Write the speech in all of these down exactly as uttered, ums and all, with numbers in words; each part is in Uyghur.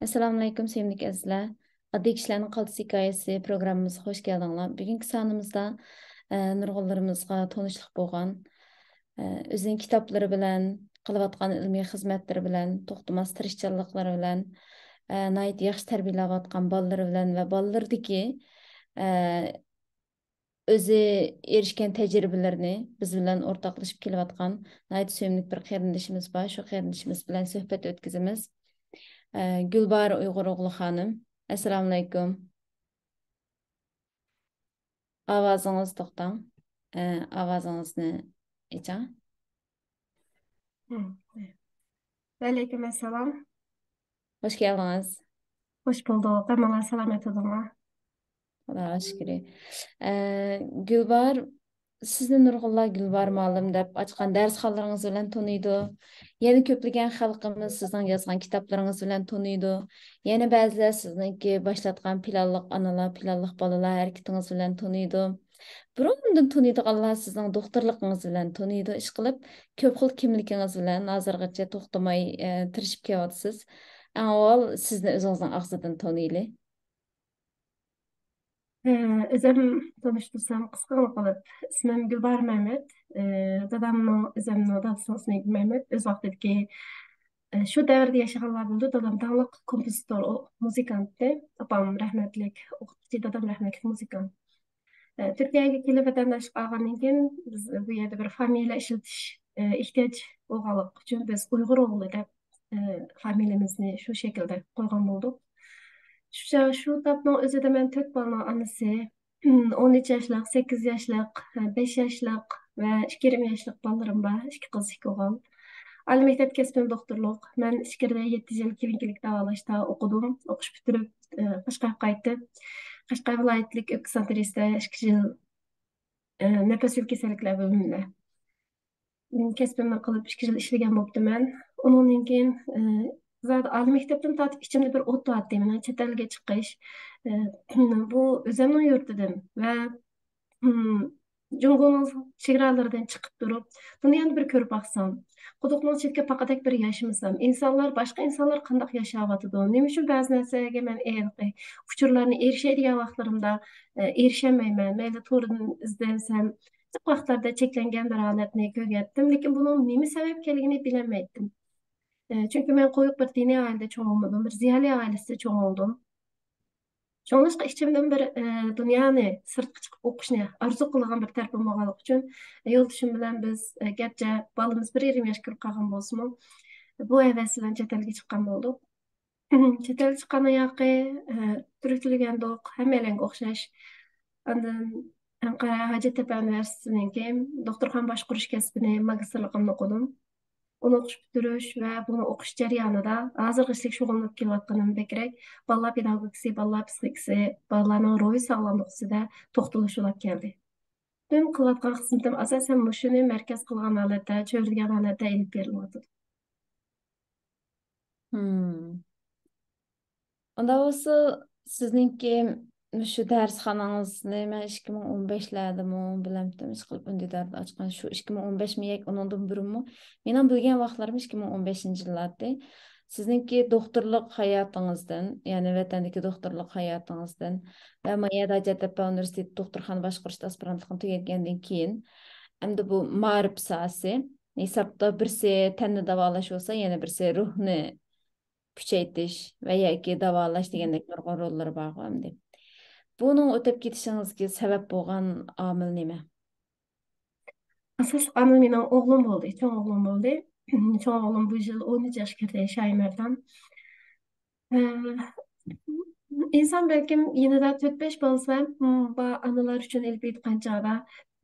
ئەسسالامۇئەلەيكۇم، سۆيۈملۈك ئەزىزلەر. ئاددىي كىشىلەرنىڭ قالتىس ھېكايىسى پروگراممىمىزغا خوش كەلدىڭلار. بۈگۈنكى سانىمىزدا، ئە، نۇرغۇنلىرىمىزغا تونۇشلۇق بولغان، ئە، ئۆزىنىڭ كىتابلىرى بىلەن، قىلىۋاتقان ئىلمىي خىزمەتلىرى بىلەن، توختىماس تىرىشچانلىقلىرى بىلەن، ئە، ناھايىتى ياخشى تەربىيەلەۋاتقان بالىلىرى بىلەن ۋە بالىلىرىدىكى، ئە، ئۆزى ئېرىشكەن تەجرىبىلىرىنى بىز بىلەن ئورتاقلىشىپ كېلىۋاتقان ناھايىتى سۆيۈملۈك بىر قېرىندىشىمىز بار. شۇ قېرىندىشىمىز بىلەن سۆھبەت ئۆتكۈزىمىز. ئە، گۈلباھار ئۇيغۇر ئوغلى خانىم، ئەسسالامۇئەلەيكۇم. ئاۋازىڭىز توختاڭ. ئە، ئاۋازىڭىزنى ئېچىڭ. ۋەئەلەيكۇم ئەسسالام. خوش كەلدىڭىز. خوش بولدۇق. ھەممىڭلار سالامەت بولۇڭلار. خۇداغا شۈكرى. ئە، گۈلباھار، سىزنى نۇرغۇنلار گۈلباھار مۇئەللىم دەپ ئاچقان دەرسخانىلىرىڭىز بىلەن تونۇيدۇ. يەنە كۆپلىگەن خەلقىمىز سىزنىڭ يازغان كىتابلىرىڭىز بىلەن تونۇيدۇ. يەنە بەزىلەر سىزنىڭكى باشلاتقان پىلانلىق ئانىلار، پىلانلىق بالىلار ھەرىكىتىڭىز بىلەن تونۇيدۇ. بۇرۇندىن تونۇيدىغانلار سىزنىڭ دوختۇرلۇقىڭىز بىلەن تونۇيدۇ. ئىشقىلىپ، كۆپ خىل كىملىكىڭىز بىلەن ھازىرغىچە توختىماي، ئە، تىرىشىپ كېلىۋاتىسىز. ئەڭ ئاۋۋال سىزنى ئۆزىڭىزنىڭ ئاغزىدىن تونۇيلى. ئە، ئۆزۈم تونۇشتۇرسام، قىسقىغىنە قىلىپ، ئىسمىم گۈلباھار مەمەت. ئە، دادامنىڭ، ئۆزۈمنىڭ دادىسىنىڭ ئىسمى مەمەت. ئۆز ۋاقتىدىكى، ئە، شۇ دەۋردە ياشىغانلار بولىدۇ. دادام داڭلىق كومپوزىتور، ئۇ مۇزىكانتتى. ئاپام رەھمەتلىك ئوقۇتقۇچى، دادام رەھمەتلىك مۇزىكانت. ئە، تۈركىيەگە كېلىپ ۋەتەنداشلىق ئالغاندىن كېيىن، بىز بۇ يەردە بىر فامىلە ئىشلىتىش، ئە، ئېھتىياج بولغانلىقى ئۈچۈن، بىز ئۇيغۇر ئوغلى دەپ، ئە، فامىلىمىزنى شۇ شەكىلدە قويغان بولدۇق. شۇ چاغ، شۇ تاپنىڭ ئۆزىدە مەن تۆت بالىنىڭ ئانىسى. ئون ئۈچ ياشلىق، سەككىز ياشلىق، بەش ياشلىق ۋە ئىككى يېرىم ياشلىق بالىلىرىم بار. ئىككى قىز، ئىككى ئوغۇل. ئالىي مەكتەپ كەسپىم دوختۇرلۇق. مەن ئىچكىرىدە يەتتە يىل كلىنىكىلىق داۋالاشتا ئوقۇدۇم. ئوقۇش پۈتتۈرۈپ، ئە، قەشقەرگە قايتىپ، قەشقەر ۋىلايەتلىك ئۆپكە سانتىرىسىدە ئىككى يىل، ئە، نەپەس يول كېسەللىكلەر بۆلۈمىدە كەسپىمنى قىلىپ ئىككى يىل ئىشلىگەن بوپتىمەن. ئۇنىڭدىن كېيىن، ئى، زادى ئالىي مەكتەپتىن تارتىپ ئىچىمدە بىر ئوت تۇراتتى. مېنىڭ چەت ئەلگە چىقىش، ئى، بۇ ئۆزۈمنىڭ يۇرتىدىن ۋە، ئىم، جۇڭگونىڭ چېگرالىرىدىن چىقىپ تۇرۇپ، دۇنيانى بىر كۆرۈپ باقسام، قۇدۇقنىڭ چېتىگە پاقىدەك بىر ياشىمىسام، ئىنسانلار، باشقا ئىنسانلار قانداق ياشاۋاتىدۇ؟ نېمە ئۈچۈن بەزى نەرسىلەرگە مەن ھېلىقى ئۇچۇرلارنى ئېرىشەي دېگەن ۋاقىتلىرىمدا، ئى، ئېرىشەلمەيمەن؟ مەيلى توردىن ئىزدەنسەم، جىق ۋاقىتلاردا چەكلەنگەن بىر ھالەتنى كۆرگەنتىم، لېكىن بۇنىڭ نېمە سەۋەبكەنلىكىنى بىلەلمەيتتىم. ئە، چۈنكى مەن قويۇق بىر دىنىي ئائىلىدە چوڭ بولمىدىم، بىر زىيالىي ئائىلىسىدە چوڭ بولدۇم. شۇڭلاشقا ئىچىمدىن بىر، ئە، دۇنيانى سىرتقا چىقىپ ئوقۇشنى ئارزۇ قىلىدىغان بىر تەرىپىم بولغانلىقى ئۈچۈن، يولدىشىم بىلەن بىز، ئە، گەرچە بالىمىز بىر يېرىم ياشقا كىرىپ قالغان بولسىمۇ، بۇ ھەۋەس بىلەن چەت ئەلگە چىققان بولدۇق. چەت ئەلگە چىققان ھېلىقى، ئە، تۈرك تىلى ئۆگەندۇق، ھەممەيلەنگە ئوخشاش. ئاندىن ئەنقەرە ھاجەتتەپە ئۇنىۋېرسىتېتىنىڭكى دوختۇرخانا باشقۇرۇش كەسپىنى، ماگىستىرلىقىمنى ئوقۇدۇم. ئۇنى ئوقۇش پۈتتۈرۈش ۋە بۇنى ئوقۇش جەريانىدا ھازىرغىچىلىك شۇغۇللىنىپ كېلىۋاتقىنىم بەكرەك بالىلار پېداگوگىكىسى، بالىلار پسىخىكىسى، بالىلارنىڭ روھىي ساغلاملىقى ئۈستىدە توختىلىش بولۇپ كەلدى. پۈتۈن قىلىۋاتقان خىزمىتىم ئاساسەن مۇشۇنى مەركەز قىلغان ھالەتتە، چۆرىدىگەن ھالەتتە ئېلىپ بېرىلىۋاتىدۇ. مم. ئۇنداق بولسا، سىزنىڭكى مۇشۇ دەرسخانىڭىزنى مەن ئىككى مىڭ ئون بەشلەردىمۇ بىلەمتىم، ئىشقىلىپ ئۈندىداردا ئاچقان شۇ ئىككى مىڭ ئون بەشمۇ ياكى ئۇنىڭدىن بۇرۇنمۇ؟ مېنىڭ بىلگەن ۋاقىتلىرىم ئىككى مىڭ ئون بەشىنچى يىللاردى. سىزنىڭكى دوختۇرلۇق ھاياتىڭىزدىن، يەنى ۋەتەندىكى دوختۇرلۇق ھاياتىڭىزدىن ۋە مايەدە ھاجەتتەپە ئۇنىۋېرسىتېتى دوختۇرخانا باشقۇرۇشتا ئاسپىرانتلىقنى تۈگەتكەندىن كېيىن، ئەمدى بۇ مائارىپ ساھەسى، ھېسابتا بىرسى تەننى داۋالاش بولسا، يەنە بىرسى روھنى كۈچەيتىش ۋە ياكى داۋالاش دېگەندەك نۇرغۇن روللىرى بارغۇ ئەمدى. بۇنىڭ ئۆتۈپ كېتىشىڭىزگە سەۋەب بولغان ئامىل نېمە؟ ئاساسلىق ئامىل مېنىڭ ئوغلۇم بولدى، چوڭ ئوغلۇم بولدى. چوڭ ئوغلۇم بۇ يىل ئون ئۈچ ياشقا كىردى، شايىمەردان. ئە، ئىنسان بەلكىم يېنىدا تۆت-بەش بالىسى بار، م، بار ئانىلار ئۈچۈن ئېلىپ ئېيتقان چاغدا،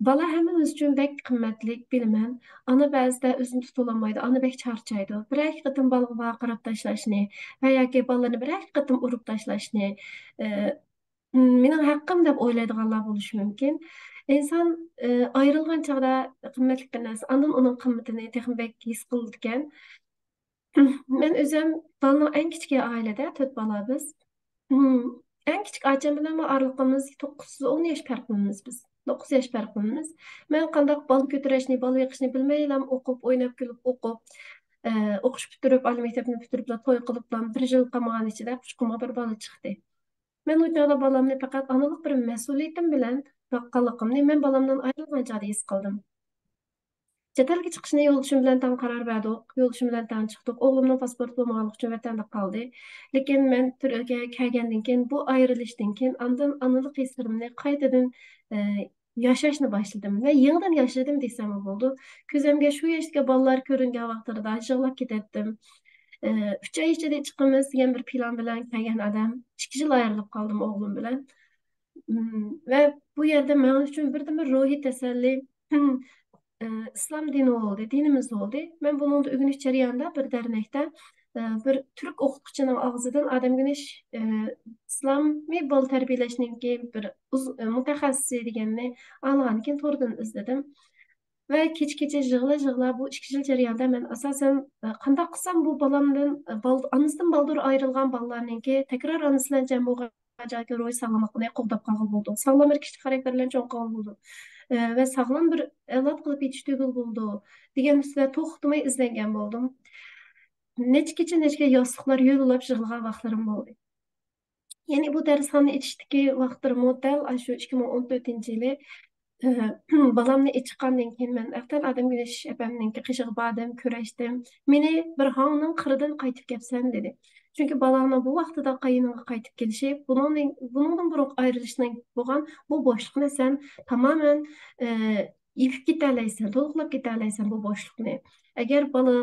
بالا ھەممىمىز ئۈچۈن بەك قىممەتلىك، بىلىمەن. ئانا بەزىدە ئۆزىنى تۇتۇۋالالمايدۇ، ئانا بەك چارچايدۇ. بىرەر ئىككى قېتىم بالىغا ۋارقىراپ تاشلاشنى ۋە ياكى بالىنى بىرەر ئىككى قېتىم ئۇرۇپ تاشلاشنى، ئە، مېنىڭ ھەققىم دەپ ئويلايدىغانلار بولۇشى مۇمكىن. ئىنسان، ئى، ئايرىلغان چاغدا قىممەتلىك بىر نەرسە، ئاندىن ئۇنىڭ قىممىتىنى تېخىمۇ بەك ھېس قىلىدىكەن. مەن ئۆزۈم بالىنىڭ ئەڭ كىچىكى ئائىلىدە، تۆت بالا بىز. ئەڭ كىچىك ئاچام بىلەن ئارىلىقىمىز توققۇز، ئون ياش پەرقلىنىمىز بىز. توققۇز ياش پەرقلىنىمىز. مەن قانداق بالا كۆتۈرۈشنى، بالا بېقىشنى بىلمەيلا ئوقۇپ، ئويناپ، كۈلۈپ ئوقۇپ، ئە، ئوقۇش پۈتتۈرۈپ، ئالىي مەكتەپنى پۈتتۈرۈپلا توي قىلىپلا بىر يىل قالمىغان ئىچىدە ئۇچقۇنغا بىر بالا چىقتى. مەن ئۇ چاغدا بالامنى پەقەت ئانىلىق بىر مەسئۇلىيىتىم بىلەن باققانلىقىمنى، مەن بالامدىن ئايرىلغان چاغدا ھېس قىلدىم. چەت ئەلگە چىقىشنى يولدىشىم بىلەن تەڭ قارار بەردۇق. يولدىشىم بىلەن تەڭ چىقتۇق. ئوغلۇمنىڭ پاسپورتى بولمىغانلىقى ئۈچۈن ۋەتەندە قالدى. لېكىن مەن تۈركىيەگە كەلگەندىن كېيىن، بۇ ئايرىلىشتىن كېيىن ئاندىن ئانىلىق ھېسلىرىمنى قايتىدىن، ئە، ياشاشنى باشلىدىم ۋە يېڭىدىن ياشىدىم دېسەممۇ بولىدۇ. كۆزۈمگە شۇ ياشتىكى بالىلار كۆرۈنگەن ۋاقىتلىرىدا يىغلاپ كېتەتتىم. ئە، ئۈچ ئاي ئىچىدە چىقىمىز دېگەن بىر پىلان بىلەن كەلگەن ئادەم، ئىككى يىل ئايرىلىپ قالدىم ئوغلۇم بىلەن. مم، ۋە بۇ يەردە مەن ئۈچۈن بىردىنبىر روھىي تەسەللى، ئە، ئىسلام دىنى بولدى، دىنىمىز بولدى. مەن بۇنىڭدا ئۆگىنىش جەريانىدا بىر دەرنەكتە، ئە، بىر تۈرك ئوقۇتقۇچىنىڭ ئاغزىدىن ئادەم گۈنەش، ئە، ئىسلامىي بالا تەربىيەلەشنىڭكى بىر ئۇز-، ئە، مۇتەخەسسىسى دېگەننى ئاڭلىغاندىن كېيىن توردىن ئىزدىدىم. ۋە كېچە-كېچە يىغلا-يىغلا بۇ ئىككى يىل جەريانىدا مەن ئاساسەن، ئە، قانداق قىلسام بۇ بالامدىن، ئە، بال-، ئانىسىدىن بالدۇر ئايرىلغان بالىلارنىڭكى تەكرار ئانىسى بىلەن جەم بولغان چاغدىكى روھىي ساغلاملىقىنى قوغداپ قالغىلى بولىدۇ. ساغلام بىر كىشىلىك خاراكتېر بىلەن چوڭ قىلغىلى بولىدۇ. ئە، ۋە ساغلام بىر ئەۋلاد قىلىپ يېتىشتۈرگىلى بولىدۇ دېگەن ئۈستىدە توختىماي ئىزدەنگەن بولدۇم. نەچچە كېچە، نەچچە ياستۇقلار يۆلىلەپ يىغلىغان ۋاقىتلىرىم بولدى. يەنى بۇ دەرسخانىنى ئېچىشتىكى ۋاقىتلىرىمۇ دەل ئاشۇ ئىككى مىڭ ئون تۆتىنچى يىلى، ئە، بالامنى ئېچىققاندىن كېيىن مەن ئەتەن ئادەم گۈنەش ئەپەمنىڭكى قېشىغا باردىم، كۆرۈشتۈم. مېنى بىر ھاڭنىڭ قىرىدىن قايتىپ كەپسەن دېدى. چۈنكى بالاڭنىڭ بۇ ۋاقتىدا قاينىڭغا قايتىپ كېلىشى، بۇنىڭدىن، بۇنىڭدىن بۇرۇن ئايرىلىشىڭ بولغان بۇ بوشلۇقنى سەن تامامەن، ئە، يېپىپ كېتەلەيسەن، تولۇقلاپ كېتەلەيسەن بۇ بوشلۇقنى. ئەگەر بالا،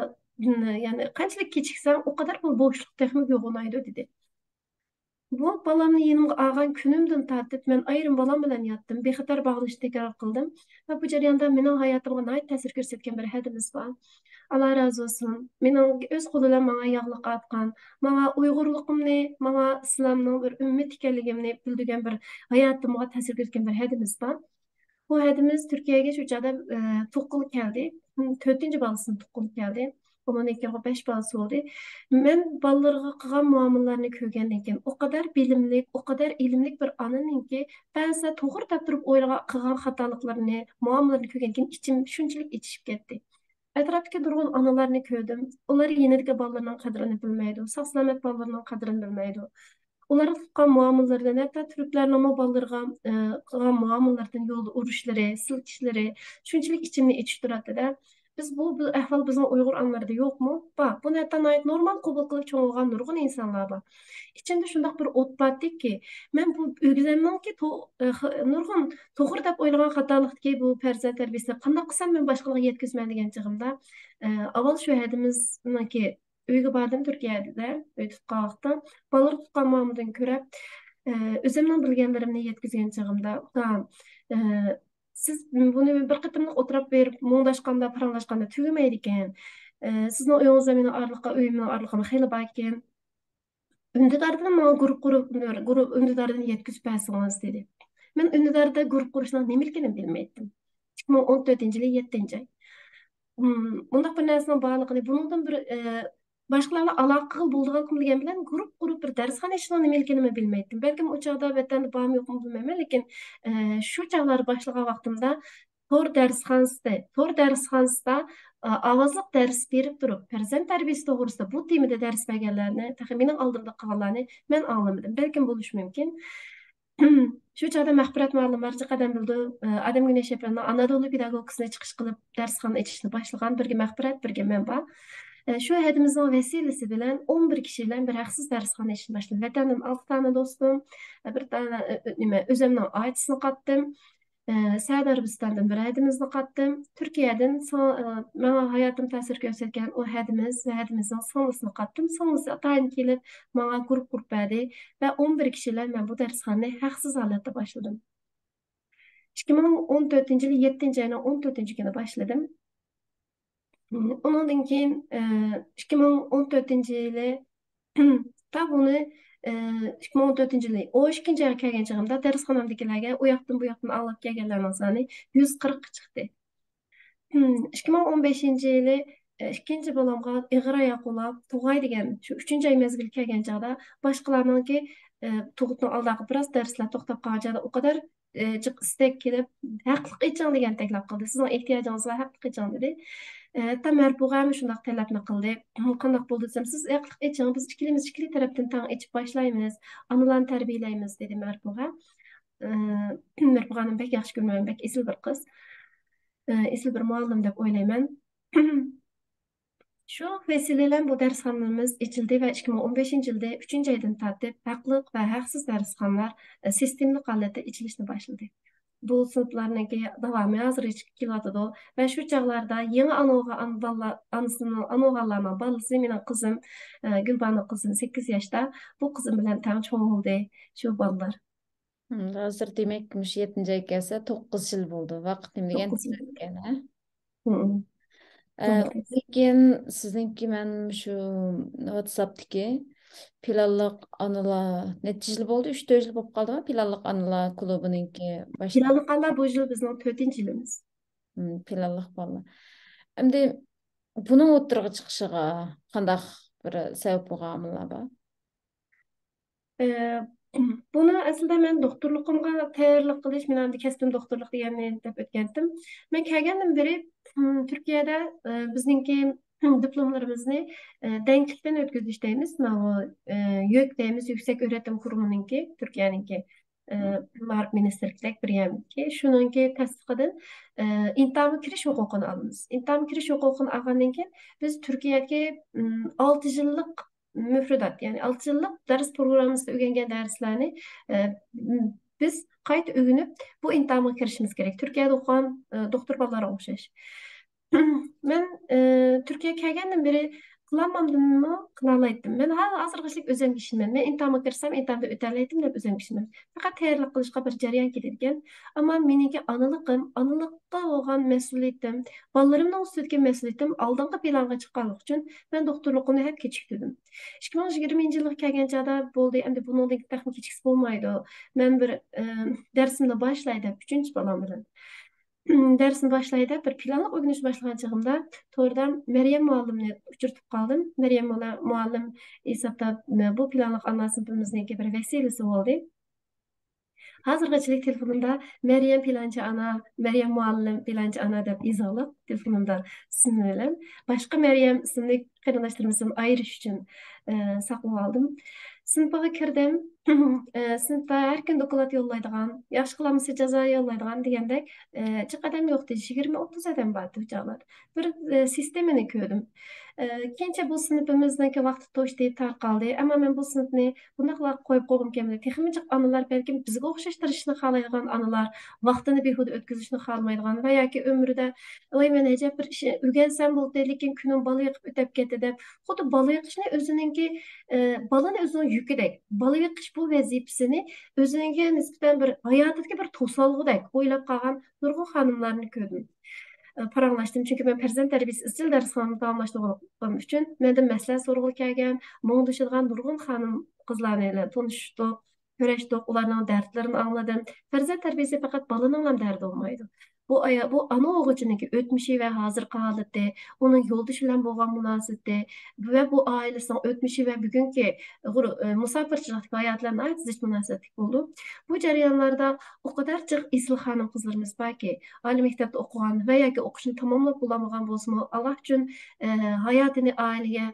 يەنى قانچىلىك كېچىكسەڭ، ئۇ قەدەر بۇ بوشلۇق تېخىمۇ يوغىنايدۇ دېدى. بۇ بالامنى يېنىمغا ئالغان كۈنۈمدىن تارتىپ، مەن ئايرىم بالام بىلەن ياتتىم، بىخەتەر باغلىنىشنى تەكرار قىلدىم ۋە بۇ جەرياندا مېنىڭ ھاياتىمغا ناھايىتى تەسىر كۆرسەتكەن بىر ھەدىمىز بار. ئاللا رازى بولسۇن. مېنىڭ ئۆز قولى بىلەن ماڭا ياغلىق ئارتقان، ماڭا ئۇيغۇرلۇقۇمنى، ماڭا ئىسلامنىڭ بىر ئۈممىتى ئىكەنلىكىمنى بىلدۈرگەن بىر ھاياتىمغا تەسىر كۆرسەتكەن بىر ھەدىمىز بار. بۇ ھەدىمىز تۈركىيەگە شۇ چاغدا، ئە، تۇغقىلى كەلدى. تۆتىنچى بالىسىنى تۇغقىلى كەلدى. ئۇنىڭدىن كېيىن بەش بالىسى بولدى. مەن بالىلىرىغا قىلغان مۇئامىلىلەرنى كۆرگەندىن كېيىن، ئۇ قەدەر بىلىملىك، ئۇ قەدەر ئىلىملىك بىر ئانىنىڭكى بەزىدە توغرا دەپ تۇرۇپ ئويلىغان، قىلغان خاتالىقلىرىنى، مۇئامىلىلىرىنى كۆرگەندىن كېيىن ئىچىم شۇنچىلىك ئېچىشىپ كەتتى. ئەتراپتىكى نۇرغۇن ئانىلارنى كۆردۈم. ئۇلار يېنىدىكى بالىلىرىنىڭ قەدرىنى بىلمەيدۇ، ساق-سالامەت بالىلىرىنىڭ قەدرىنى بىلمەيدۇ. ئۇلارغا قىلغان مۇئامىلىلىرىدىن، ھەتتا تۈركلەرنىڭمۇ بالىلىرىغا، ئە، قىلغان مۇئامىلىلىرىدىن، يولدا ئۇرۇشلىرى، سىلكىشلىرى شۇنچىلىك ئىچىمنى ئېچىشتۇراتتى-دە. بىز بۇ، بۇ ئەھۋال بىزنىڭ ئۇيغۇر ئانىلىرىدا يوقمۇ؟ بار. بۇنى ھەتتا ناھايىتى نورمال قوبۇل قىلىپ چوڭ بولغان نۇرغۇن ئىنسانلار بار. ئىچىمدە شۇنداق بىر ئوت بارتىكى، مەن بۇ ئۆگزەمنىڭكى تو-، ئە، خ-، نۇرغۇن توغرا دەپ ئويلىغان خاتالىقتىكى بۇ پەرزەنت تەربىيەسىنى قانداق قىلسام مەن باشقىلارغا يەتكۈزىمەن دېگەن چېغىمدا، ئە، ئاۋۋال شۇ ھەدىمىزنىڭكى ئۆيگە باردىم تۈركىيەدە، ئۆي تۇتقان ۋاقىتتا. بالىلار تۇتقان مۇئامىلىدىن كۆرۈپ، ئە، ئۆزۈمنىڭ بىلگەنلىرىمنى يەتكۈزگەن چېغىمدا، ئۇكام، ئە، سىز بۇنى بىر قېتىملىق ئولتۇرۇپ بېرىپ مۇڭداشقاندا، پاراڭلاشقاندا تۈگىمەيدىكەن. ئە، سىزنىڭ ئۆيىڭىز بىلەن مېنىڭ ئارىلىققا، ئۆيۈمنىڭ ئارىلىقىغا خېلى باركەن. ئۈندىداردىن ماڭا گۇرۇپ قۇرۇپ، گۇرۇپ ئۈندىداردىن يەتكۈزۈپ بەرسىڭىز، دېدى. مەن ئۈندىداردا گۇرۇپ قۇرۇشنىڭ نېمىلىكىنى بىلمەيتتىم. ئىككى مىڭ ئون تۆتىنچى يىلى يەتتىنچى ئاي. مم، مۇنداق بىر نەرسىنىڭ بارلىقىنى، بۇنىڭدىن بىر، ئە، باشقىلار بىلەن ئالاقە قىلغىلى بولىدىغانلىقىمنى بىلگەن بىلەن گۇرۇپ قۇرۇپ بىر دەرسخانا ئېچىشنىڭ نېمىلىكىنىمۇ بىلمەيتتىم. بەلكىم ئۇ چاغدا ۋەتەندە بارمۇ يوقمۇ بىلمەيمەن، لېكىن، ئە، شۇ چاغلار باشلىغان ۋاقتىمدا تور دەرسخانىسىدا، تور دەرسخانىسىدا، ئا، ئاۋازلىق دەرس بېرىپ تۇرۇپ، پەرزەنت تەربىيەسى توغرىسىدا بۇ تېمىدا دەرس بەرگەنلەرنى، تېخى مېنىڭ ئالدىمدا قالغانلارنى مەن ئاڭلىمىدىم. بەلكىم بولۇشى مۇمكىن. شۇ چاغدا مەغپىرەت مۇئەللىم بارچە قەدەم بىلىدۇ، ئا، ئادەم گۈنەش ئەپەندىنىڭ ئانادولۇ پېداگوگىكىسىنى چىقىش قىلىپ دەرسخانا ئېچىشنى باشلىغان، بىرگە مەغپىرەت، بىرگە مەن بار. ئە، شۇ ھەدىمىزنىڭ ۋەسىلىسى بىلەن ئون بىر كىشى بىلەن بىر ھەقسىز دەرسخانا ئېچىشنى باشلىدىم. ۋەتەندىن ئالتە دانە دوستۇم، ئە، بىر دانە، ئە، ئە، نېمە، ئۆزۈمنىڭ ئاچىسىنى قاتتىم. ئە، سەئۇدى ئەرەبىستاندىن بىر ھەدىمىزنى قاتتىم. تۈركىيەدىن سا-، ئە، ماڭا ھاياتىم تەسىر كۆرسەتكەن ئۇ ھەدىمىز ۋە ھەدىمىزنىڭ سىڭلىسىنى قاتتىم. سىڭلىسى ئاتايىن كېلىپ ماڭا گۇرۇپ قۇرۇپ بەردى ۋە ئون بىر كىشى بىلەن مەن بۇ دەرسخانىنى ھەقسىز ھالەتتە باشلىدىم. ئىككى مىڭ ئون تۆتىنچى يىلى يەتتىنچى ئاينىڭ ئون تۆتىنچى كۈنى باشلىدىم. ئۇنىڭدىن كېيىن، ئىككى مىڭ ئون تۆتىنچى يىلى، تا بۇنى، ئىككى مىڭ ئون تۆتىنچى يىلى ئون ئىككىنچى ئايغا كەلگەن چېغىمدا دەرسخانامدىكىلەرگە ئۇ ياقتىن، بۇ ياقتىن ئاڭلاپ كەلگەنلەرنىڭ سانى يۈز قىرىققا چىقتى. ئىككى مىڭ ئون بەشىنچى يىلى، ئىككىنچى بالامغا ئېغىر ئاياق بولاپ، تۇغاي دېگەن شۇ ئۈچىنچى ئاي مەزگىلى كەلگەن چاغدا باشقىلارنىڭكى، تۇغۇتنىڭ ئالدىغا بىراز دەرسلەر توختاپ قالغان چاغدا ئۇ قەدەر، جىق ئىستەك كېلىپ، ھەقلىق ئېچىڭ دېگەندەكلەر قىلدى. سىزنىڭ ئېھتىياجىڭىز بار، ھەقلىق ئېچىڭ دېدى. ھەتتا مەرپۇغا ھەم شۇنداق تەلەپنى قىلدى. قانداق بولدى دېسەم، سىز ئەقلىق ئېچىڭ، بىز ئىككىلىمىز ئىككىلى تەرەپتىن تەڭ ئېچىپ باشلايمىز، ئانىلارنى تەربىيەلەيمىز، دېدى مەرپۇغا. مەرپۇغانى بەك ياخشى كۆرىمەن، بەك ئېسىل بىر قىز. ئېسىل بىر مۇئەللىم دەپ ئويلايمەن. شۇ ۋەسىلە بىلەن بۇ دەرسخانىمىز ئېچىلدى ۋە ئىككى مىڭ ئون بەشىنچى يىلدىن ئۈچىنچى ئايدىن تارتىپ ھەقلىق ۋە ھەقسىز دەرسخانىلار، ئە، سىستېمىلىق ھالەتتە ئېچىلىشنى باشلىدى. بۇ سىنىپلارنىڭكى داۋامى ھازىرغىچە كېلىۋاتىدۇ ۋە شۇ چاغلاردا يېڭى ئانا بولغان ئانا بالىلار، ئانىسىنىڭ، ئانا بولغانلارنىڭ بالىسى مېنىڭ قىزىم، ئە، گۈلبانۇ قىزىم سەككىز ياشتا. بۇ قىزىم بىلەن تەڭ چوڭ بولدى شۇ بالىلار. ھم، ھازىر دېمەك، مۇشۇ يەتتىنچى ئايغا كەلسە توققۇز يىل بولدى. ۋاقىت نېمىدېگەن توققۇز يىل. تېز ئىكەن، ھە؟ ھم. ئاندىن كېيىن سىزنىڭكى مەن مۇشۇ ۋاتساپتىكى پىلانلىق ئانىلار نەچچە يىل بولدى؟ ئۈچ، تۆت يىل بولۇپ قالدىمۇ؟ پىلانلىق ئانىلار كلۇبىنىڭكى باش-، پىلانلىق ئانىلار بۇ يىل بىزنىڭ تۆتىنچى يىلىمىز. ھم، پىلانلىق بالىلار. ئەمدى بۇنىڭ ئوتتۇرىغا چىقىشىغا قانداق بىر سەۋەب بولغان ئامىللار بار؟ ئى، بۇنى ئەسلىدە مەن دوختۇرلۇقۇمغا تەييارلىق قىلىش، مەن ئەمدى كەسپىم دوختۇرلۇق دېگەننى دەپ ئۆتكەنتىم. مەن كەلگەندىن بېرى، م، تۈركىيەدە، ئى، بىزنىڭكى، م، دىپلوملىرىمىزنى، ئى، دەڭلىكتىن ئۆتكۈزۈش دەيمىز، ماۋۇ، ئى، يۆك دەيمىز، يۈكسەك ئۆرەتمە قۇرۇمىنىڭكى، تۈركىيەنىڭكى، ئى، مائارىپ مىنىستىرلىكى بىر يەرنىڭكى، شۇنىڭكى تەستىقىدىن، ئى، ئىمتىھانغا كىرىش ھوقۇقىنى ئالىمىز. ئىمتىھانغا كىرىش ھوقۇقىنى ئالغاندىن كېيىن بىز تۈركىيەدىكى، م، ئالتە يىللىق مۆھلىدات، يەنى ئالتە يىللىق دەرس پروگراممىسىدا ئۆگەنگەن دەرسلەرنى، ئە، بىز قايتا ئۆگىنىپ، بۇ ئىمتىھانغا كىرىشىمىز كېرەك. تۈركىيەدە ئوقۇغان، ئە، دوختۇر بالىلارغا ئوخشاش. مەن، ئە، تۈركىيەگە كەلگەندىن بېرى قىلالمامدىممۇ؟ قىلالايتتىم. مەن ھازىر، ھازىرغىچىلىك ئۆزۈمگە ئىشىنىمەن. مەن ئىمتىھانغا كىرسەم، ئىمتىھاندا ئۆتەلەيتتىم دەپ ئۆزۈمگە ئىشىنىمەن. پەقەت تەييارلىق قىلىشقا بىر جەريان كېتىدىكەن. ئەمما مېنىڭكى ئانىلىقىم، ئانىلىققا بولغان مەسئۇلىيىتىم، بالىلىرىمنىڭ ئۈستىدىكى مەسئۇلىيىتىم ئالدىنقى پىلانغا چىققانلىقى ئۈچۈن مەن دوختۇرلۇقۇمنى ھەم كېچىكتۈردۈم. ئىككى مىڭ يىگىرمىنچى يىلغا كەلگەن چاغدا بولدى، ئەمدى بۇنىڭدىن تېخىمۇ كېچىكسە بولمايدۇ. مەن بىر، ئە، دەرسىمنى باشلاي دەپ، ئۈچىنچى بالام بىلەن. دەرسنى باشلاي دەپ، بىر پىلانلىق ئۆگىنىش باشلىغان چېغىمدا توردا مەريەم مۇئەللىمنى ئۇچرىتىپ قالدىم. مەريەم مۇئەللىم ھېسابتا بۇ پىلانلىق ئانا سىنىپىمىزنىڭكى بىر ۋەسىلىسى بولدى. ھازىرغىچىلىك تېلېفونۇمدا مەريەم پىلانچى ئانا، مەريەم مۇئەللىم پىلانچى ئانا دەپ يېزىقلىق تېلېفونۇمدا ئىسمى بىلەن. باشقا مەريەم ئىسىملىك قېرىنداشلىرىمىزدىن ئايرىش ئۈچۈن، ئە، ساقلىۋالدىم. سىنىپىغا كىردىم. ئە، سىنىپتا ھەر كۈنى دوكلات يوللايدىغان، ياخشى قىلالمىسا جازا يوللايدىغان دېگەندەك، ئە، جىق ئادەم يوقتى، يىگىرمە، ئوتتۇز ئادەم باردى ئۇ چاغلار. بىر، ئە، سىستېمىنى كۆردۈم. ئە، كېيىنچە بۇ سىنىپىمىزنىڭكى ۋاقتى توشتى، تارقالدى. ئەمما مەن بۇ سىنىپنى بۇنداقلا قويۇپ قويغۇم كەلمىدى. تېخىمۇ جىق ئانىلار، بەلكىم بىزگە ئوخشاش تىرىشىشنى خالايدىغان ئانىلار، ۋاقتىنى بىھۇدە ئۆتكۈزۈشنى خالىمايدىغان ۋە ياكى ئۆمرىدە، ۋاي، مەن ئەجەب بىر ئىش ئۆگەنسەم بولدى، لېكىن كۈنۈم بالا بېقىپ ئۆتەپ كەتتى دەپ، خۇددى بالا بېقىشنى ئۆزىنىڭكى، ئە، بالىنى ئۆزىنىڭ يۈكىدەك، بالا بېقىش بۇ ۋەزىپىسىنى ئۆزىگە نىسبەتەن بىر ھاياتىدىكى بىر توسالغۇدەك ئويلاپ قالغان نۇرغۇن خانىملارنى كۆردۈم. ئە، پاراڭلاشتىم، چۈنكى مەن پەرزەنت تەربىيەسى ئىزچىل دەرسخانىدا داۋاملاشتۇرغانلىقىم ئۈچۈن مەندىن مەسلىھەت سورىغىلى كەلگەن، مۇڭدىشىدىغان نۇرغۇن خانىم قىزلار بىلەن تونۇشتۇق، كۆرۈشتۇق، ئۇلارنىڭ دەردلىرىنى ئاڭلىدىم. پەرزەنت تەربىيەسى پەقەت بالىنىڭلا دەردى بولمايدۇ. بۇ ئايا-، بۇ ئانا بولغۇچىنىڭكى ئۆتمۈشى ۋە ھازىرقى ھالىتى، ئۇنىڭ يولدىشى بىلەن بولغان مۇناسىۋىتى ۋە بۇ ئائىلىسىنىڭ ئۆتمۈشى ۋە بۈگۈنكى غۇر-، ئە، مۇساپىرچىلىقتىكى ھاياتى بىلەن ناھايىتى زىچ مۇناسىۋەتلىك بولىدۇ. بۇ جەريانلاردا ئۇ قەدەر جىق ئېسىل خانىم قىزلىرىمىز باركى، ئالىي مەكتەپتە ئوقۇغان ۋە ياكى ئوقۇشىنى تاماملاپ بولالمىغان بولسىمۇ، ئاللا ئۈچۈن، ئە، ھاياتىنى ئائىلىگە،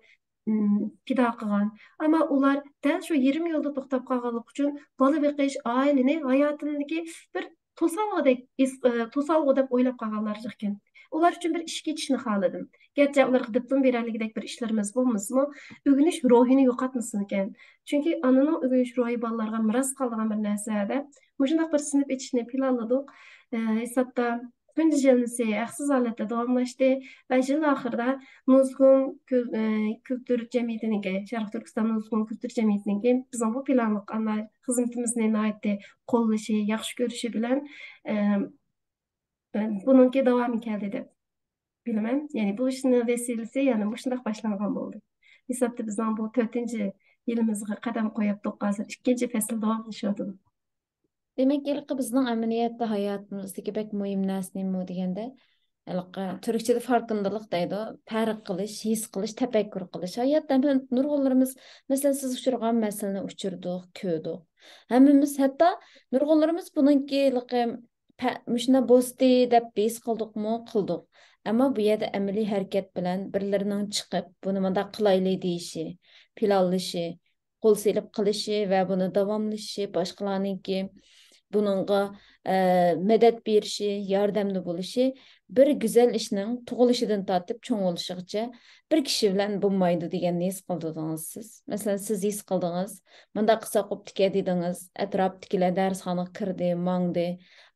ئىم، پىدا قىلغان. ئەمما ئۇلار دەل شۇ يېرىم يولدا توختاپ قالغانلىقى ئۈچۈن بالا بېقىش، ئائىلىنى ھاياتىمدىكى بىر توسالغۇدەك ھېس، ئە، توسالغۇ دەپ ئويلاپ قالغانلار جىقكەن. ئۇلار ئۈچۈن بىر ئىش كېچىشنى خالىدىم. گەرچە ئۇلارغا دىپلوم بېرەلىگۈدەك بىر ئىشلىرىمىز بولمىسىمۇ، ئۆگىنىش روھىنى يوقاتمىسۇنكەن. چۈنكى ئانىنىڭ ئۆگىنىش روھى بالىلارغا مىراس قالىدىغان بىر نەرسە دەپ، مۇشۇنداق بىر سىنىپ ئېچىشنى پىلانلىدۇق. ئە، ھېسابتا تۇنجى يىلىمىزى ھەقسىز ھالەتتە داۋاملاشتى ۋە يىل ئاخىرىدا نۇزغۇن كۈل-، ئە، كۈلتۈر جەمئىيىتىنىڭكى، شەرقىي تۈركىستان نۇزغۇن كۈلتۈر جەمئىيىتىنىڭكى بىزنىڭ بۇ پىلانلىق ئانا خىزمىتىمىزنى ناھايىتى قوللىشى، ياخشى كۆرۈشى بىلەن، ئە، بۇنىڭكى داۋامى كەلدى دەپ بىلىمەن. يەنى بۇ ئىشنىڭ ۋەسىلىسى يەنە مۇشۇنداق باشلانغان بولدى. ھېسابتا بىزنىڭ بۇ تۆتىنچى يىلىمىزغا قەدەم قويۇپتۇق، ھازىر ئىككىنچى پەسىل داۋاملىشىۋاتىدۇ. دېمەك، ھېلىقى بىزنىڭ ئەمەلىيەتتە ھاياتىمىزدىكى بەك مۇھىم نەرسە نېمە دېگەندە، ھېلىقى تۈركچىدە فاركىندىلىق دەيدۇ، پەرق قىلىش، ھېس قىلىش، تەپەككۇر قىلىش. ھاياتتا ھەم نۇرغۇنلىرىمىز، مەسىلەن، سىز ئۇچرىغان مەسىلىنى ئۇچرىدۇق، كۆردۇق. ھەممىمىز، ھەتتا نۇرغۇنلىرىمىز بۇنىڭكى ھېلىقى پە-، مۇشۇنداق بوستى دەپ ھېس قىلدۇقمۇ؟ قىلدۇق. ئەمما بۇ يەردە ئەمەلىي ھەرىكەت بىلەن بىرلىرىنىڭ چىقىپ، بۇنى مۇنداق قىلايلى دېيىشى، پىلانلىشى، قول سېلىپ قىلىشى ۋە بۇنى داۋاملىشىشى، باشقىلارنىڭكى بۇنىڭغا، ئە، مەدەت بېرىشى، ياردەمدە بولۇشى بىر گۈزەل ئىشنىڭ تۇغۇلۇشىدىن تارتىپ چوڭ بولۇشىغىچە بىر كىشى بىلەن بولمايدۇ دېگەننى ھېس قىلدىڭىز سىز. مەسىلەن، سىز ھېس قىلدىڭىز، مۇنداق قىلساق بوپتىكەن دېدىڭىز، ئەتراپتىكىلەر دەرسخانىغا كىردى، ماڭدى.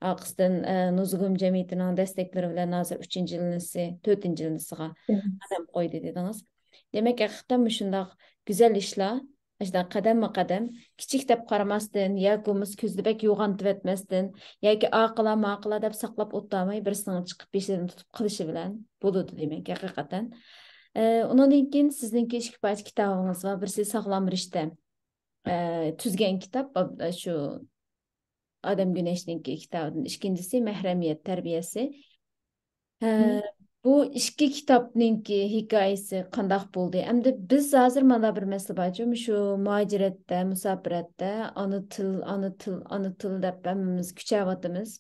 ئارقىسىدىن، ئە، نۇزۇگۇم جەمئىيىتىنىڭ دەستەكلىرى بىلەن ھازىر ئۈچىنچى يىللىسى، تۆتىنچى يىللىسىغا قەدەم قويدى دېدىڭىز. دېمەك، ھەقىقەتەن مۇشۇنداق گۈزەل ئىشلار، ئاشۇنداق قەدەممۇ قەدەم، كىچىك دەپ قارىماستىن ياكى بولمىسا كۆزدە بەك يوغانتىۋەتمەستىن ياكى ئاقىلا ماقىلا دەپ ساقلاپ ئولتۇرماي، بىرسىنىڭ چىقىپ بېشىدىن تۇتۇپ قىلىشى بىلەن بولىدۇ دېمەك، ھەقىقەتەن. ئە، ئۇنىڭدىن كېيىن سىزنىڭكى ئىككى پارچە كىتابىڭىز بار، بىرسى ساغلام رىشتە، ئە، تۈزگەن كىتاب، ئە، شۇ ئادەم گۈنەشنىڭكى كىتابىدىن، ئىككىنچىسى مەھرەمىيەت تەربىيەسى. ھە، بۇ ئىككى كىتابنىڭكى ھېكايىسى قانداق بولدى؟ ئەمدى بىز ھازىر مانا بىر مەسىلە بارچۇ، مۇشۇ مۇھاجىرەتتە، مۇساپىرەتتە ئانا تىل، ئانا تىل، ئانا تىل دەپ ھەممىمىز كۈچەۋاتىمىز.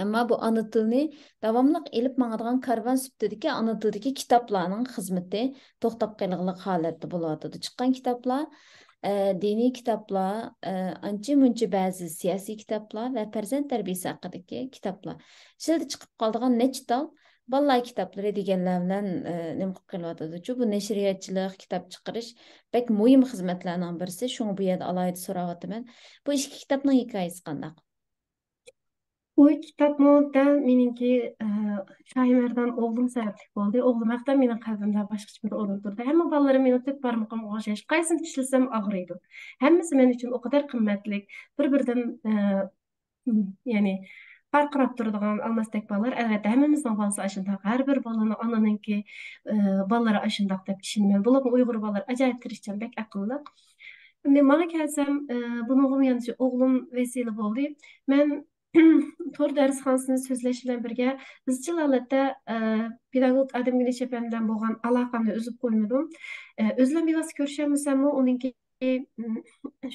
ئەمما بۇ ئانا تىلنى داۋاملىق ئېلىپ ماڭىدىغان كارۋان سۈپىتىدىكى ئانا تىلدىكى كىتابلارنىڭ خىزمىتى توختاپ قېلىغلىق ھالەتتە بولۇۋاتىدۇ. چىققان كىتابلار، ئە، دىنىي كىتابلار، ئە، ئانچە مۇنچە بەزى سىياسىي كىتابلار ۋە پەرزەنت تەربىيەسى ھەققىدىكى كىتابلار. شۇ يىلدا چىقىپ قالىدىغان نەچچە تال بالىلار كىتابلىرى دېگەنلەر بىلەن، ئە، نېمە قىلىپ قېلىۋاتىدۇچۇ؟ بۇ نەشرىياتچىلىق، كىتاب چىقىرىش بەك مۇھىم خىزمەتلەرنىڭ بىرسى. شۇڭا بۇ يەردە ئالاھىدە سوراۋاتىمەن. بۇ ئىككى كىتابنىڭ ھېكايىسى قانداق؟ بۇ كىتابمۇ دەل مېنىڭكى، ئە، شاھىمەردان ئوغلۇم سەۋەبلىك بولدى. ئوغلۇم ھەقتە مېنىڭ قەلبىمدە باشقىچە بىر ئورۇن تۇردى. ھەممە بالىلىرىم مېنىڭ تۆت بارمىقىمغا ئوخشاش. قايسىنى چىشلىسەم ئاغرىيدۇ. ھەممىسى مەن ئۈچۈن ئۇ قەدەر قىممەتلىك. بىر-بىرىدىن، ئە، يەنى پارقىراپ تۇرىدىغان ئالماستەك بالىلار. ئەلۋەتتە، ھەممىمىزنىڭ بالىسى ئاشۇنداق. ھەر بىر بالىنىڭ، ئانىنىڭكى، ئە، بالىلىرى ئاشۇنداق دەپ ئىشىنىمەن. بولۇپمۇ ئۇيغۇر بالىلىرى ئاجايىپ تىرىشچان، بەك ئەقىللىق. ئەمدى ماڭا كەلسەم، ئە، بۇنىڭغىمۇ يەنە شۇ ئوغلۇم ۋەسىلە بولدى. مەن تور دەرسخانىسىنى سۆزلەش بىلەن بىرگە ئىزچىل ھالەتتە، ئە، پېداگوگ ئادەم گۈنەش ئەپەندى بىلەن بولغان ئالاقەمنى ئۈزۈپ قويمىدىم. ئە، ئۆزى بىلەن بىۋاسىتە كۆرۈشەلمىسەممۇ، ئۇنىڭكى، ئىم،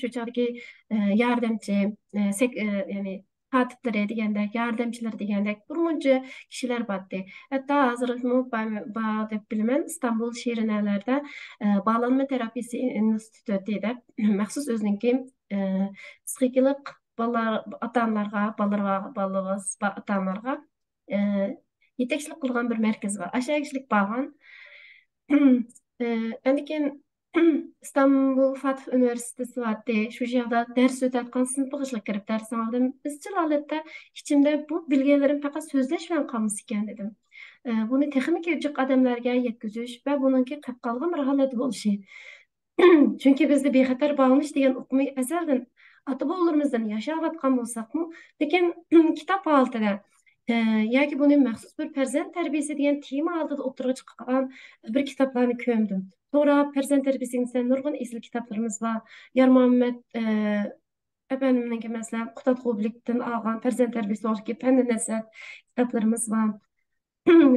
شۇ چاغدىكى، ئە، ياردەمچى، ئە، سەك-، ئە، يەنى كاتىپلىرى دېگەندەك، ياردەمچىلىرى دېگەندەك بىر مۇنچە كىشىلەر بارتتى. ھەتتا ھازىرمۇ بار، بار دەپ بىلىمەن، ئىستانبۇل شىرىنەلەردە، ئە، باغلانما تېراپىيىسى ئىنستىتۇتى دەپ مەخسۇس ئۆزىنىڭكى، ئە، پسىخىكىلىق بالىلار، ئاتا-ئانىلارغا، بالىلىرىغا، بالىلىرى بار ئاتا-ئانىلارغا، ئە، يېتەكچىلىك قىلىدىغان بىر مەركەز بار. ئاشۇ يەرگىچىلىك بارغان. ئە، ئاندىن كېيىن ئىستانبۇل فاتىھ ئۇنىۋېرسىتېتى بارتتى. شۇ يەردە دەرس ئۆتۈۋاتقان سىنىپقا كىرىپ دەرس ئاڭلىدىم. ئىزچىل ھالەتتە ئىچىمدە بۇ بىلگەنلىرىم پەقەت سۆزلەش بىلەن قالمىسىكەن دېدىم. ئە، بۇنى تېخىمۇ كۆپ جىق ئادەملەرگە يەتكۈزۈش ۋە بۇنىڭكى قېلىپ قالغان بىر ھالەتتە بولۇشى. چۈنكى بىزدە بىخەتەر باغلىنىش دېگەن ئۇقۇم ئەزەلدىن ئاتا-بوۋىلىرىمىزدىن ياشاۋاتقان بولساقمۇ، لېكىن كىتاب ھالىتىدە، ئە، ياكى بۇنى مەخسۇس بىر پەرزەنت تەربىيەسى دېگەن تېما ھالىتىدە ئوتتۇرىغا چىققان بىر كىتابلارنى كۆمدۈم. توغرا، پەرزەنت تەربىيەسىگە نىسبەتەن نۇرغۇن ئېسىل كىتابلىرىمىز بار. يارمۇھەممەت، ئە، ئەپەندىمنىڭكى، مەسىلەن، قۇتادغۇ ئوبلىكتىن ئالغان پەرزەنت تەربىيەسى توغرىدىكى پەن-نەسىھەت كىتابلىرىمىز بار.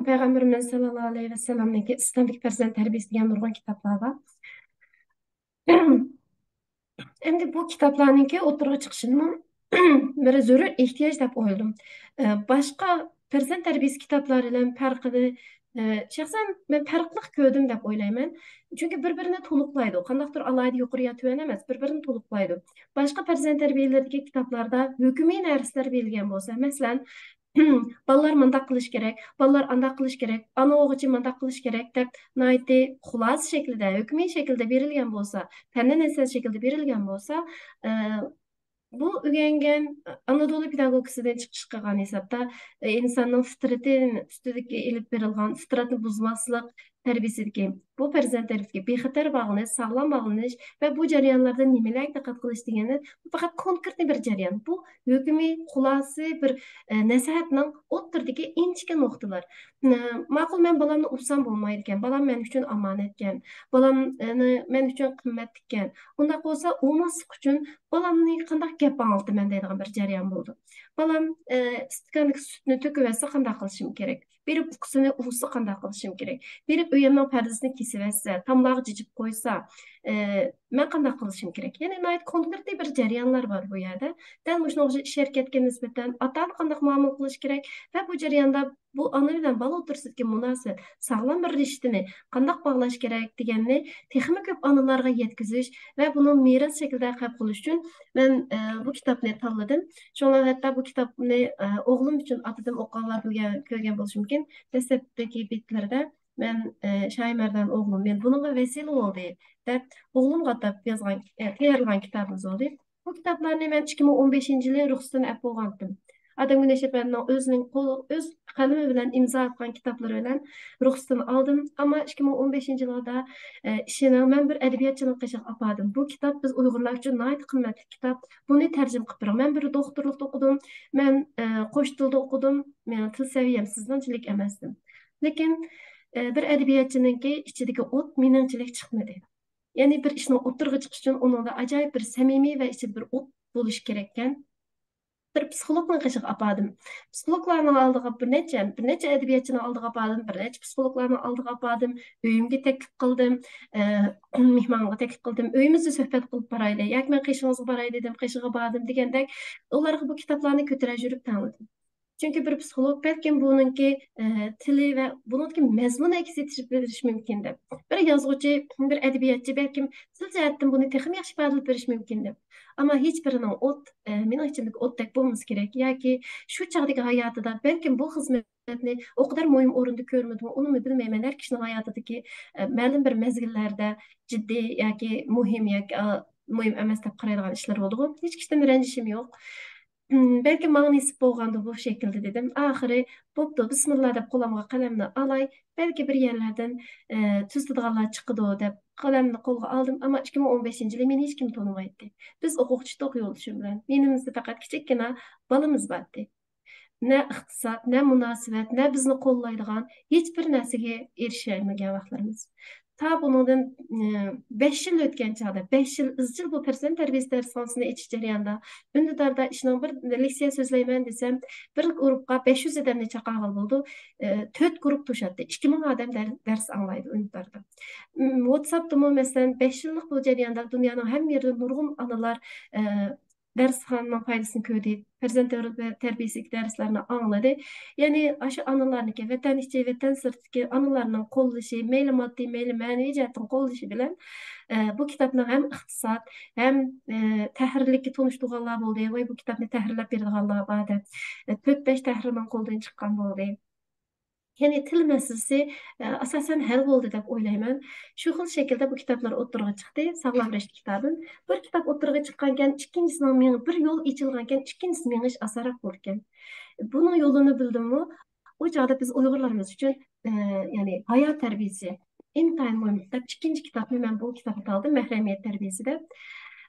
پەيغەمبىرىمىز سەللەللاھۇ ئەلەيھى ۋەسەللەمنىڭكى ئىسلامدىكى پەرزەنت تەربىيەسى دېگەن نۇرغۇن كىتابلار بار. ئەمدى بۇ كىتابلارنىڭكى ئوتتۇرىغا چىقىشىنىمۇ بىر زۆرۈر ئېھتىياج دەپ ئويلىدىم. ئە، باشقا پەرزەنت تەربىيەسى كىتابلار بىلەن پەرقىنى، ئە، شەخسەن مەن پەرقلىق كۆردۈم دەپ ئويلايمەن. چۈنكى بىر-بىرىنى تولۇقلايدۇ. قانداقتۇر ئالاھىدە يۇقىرى يا تۆۋەن ئەمەس، بىر-بىرىنى تولۇقلايدۇ. باشقا پەرزەنت تەربىيەلىرىدىكى كىتابلاردا ھۆكۈمىي نەرسىلەر بېرىلگەن بولسا، مەسىلەن، بالىلار مۇنداق قىلىش كېرەك، بالىلار ئانداق قىلىش كېرەك، ئانا بولغۇچى مۇنداق قىلىش كېرەك دەپ ناھايىتى خۇلاسە شەكلىدە، ھۆكۈمىي شەكىلدە بېرىلگەن بولسا، پەن-نەسىھەت شەكلىدە بېرىلگەن بولسا، ئە، بۇ ئۆگەنگەن ئانادولۇ پېداگوگىكىسىدىن چىقىش قىلغان ھېسابتا، ئە، ئىنساننىڭ فىترىتى ئۈستىدىكى ئېلىپ بېرىلغان فىترەتنى بۇزماسلىق تەربىيەسىدىكى، بۇ پەرزەنت تەربىيەسىدىكى بىخەتەر باغلىنىش، ساغلام باغلىنىش ۋە بۇ جەريانلاردا نېمىلەرگە دىققەت قىلىش دېگەننى، بۇ پەقەت كونكرېتنى بىر جەريان. بۇ ھۆكۈمىي خۇلاسە بىر، ئە، نەسىھەتنىڭ ئوتتۇرىدىكى ئىنچىكە نۇقتىلار. ئە، ماقۇل، مەن بالامنى ئۇرسام بولمايدىكەن، بالام مەن ئۈچۈن ئامانەتكەن، بالام، ئە، مەن ئۈچۈن قىممەتلىككەن. ئۇنداق بولسا ئۇرماسلىق ئۈچۈن بالامنى قانداق گەپ ئاڭلىتىمەن دەيدىغان بىر جەريان بولىدۇ. بالام، ئە، ئىستاكاندىكى سۈتنى تۆكۈۋەتسە قانداق قىلىشىم كېرەك؟ بېرىپ ئۇكىسىنى ئۇرسا قانداق قىلىشىم كېرەك؟ بېرىپ ئۆيۈمنىڭ پەردىسىنى ئېسىۋەتسە، تاملارغا جىجىپ قويسا، ئە، مەن قانداق قىلىشىم كېرەك؟ يەنى ناھايىتى كونكرېتنى بىر جەريانلار بار بۇ يەردە. دەل مۇشۇنىڭغا ئىش ھەرىكەتكە نىسبەتەن ئاتا-ئانا قانداق مۇئامىلە قىلىشى كېرەك ۋە بۇ جەرياندا بۇ ئانا بىلەن بالا ئوتتۇرىسىدىكى مۇناسىۋەت، ساغلام بىر رىشتىنى قانداق باغلاش كېرەك دېگەننى تېخىمۇ كۆپ ئانىلارغا يەتكۈزۈش ۋە بۇنى مىراس شەكلىدە قەبۇل قىلىش ئۈچۈن مەن، ئە، بۇ كىتابنى تاللىدىم. شۇڭا ھەتتا بۇ كىتابنى، ئە، ئوغلۇم ئۈچۈن ئاتىدىم، ئوقۇغانلار بىلگەن، كۆرگەن بولۇشى مۇمكىن. دەسلەپتىكى بېتلىرىدە مەن، ئە، شاھى مەردان ئوغلۇم، مەن بۇنىڭغا ۋەسىلە بولدى، دەپ ئوغلۇمغا ئاتاپ يازغان، ئە، تەييارلىغان كىتابىمىز بولدى. بۇ كىتابلارنى مەن ئىككى مىڭ ئون بەشىنچى يىلى رۇخسىتىنى ئەپ بولغانتىم. ئادەمگۈل نەشرىياتىنىڭ ئۆزىنىڭ قول، ئۆز قەلىمى بىلەن ئىمزا ئاتقان كىتابلىرى بىلەن رۇخسىتىنى ئالدىم. ئەمما ئىككى مىڭ ئون بەشىنچى يىلىدا، ئە، ئىشىنىڭ مەن بىر ئەدەبىياتچىنىڭ قېشىغا ئاپاردىم. بۇ كىتاب بىز ئۇيغۇرلار ئۈچۈن ناھايىتى قىممەتلىك كىتاب. بۇنى تەرجىمە قىلىپ بېرىڭ. مەن بىر دوختۇرلۇقتا ئوقۇدۇم. مەن، ئە، قوش تىلدا ئوقۇدۇم. مېنىڭ تىل سەۋىيەم سىزنىڭچىلىك ئەمەستىم. لېكىن، ئە، بىر ئەدەبىياتچىنىڭكى ئىچىدىكى ئوت مېنىڭچىلىك چىقمىدى. يەنى بىر ئىشنىڭ ئوتتۇرىغا چىقىشى ئۈچۈن ئۇنىڭدا ئاجايىپ بىر سەمىمىي ۋە ئىچىدە بىر ئوت بولۇشى كېرەككەن. بىر پسىخولوگنىڭ قېشىغا ئاپاردىم. پسىخولوگلارنىڭ ئالدىغا بىر نەچچە، بىر نەچچە ئەدەبىياتچىنىڭ ئالدىغا ئاپاردىم، بىر نەچچە پسىخولوگلارنىڭ ئالدىغا ئاپاردىم، ئۆيۈمگە تەكلىپ قىلدىم، ئە، مېھمانغا تەكلىپ قىلدىم، ئۆيىمىزدە سۆھبەت قىلىپ بارايلى ياكى مەن قېشىڭىزغا باراي دېدىم، قېشىغا باردىم دېگەندەك ئۇلارغا بۇ كىتابلارنى كۆتۈرە يۈرۈپ تەڭلىدىم. چۈنكى بىر پسىخولوگ بەلكىم بۇنىڭكى، ئە، تىلى ۋە بۇنىڭدىكى مەزمۇنى ئەكس ئېتىشىپ بېرىشى مۇمكىن دەپ. بىر يازغۇچى، بىر ئەدەبىياتچى بەلكىم تىل جەھەتتىن بۇنى تېخىمۇ ياخشى ئىپادىلەپ بېرىشى مۇمكىن دەپ. ئەمما ھېچ بىرىنىڭ ئوت، ئە، مېنىڭ ئىچىمدىكى ئوتتەك بولمىسا كېرەك ياكى شۇ چاغدىكى ھاياتىدا بەلكىم بۇ خىزمەتنى ئۇ قەدەر مۇھىم ئورۇندا كۆرمىدىمۇ، ئۇنىمۇ بىلمەيمەن. ھەر كىشىنىڭ ھاياتىدىكى، ئە، مەلۇم بىر مەزگىللەردە جىددىي ياكى مۇھىم ياكى، ئا، مۇھىم ئەمەس دەپ قارايدىغان ئىشلار بولىدىغۇ. ھېچ كىشىدىن رەنجىشىم يوق. ھىم، بەلكىم ماڭا نېسىپ بولغاندۇ بۇ شەكىلدە دېدىم. ئاخىرى، بوپتۇ، بىسمىللا دەپ قولۇمغا قەلەمنى ئالاي، بەلكى بىر يەرلەردىن، ئە، تۈزىتىدىغانلار چىقىدۇ دەپ قەلەمنى قولغا ئالدىم. ئەمما ئىككى مىڭ ئون بەشىنچى يىلى مېنى ھېچكىم تونۇمايتتى. بىز ئوقۇغۇچى ئىدۇق يولدىشىم بىلەن. يېنىمىزدا پەقەت كىچىككىنە بالىمىز بارتتى. نە ئىقتىساد، نە مۇناسىۋەت، نە بىزنى قوللايدىغان ھېچ بىر نەرسىگە ئېرىشەلمىگەن ۋاقىتلىرىمىز. تا بۇنىڭدىن، ئى، بەش يىل ئۆتكەن چاغدا، بەش يىل ئىزچىل بۇ پەرزەنت تەربىيەسى دەرسخانىسىنى ئېچىش جەريانىدا، ئۈندىداردا ئىشنىڭ بىر لېكسىيە سۆزلەيمەن دېسەم، بىر گۇرۇپپا بەش يۈز ئادەمنى چاقىرغىلى بولىدۇ. ئى، تۆت گۇرۇپ توشاتتى. ئىككى مىڭ ئادەم دەر-، دەرس ئاڭلايدۇ ئۈندىداردا. م، ۋاتساپتىمۇ، مەسىلەن، بەش يىللىق بۇ جەرياندا دۇنيانىڭ ھەممە يېرىدىن نۇرغۇن ئانىلار، ئى، دەرسخانىنىڭ پايدىسىنى كۆردى. پەرزەنت تەر-، تەربىيەسىدىكى دەرسلەرنى ئاڭلىدى. يەنى ئاشۇ ئانىلارنىڭكى، ۋەتەن ئىچى، ۋەتەن سىرتىدىكى ئانىلارنىڭ قوللىشى، مەيلى ماددىي، مەيلى مەنىۋى جەھەتتىن قوللىشى بىلەن، ئە، بۇ كىتابنىڭ ھەم ئىقتىساد، ھەم، ئە، تەھرىرلىككە تونۇشتۇرغانلار بولدى. ۋاي، بۇ كىتابنى تەھرىرلەپ بېرىدىغانلار بار دەپ، ئە، تۆت-بەش تەھرىرنىڭ قولىدىن چىققان بولدى. يەنى تىل مەسىلىسى، ئە، ئاساسەن ھەل بولدى دەپ ئويلايمەن. شۇ خىل شەكىلدە بۇ كىتابلار ئوتتۇرىغا چىقتى. ساغلام رەشتە كىتابىم. بىر كىتاب ئوتتۇرىغا چىققانكەن، ئىككىنچىسىنىڭ مېڭە-، بىر يول ئېچىلغانكەن، ئىككىنچىسى مېڭىش ئاسانراق بولىدىكەن. بۇنىڭ يولىنى بىلدىممۇ، ئۇ چاغدا بىز ئۇيغۇرلىرىمىز ئۈچۈن، ئە، يەنى ھايات تەربىيەسى ئىنتايىن مۇھىم دەپ، ئىككىنچى كىتابنى مەن بۇ كىتابنى تالدىم، مەھرىمىيەت تەربىيەسى دەپ.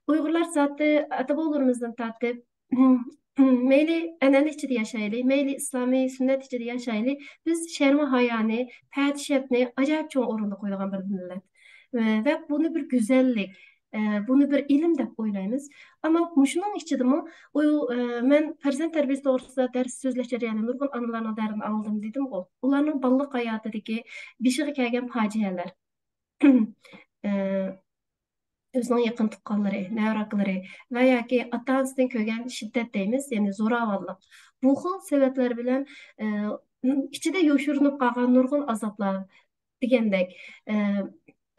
ئۇيغۇرلار زاتى ئاتا-بوۋىلىرىمىزدىن تارتىپ، مەيلى ئەنئەنە ئىچىدە ياشايلى، مەيلى ئىسلامىي سۈننەت ئىچىدە ياشايلى، بىز شەرمۇ ھايانى، پەردە شەپنى ئاجايىپ چوڭ ئورۇندا قويىدىغان بىر مىللەت. ۋە، ۋە بۇنى بىر گۈزەللىك، ئە، بۇنى بىر ئىلىم دەپ ئويلايمىز. ئەمما مۇشۇنىڭ ئىچىدىمۇ ئۇ، ئە، مەن پەرزەنت تەربىيەسى توغرىسىدا دەرس سۆزلەش جەريانىدا نۇرغۇن ئانىلارنىڭ دەردىنى ئاڭلىدىم دېدىمغۇ. ئۇلارنىڭ بالىلىق ھاياتىدىكى بېشىغا كەلگەن پاجىئەلەر. ئە، ئۆزىنىڭ يېقىن تۇغقانلىرى، نەۋرە ئاكىلىرى ۋە ياكى ئاتا-ئانىسىدىن كۆرگەن شىددەت دەيمىز، يەنى زوراۋانلىق. بۇ خىل سەۋەبلەر بىلەن، ئە، ئىچىدە يوشۇرۇنۇپ قالغان نۇرغۇن ئازابلار دېگەندەك، ئە،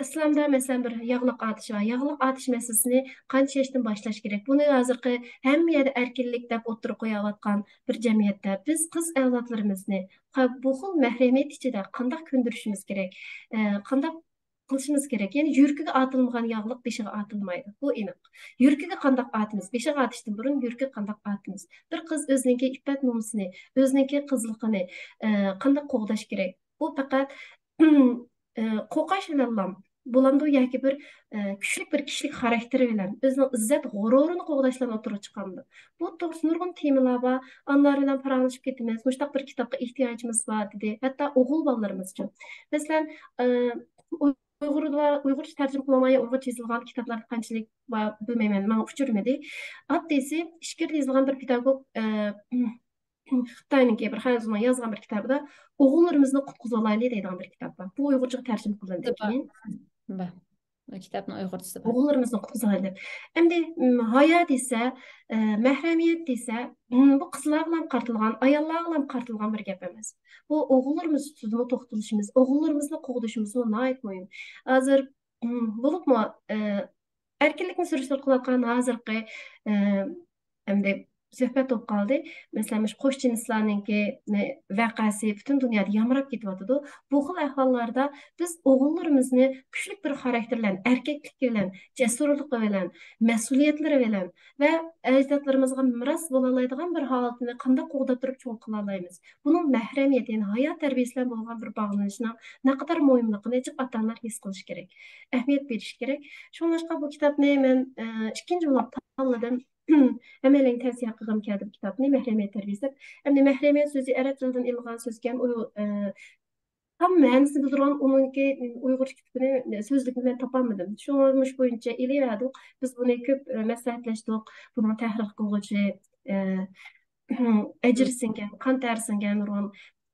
ئىسلامدا، مەسىلەن، بىر ياغلىق ئاتىشى بار. ياغلىق ئاتىش مەسىلىسىنى قانچە ياشتىن باشلاش كېرەك؟ بۇنى ھازىرقى ھەممە يەردە ئەركىنلىك دەپ ئوتتۇرىغا قويۇۋاتقان بىر جەمئىيەتتە بىز قىز ئەۋلادلىرىمىزنى قا-، بۇ خىل مەھرىمىيەت ئىچىدە قانداق كۆندۈرۈشىمىز كېرەك؟ ئە، قانداق قىلىشىمىز كېرەك. يەنى يۈرىكىگە ئاتىلمىغان ياغلىق بېشىغا ئاتىلمايدۇ. بۇ ئېنىق. يۈرىكىگە قانداق ئاتىمىز؟ بېشىغا ئاتىشتىن بۇرۇن يۈرىكىگە قانداق ئاتىمىز؟ بىر قىز ئۆزىنىڭكى ئىپپەت نومۇسىنى، ئۆزىنىڭكى قىزلىقىنى، ئە، قانداق قوغداش كېرەك؟ بۇ پەقەت، ئە، قوقاش بىلەنلا بولامدۇ ياكى بىر، ئە، كۈچلۈك بىر كىشىلىك خاراكتېرى بىلەن، ئۆزىنىڭ ئىززەت غۇرۇرىنى قوغداش بىلەن ئوتتۇرىغا چىقامدۇ؟ بۇ توغرىسىدا نۇرغۇن تېمىلار بار. ئانىلار بىلەن پاراڭلىشىپ كېتىمىز. مۇشۇنداق بىر كىتابقا ئېھتىياجىمىز بار، دېدى. ھەتتا ئوغۇل بالىلىرىمىز ئۈچۈن. مەسىلەن، ئە، ئۇيغۇرلار، ئۇيغۇرچە تەرجىمە قىلىنمىغان يا ئۇيغۇرچە يېزىلغان كىتابلار قانچىلىك بار بىلمەيمەن، ماڭا ئۇچرىمىدى. ئاددىيسى، ئىچكىرىدە يېزىلغان بىر پېداگوگ، ئە، خىتاينىڭكى بىر خەنزۇنىڭ يازغان بىر كىتابىدا «ئوغۇللىرىمىزنى قۇتقۇزۇۋالايلى» دەيدىغان بىر كىتاب بار. بۇ ئۇيغۇرچىغا تەرجىمە قىلىندى كېيىن. بار. بۇ كىتابنىڭ ئۇيغۇرچىسى بار. «ئوغۇللىرىمىزنى قۇتقۇزۇۋالايلى» دەپ. ئەمدى، م، ھايا دېسە، ئە، مەھرەمىيەت دېسە، م، بۇ قىزلارغىلا قارىتىلغان، ئاياللارغىلا قارىتىلغان بىر گەپ ئەمەس. بۇ ئوغۇللىرىمىز ئۈستىدىمۇ توختىلىشىمىز، ئوغۇللىرىمىزنى قوغدىشىمىزمۇ ناھايىتى مۇھىم. ھازىر، م، بولۇپمۇ، ئە، ئەركىنلىكنى سۈرۈشتە قىلىۋاتقان ھازىرقى، ئە، ئەمدى سۆھبەت بولۇپ قالدى. مەسىلەن، مۇشۇ قوش جىنسلارنىڭكى، نى، ۋەقەسى پۈتۈن دۇنيادا يامراپ كېتىۋاتىدۇ. بۇ خىل ئەھۋاللاردا بىز ئوغۇللىرىمىزنى كۈچلۈك بىر خاراكتېر بىلەن، ئەركەكلىكى بىلەن، جەسۇرلۇقى بىلەن، مەسئۇلىيەتلىرى بىلەن ۋە ئەجدادلىرىمىزغا مىراس بولالايدىغان بىر ھالىتىنى قانداق قوغداپ تۇرۇپ چوڭ قىلالايمىز؟ بۇنىڭ مەھرەمىيەت، يەنى ھايا تەربىيەسى بىلەن بولغان بىر باغلىنىشنىڭ نەقەدەر مۇھىملىقىنى جىق ئاتا-ئانىلار ھېس قىلىشى كېرەك، ئەھمىيەت بېرىشى كېرەك. شۇڭلاشقا بۇ كىتابنى مەن، ئە، ئىككىنچى بولۇپ تاللىدىم. ھەممەيلەنگە تەۋسىيە قىلغۇم كەلدى بۇ كىتابنى، مەھرەمىيەت تەربىيەسى دەپ. ئەمدى مەھرەمىيەت سۆزى ئەرەب تىلىدىن ئېلىنغان سۆزكەن، ئۇ، ئە، تام مەنىسىنى بىلدۈرىدىغان ئۇنىڭكى ئۇيغۇرچە كىتابىنى، سۆزلۈكىنى مەن تاپالمىدىم. شۇڭا مۇشۇ بويىچە ئېلىۋەردۇق. بىز بۇنى كۆپ، ئە، مەسلىھەتلەشتۇق. بۇنىڭ تەھرىر قىلغۇچى، ئە، ئەجرى سىڭگەن، قان تەرى سىڭگەن نۇرغۇن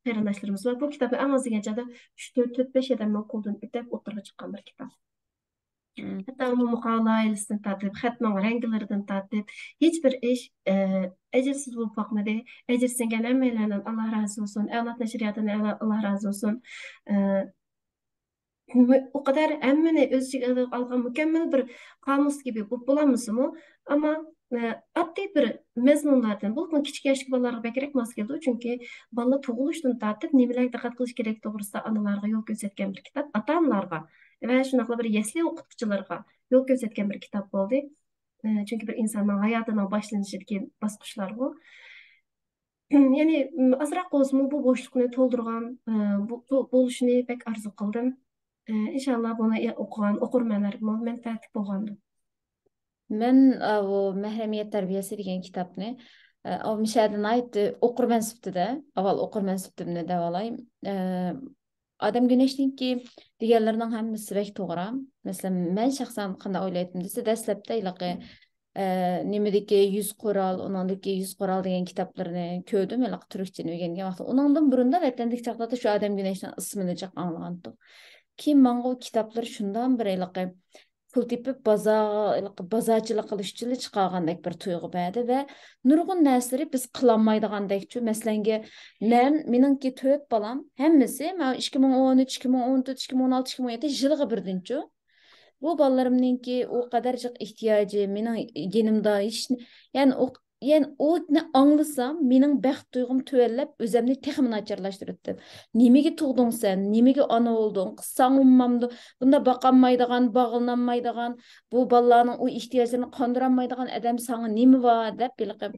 قېرىنداشلىرىمىز بار. بۇ كىتابنى ئەڭ ئاز دېگەن چاغدا ئۈچ، تۆت، تۆت، بەش ئادەمنىڭ قولىدىن ئۆتۈپ ئوتتۇرىغا چىققان بىر كىتاب. ھەتتا ئۇنىڭ مۇقاۋا لايىھىسىدىن تارتىپ، خەتنىڭ رەڭگىلىرىدىن تارتىپ، ھېچ بىر ئىش، ئە، ئەجىرسىز بولۇپ باقمىدى. ئەجرى سىڭگەن ھەممەيلەندىن ئاللا رازى بولسۇن. ئەۋلاد نەشرىياتىدىن ئەلا-، ئاللا رازى بولسۇن. ئە، مۇ-، ئۇ قەدەر ھەممىنى ئۆز ئىچىگە ئالغان مۇكەممەل بىر قامۇس كىبى بولۇپ بولالمىسىمۇ، ئەمما، ئە، ئاددىي بىر مەزمۇنلاردىن، بولۇپمۇ كىچىك ياشتىكى بالىلارغا بەكرەك ماس كېلىدۇ. چۈنكى بالىلار تۇغۇلۇشتىن تارتىپ نېمىلەرگە دىققەت قىلىش كېرەك توغرىسىدا ئانىلارغا يول كۆرسەتكەن بىر كىتاب، ئاتا-ئانىلارغا ۋە شۇنداقلا بىر يەسلى ئوقۇتقۇچىلىرىغا يول كۆرسەتكەن بىر كىتاب بولدى. ئە، چۈنكى بىر ئىنساننىڭ ھاياتىنىڭ باشلىنىشىدىكى باسقۇچلارغۇ. يەنى، م، ئازراق بولسىمۇ بۇ بوشلۇقنى تولدۇرغان، ئە، بۇ، بۇ بولۇشىنى بەك ئارزۇ قىلدىم. ئە، ئىنشاللا بۇنى ئوقۇغان ئوقۇرمەنلەرگىمۇ مەنپەئەتلىك بولغاندۇ. مەن، ئە، بۇ مەھرەمىيەت تەربىيەسى دېگەن كىتابنى، ئە، ئاۋ مىشەدە ناھايىتى ئوقۇرمەن سۈپىتىدە، ئاۋۋال ئوقۇرمەن سۈپىتىمنى دەۋالاي. ئە، ئادەم گۈنەشنىڭكى دېگەنلىرىنىڭ ھەممىسى بەك توغرا. مەسىلەن، مەن شەخسەن قانداق ئويلايتتىم دېسە، دەسلەپتە ھېلىقى، ئە، نېمىدىكى يۈز قورال، ئۇنىڭدىكى يۈز قورال دېگەن كىتابلىرىنى كۆردۈم، ھېلىقى تۈركچىنى ئۆگەنگەن ۋاقتىدا. ئۇنىڭدىن بۇرۇندا ۋەتەندىكى چاغلاردا شۇ ئادەم گۈنەشنىڭ ئىسمىنى جىق ئاڭلىغانتۇم. كېيىن ماڭا ئۇ كىتابلىرى شۇنداق بىر ھېلىقى پۇل تېپىپ، بازارغا، ھېلىقى بازارچىلىق قىلىش ئۈچۈنلا چىقارغاندەك بىر تۇيغۇ بەردى ۋە نۇرغۇن نەرسىلىرى بىز قىلالمايدىغاندەكچۇ. مەسىلەنگە، مەن، مېنىڭكى تۆت بالام، ھەممىسى، مانا، ئىككى مىڭ ئون ئۈچ، ئىككى مىڭ ئون تۆت، ئىككى مىڭ ئون ئالتە، ئىككى مىڭ ئون يەتتە يىلىغا بىردىنچۇ. بۇ بالىلىرىمنىڭكى ئۇ قەدەر جىق ئېھتىياجى، مېنىڭ يېنىمدا ھېچ، يەنى ئۇ يەنى ئۇنى ئاڭلىسام، مېنىڭ بەخت تۇيغۇم تۆۋەنلەپ، ئۆزەمنى تېخىمۇ ناچارلاشتۇرۇۋەتتىم. نېمىگە تۇغدۇڭ سەن؟ نېمىگە ئانا بولدۇڭ؟ قىز ساڭا ئۇنىمامدۇ؟ بۇنداق باقالمايدىغان، باغلىنالمايدىغان، بۇ بالىلارنىڭ ئۇ ئېھتىياجلىرىنى قاندۇرالمايدىغان ئادەم ساڭا نېمە بار؟ دەپ ھېلىقى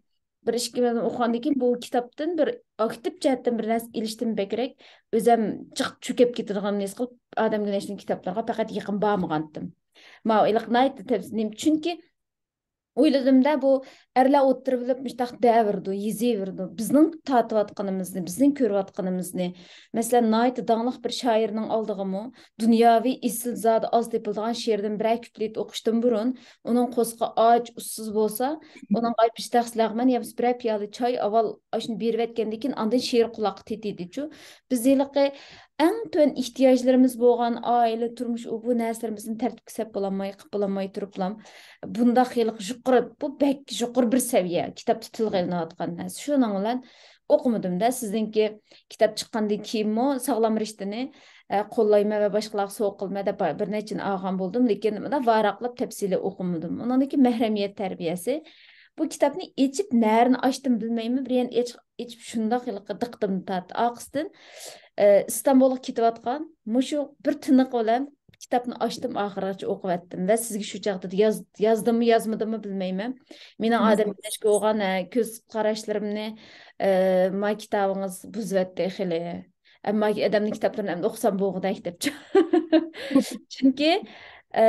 بىر ئىككى بىلەن ئوقۇغاندىن كېيىن بۇ كىتابتىن بىر ئاكتىپ جەھەتتىن بىر نەرسە ئېلىشتىن بەكرەك ئۆزەم جىق چۆكۈپ كېتىدىغان ھېس قىلىپ، ئادەم گۈنەشنىڭ كىتابلىرىغا پەقەت يېقىن بارمىغانتىم. ماۋۇ ھېلىقى ناھايىتى تەپسىلىي، چۈنكى ئويلىدىمدە، بۇ ئەرلەر ئوتتۇرا بولۇپ مۇشتاق دەۋېرىدۇ، يېزىۋېرىدۇ. بىزنىڭ تارتىۋاتقىنىمىزنى، بىزنىڭ كۆرۈۋاتقىنىمىزنى، مەسىلەن، ناھايىتى داڭلىق بىر شائىرنىڭ ئالدىغىمۇ، دۇنياۋى ئېسىل زادى ئاز تېپىلىدىغان شېئىردىن بىرەر كۇپلېت ئوقۇشتىن بۇرۇن، ئۇنىڭ قورسىقى ئاچ، ئۇسسۇز بولسا، ئۇنىڭغا بىر تەخسە لەغمەن يا بولمىسا بىرەر پىيالە چاي ئاۋۋال ئاشۇنى بېرىۋەتكەندىن كېيىن، ئاندىن شېئىر قۇلاققا تېتىيدىچۇ. بىز ھېلىقى ئەڭ تۆۋەن ئېھتىياجلىرىمىز بولغان ئائىلە، تۇرمۇش، ئۇ بۇ نەرسىلىرىمىزنى تەرتىپكە سەپ بولالماي، قىلىپ بولالماي تۇرۇپلام، بۇنداق ھېلىقى يۇقىرى، بۇ بەك يۇقىرى بىر سەۋىيە، كىتابتا تىلغا ئېلىنىۋاتقان نەرسە. شۇنىڭ بىلەن ئوقۇمىدىم-دە، سىزنىڭكى كىتاب چىققاندىن كېيىنمۇ ساغلام رىشتىنى، ئە، قوللايمەن ۋە باشقىلارغا سوۋغا قىلىمەن دەپ بىر نەچچىنى ئالغان بولدۇم، لېكىن مۇنداق ۋاراقلاپ تەپسىلىي ئوقۇمىدىم. ئۇنىڭدىن كېيىن مەھرەمىيەت تەربىيەسى. بۇ كىتابنى ئېچىپ، نەرىنى ئاچتىم بىلمەيمەن، بىر يەرنى ئېچىپ، ئېچىپ شۇنداق ھېلىقى دىققىتىمنى تارتتى. ئارقىسىدىن، ئە، ئىستانبۇلغا كېتىۋاتقان مۇشۇ بىر تىنىقى بىلەن كىتابنى ئاچتىم، ئاخىرغىچە ئوقۇۋەتتىم ۋە سىزگە شۇ چاغدا ياز-، يازدىممۇ، يازمىدىممۇ بىلمەيمەن. مېنىڭ ئادەم گۈنەشكە بولغان، ئە، كۆز قاراشلىرىمنى، ئە، ما كىتابىڭىز بۇزۇۋەتتى خېلى. ئەمما ئادەمنىڭ كىتابلىرىنى ئەمدى ئوقۇسام بولغۇدەك دەپچۇ. چۈنكى، ئە،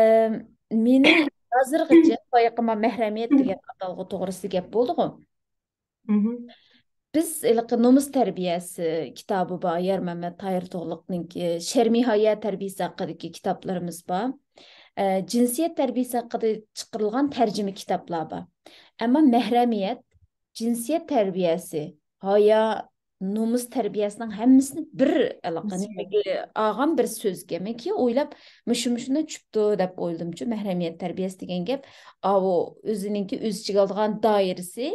مېنى ھازىرغىچە بايىقى ما مەھرەمىيەت دېگەن ئاتالغۇ توغرىسىدا گەپ بولدىغۇ. بىز ھېلىقى نومۇس تەربىيەسى كىتابى بار، يارمەمەت تاھىر تۇغلۇقنىڭكى، شەرمى ھايا تەربىيەسى ھەققىدىكى كىتابلىرىمىز بار. ئە، جىنسىيەت تەربىيەسى ھەققىدە چىقىرىلغان تەرجىمە كىتابلار بار. ئەمما مەھرەمىيەت، جىنسىيەت تەربىيەسى، ھايا، نومۇس تەربىيەسىنىڭ ھەممىسىنى بىر ئالغان بىر سۆزكەن. مەن كېيىن ئويلاپ، مۇشۇ، مۇشۇنى چۈشۈپتۇ دەپ ئويلىدىمچۇ، مەھرىمىيەت تەربىيەسى دېگەن گەپ، ئاۋۇ ئۆزىنىڭكى ئۆز ئىچىگە ئالىدىغان دائىرىسى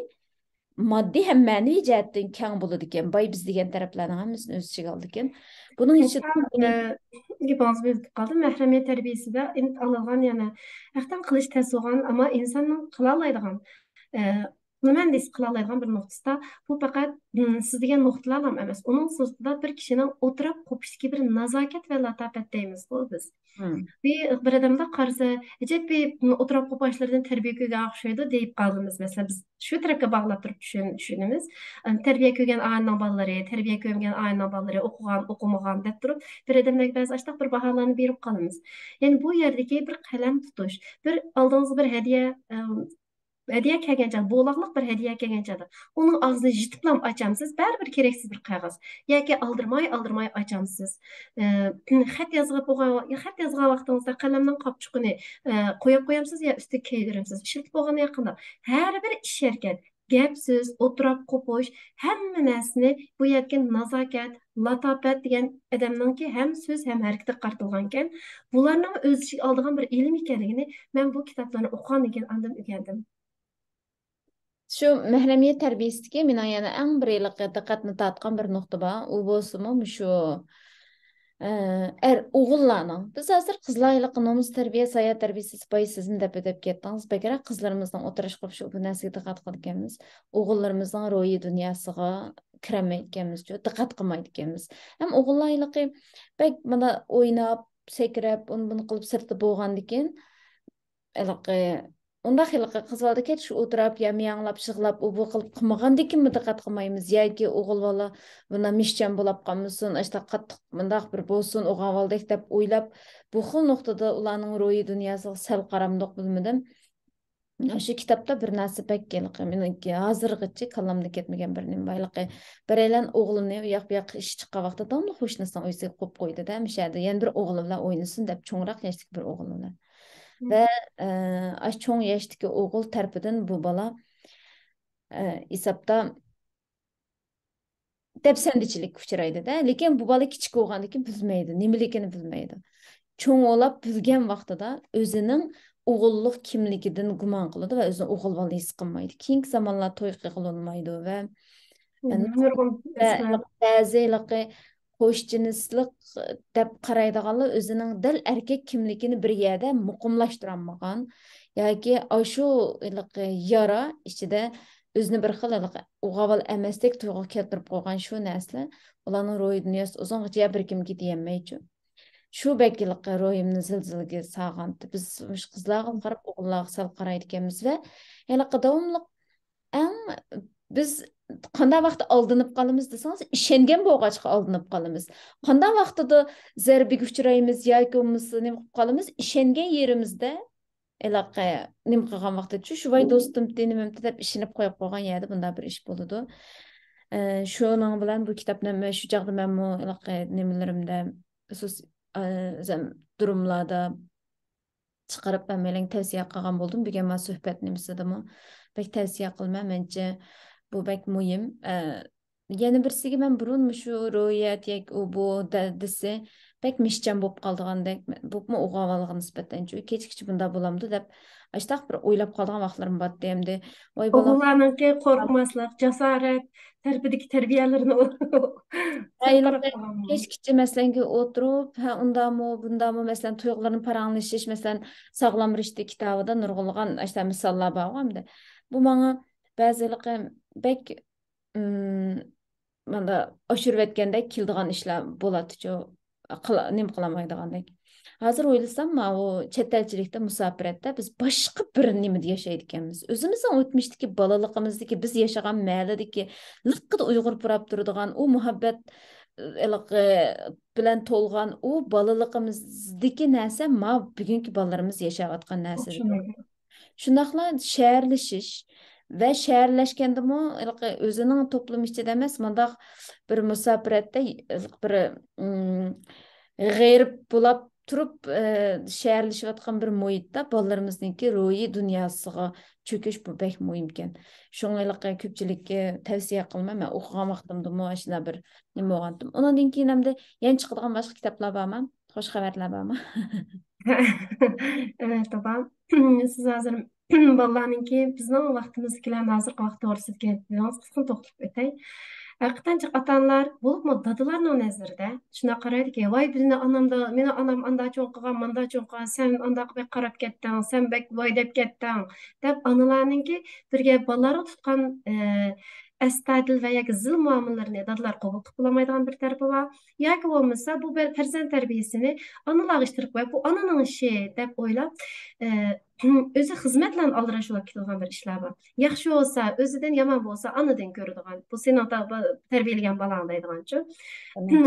ماددىي ھەم مەنىۋى جەھەتتىن كەڭ بولىدىكەن. باي بىز دېگەن تەرەپلەرنىڭ ھەممىسىنى ئۆز ئىچىگە ئالىدىكەن. بۇنىڭ ئىچىدە گېپىڭىزنى بۆلۈپ قالدىم. مەھرىمىيەت تەربىيەسىدە ئالىدىغان يەنە ھەقتىن قىلىش تەس بولغان، ئەمما ئىنساننىڭ قىلالايدىغان، ئە، نېمە دېسە قىلالايدىغان بىر نۇقتىسىدا، بۇ پەقەت، م، سىز دېگەن نۇقتىلارلا ئەمەس، ئۇنىڭ سىرتىدا بىر كىشىنىڭ ئولتۇراپ قوپۇشتىكى بىر نازاكەت ۋە لاتاپەت دەيمىزغۇ بىز. بىر، بىر ئادەمدە قارىسا، ئەجەب بىر، م، ئولتۇراپ قوپۇشلاردىن تەربىيە كۆرگەن ئوخشايدۇ دەپ قالىمىز. مەسىلەن، بىز شۇ تەرەپكە باغلاپ تۇرۇپ چۈشىنىمىز. ئەم، تەربىيە كۆرگەن ئائىلىنىڭ بالىلىرى، تەربىيە كۆرمىگەن ئائىلىنىڭ بالىلىرى، ئوقۇغان، ئوقۇمىغان دەپ تۇرۇپ، بىر ئادەملەرگە بەزى ئاشتاق بىر باھالارنى بېرىپ قالىمىز. يەنى بۇ يەردىكى بىر قەلەم تۇتۇش، بىر ئالدىڭىزغا بىر ھەدىيە، ئەم، ھەدىيە كەلگەن چاغدا، بولاقلىق بىر ھەدىيە كەلگەن چاغدا، ئۇنىڭ ئاغزىنى يېپىپلا ئاچامسىز، بەرىبىر كېرەكسىز بىر قەغەز. ياكى ئالدىرىماي، ئالدىرىماي ئاچامسىز. ئە، خەت يازغان، خەت يازغان ۋاقتىڭىزدا قەلەمنىڭ قاپچۇقىنى، ئە، قويۇپ قويامسىز يا ئۈستىگە كىيدۈرەمسىز؟ ئىشلىتىپ بولغان ياقىندا. ھەر بىر ئىش ھەرىكەت، گەپ سۆز، ئولتۇراپ قوپۇش، ھەممە نەرسىنى بۇ يەردىكى نازاكەت، لاتاپەت دېگەن ئادەمنىڭكى ھەم سۆز، ھەم ھەرىكىتىگە قارىتىلغانكەن. بۇلارنىڭ ئۆز ئىچىگە ئالىدىغان بىر ئىلىم ئىكەنلىكىنى مەن بۇ كىتابلارنى ئوقۇغاندىن كېيىن ئاندىن ئۆگەندىم. شۇ مەھرىمىيەت تەربىيەسىدىكى مېنىڭ يەنە ئەڭ بىر ھېلىقى دىققەتنى تارتقان بىر نۇقتا بار. ئۇ بولسىمۇ مۇشۇ، ئە، ئەر، ئوغۇللارنىڭ. بىز ھازىر قىزلار ھېلىقى نومۇس تەربىيە، ھايا تەربىيەسى، سىزىم دەپ ئۆتۈپ كەتتىڭىز. بەكرەك قىزلىرىمىزنىڭ ئولتۇرۇشقا قوپۇشۇپ بۇ نەرسىگە دىققەت قىلىدىكەنمىز. ئوغۇللىرىمىزنىڭ روھىي دۇنياسىغا كىرەلمەيدىكەنمىزچۇ، دىققەت قىلمايدىكەنمىز. ھەم ئوغۇللار ھېلىقى بەك مانا ئويناپ، سەكرەپ، ئۇنى بۇنى قىلىپ سىرتتا بولغاندىكىن، ھېلىقى، ئۇنداق ھېلىقى قىز بالىدا كەچ ئولتۇراپ يا مىياڭلاپ، يىغلاپ، ئۇ بۇ قىلىپ قىلمىغاندىكىنمۇ دىققەت قىلمايمىز ياكى ئوغۇل بالا مۇنداق مىشچان بولاپ قالمىسۇن، ئاشتا قاتتىق مۇنداق بىر بولسۇن، ئوغۇل بالىدەك دەپ ئويلاپ، بۇ خىل نۇقتىدا ئۇلارنىڭ روھىي دۇنياسىغا سەل قارامدۇق بىلمىدىم. شۇ كىتابتا بىر نەرسە بەك ھېلىقى، مېنىڭكى ھازىرغىچە كاللامدىن كەتمىگەن بىر نېمە بار. ھېلىقى بىرەيلەن ئوغلىنى ئۇ ياق بۇ ياققا ئىش چىققان ۋاقتىدا داۋاملىق قوشنىسىنىڭ ئۆيىسىگە قويۇپ قويىدۇ-دە، مۇشۇ يەردە يەنە بىر ئوغلى بىلەن ئوينىسۇن دەپ، چوڭراق ياشتىكى بىر ئوغلى بىلەن. ۋە، ئە، ئاشۇ چوڭ ياشتىكى ئوغۇل تەرىپىدىن بۇ بالا، ئە، ھېسابتا دەپسەندىچىلىككە ئۇچرايدۇ-دە. لېكىن بۇ بالا كىچىك بولغاندىكىن بىلمەيدۇ، نېمىلىكىنى بىلمەيدۇ. چوڭ بولاپ بىلگەن ۋاقتىدا ئۆزىنىڭ ئوغۇللۇق كىملىكىدىن گۇمان قىلىدۇ ۋە ئۆزىنى ئوغۇل بالا ھېس قىلمايدۇ. كېيىنكى زامانلار توي قىلغىلى ئۇنىمايدۇ ۋە، مم، نۇرغۇن بە-، مەسىلە. بەزى ھېلىقى قوشچىنىسلىق دەپ قارايدىغانلار ئۆزىنىڭ دەل ئەركەك كىملىكىنى بىر يەردە مۇقىملاشتۇرالمىغان ياكى ئاشۇ ھېلىقى يارا ئىچىدە ئۆزىنى بىر خىل ھېلىقى ئوغۇل بالا ئەمەستەك تۇيغۇغا كەلتۈرۈپ قويغان شۇ نەرسىلەر ئۇلارنىڭ روھىي دۇنياسىدا ئۇزۇنغىچە يا بىر كىمگە دېيەلمەيچۇ. شۇ بەك ھېلىقى روھىمنى زىلزىلىگە سالغانتى. بىز مۇشۇ قىزلارغا قاراپ ئوغۇللارغا سەل قارايدىكەنمىز ۋە ھېلىقى داۋاملىق ئەڭ بىز قانداق ۋاقىتتا ئالدىنىپ قالىمىز دېسىڭىز، ئىشەنگەن بولغاچقا ئالدىنىپ قالىمىز. قانداق ۋاقتىدا زەربىگە ئۇچرايمىز ياكى بولمىسا نېمە قىلىپ قالىمىز، ئىشەنگەن يېرىمىزدە ھېلىقى نېمە قىلغان ۋاقتىدا، شۇ، شۇ ۋاي دوستۇمتى، نېمەمتى دەپ ئىشىنىپ قويۇپ قويغان يەردە بۇنداق بىر ئىش بولىدۇ. ئە، شۇنىڭ بىلەن بۇ كىتابنى مەن شۇ چاغدا مەنمۇ ھېلىقى نېمىلىرىمدە، خۇسۇس-، ئە، ئۆزۈم دۇرۇملاردا چىقىرىپ، مەن مەيلىڭ تەۋسىيە قىلغان بولدۇم. بۈگۈن ما سۆھبەت نېمىسىدىمۇ بەك تەۋسىيە قىلىمەن. مەنچە بۇ بەك مۇھىم. ئە، يەنە بىرسىگە مەن بۇرۇن مۇشۇ روھىيەت ياكى ئۇ بۇ دە-، دېسە بەك مىشچان بولۇپ قالىدىغاندەك، بولۇپمۇ ئوغۇل بالىغا نىسبەتەن چۈ-، كېچە-كېچە بۇنداق بولامدۇ دەپ، ئاشتاق بىر ئويلاپ قالىدىغان ۋاقىتلىرىم بارتتى ئەمدى. ۋاي بالام. ئوغۇللارنىڭكى قورقماسلىق، جاسارەت، تەرىپىدىكى تەربىيەلىرىنى ھەيلىقى كېچە-كېچە، مەسىلەن، ئولتۇرۇپ، ھە، ئۇندامۇ، بۇندامۇ، مەسىلەن، تۇيغۇلىرىنى پاراڭلىشىش، مەسىلەن، ساغلام رىشتە كىتابىدا نۇرغۇنلىغان ئاشۇنداق مىساللار بارغۇ ئەمدى. بۇ ماڭا بەزى ھېلىقى بەك، ئىم، ماندا ئاشۇرۇۋەتكەندەك كېلىدىغان ئىشلار بولاتتىچۇ. قىل-، نېمە قىلالمايدىغاندەك. ھازىر ئويلىسام، ماۋۇ چەت ئەلچىلىكتە، مۇساپىرەتتە بىز باشقا بىر نېمىدە ياشايدىكەنمىز. ئۆزىمىزنىڭ ئۆتمۈشتىكى بالىلىقىمىزدىكى، بىز ياشىغان مەھەللىدىكى لىققىدە ئۇيغۇر پۇراپ تۇرىدىغان ئۇ مۇھەببەت، ھېلىقى، بىلەن تولغان ئۇ بالىلىقىمىزدىكى نەرسە، ما بۈگۈنكى بالىلىرىمىز ياشاۋاتقان نەرسە. ئوخشىمايدۇ. شۇنداقلا شەھەرلىشىش ۋە شەھەرلەشكەندىمۇ ھېلىقى ئۆزىنىڭ توپلىمى ئىچىدە ئەمەس، مۇنداق بىر مۇساپىرەتتە ھېلىقى بىر، ئىم، غېرىب بولاپ تۇرۇپ، ئە، شەھەرلىشىۋاتقان بىر مۇھىتتا بالىلىرىمىزنىڭكى روھىي دۇنياسىغا چۆكۈش بۇ بەك مۇھىمكەن. شۇڭا ھېلىقى كۆپچىلىككە تەۋسىيە قىلىمەن، مەن ئوقۇغان ۋاقتىمدىمۇ ئاشۇنداق بىر نېمە بولغانتىم. ئۇنىڭدىن كېيىن ئەمدى يەنە چىقىدىغان باشقا كىتابلار بارمۇ؟ خوش خەۋەرلەر بارمۇ؟ ئەمەت ئاپا، سىز ھازىر بالىلارنىڭكى بىزنىڭ ۋاقتىمىزدىكىلەر ھازىرقى ۋاقىت توغرىسىدا دېگەنىڭىز قىسقىنى توختىلىپ ئۆتەي. ھەقىقەتەن جىق ئاتا-ئانىلار، بولۇپمۇ دادىلارنىڭ نەزىرىدە شۇنداق قارايدىكى، ۋاي، بىزنى ئانامدا، مېنى ئانام ئانداق چوڭ قىلغان، مانداق چوڭ قىلغان، سەن ئانداق بەك قاراپ كەتتىڭ، سەن بەك ۋاي دەپ كەتتىڭ، دەپ ئانىلارنىڭكى بىرگە بالىلارغا تۇتقان، ئە، ئەستايىدىل ۋە ياكى زىل مۇئامىلىلىرىنى دادىلار قوبۇل قىلىپ بولالمايدىغان بىر تەرىپى بار. ياكى بولمىسا بۇ بىر پەرزەنت تەربىيەسىنى ئانىلارغا ئىتتىرىپ قويۇپ، بۇ ئانىنىڭ ئىشى دەپ ئويلاپ، ئە، ئۆزى خىزمەت بىلەن ئالدىراش بولۇپ كېتىدىغان بىر ئىشلار بار. ياخشى بولسا ئۆزىدىن، يامان بولسا ئانىدىن كۆرىدىغان. بۇ سېنىڭ تا-، با-، تەربىيەلىگەن بالاڭ دەيدىغانچۇ.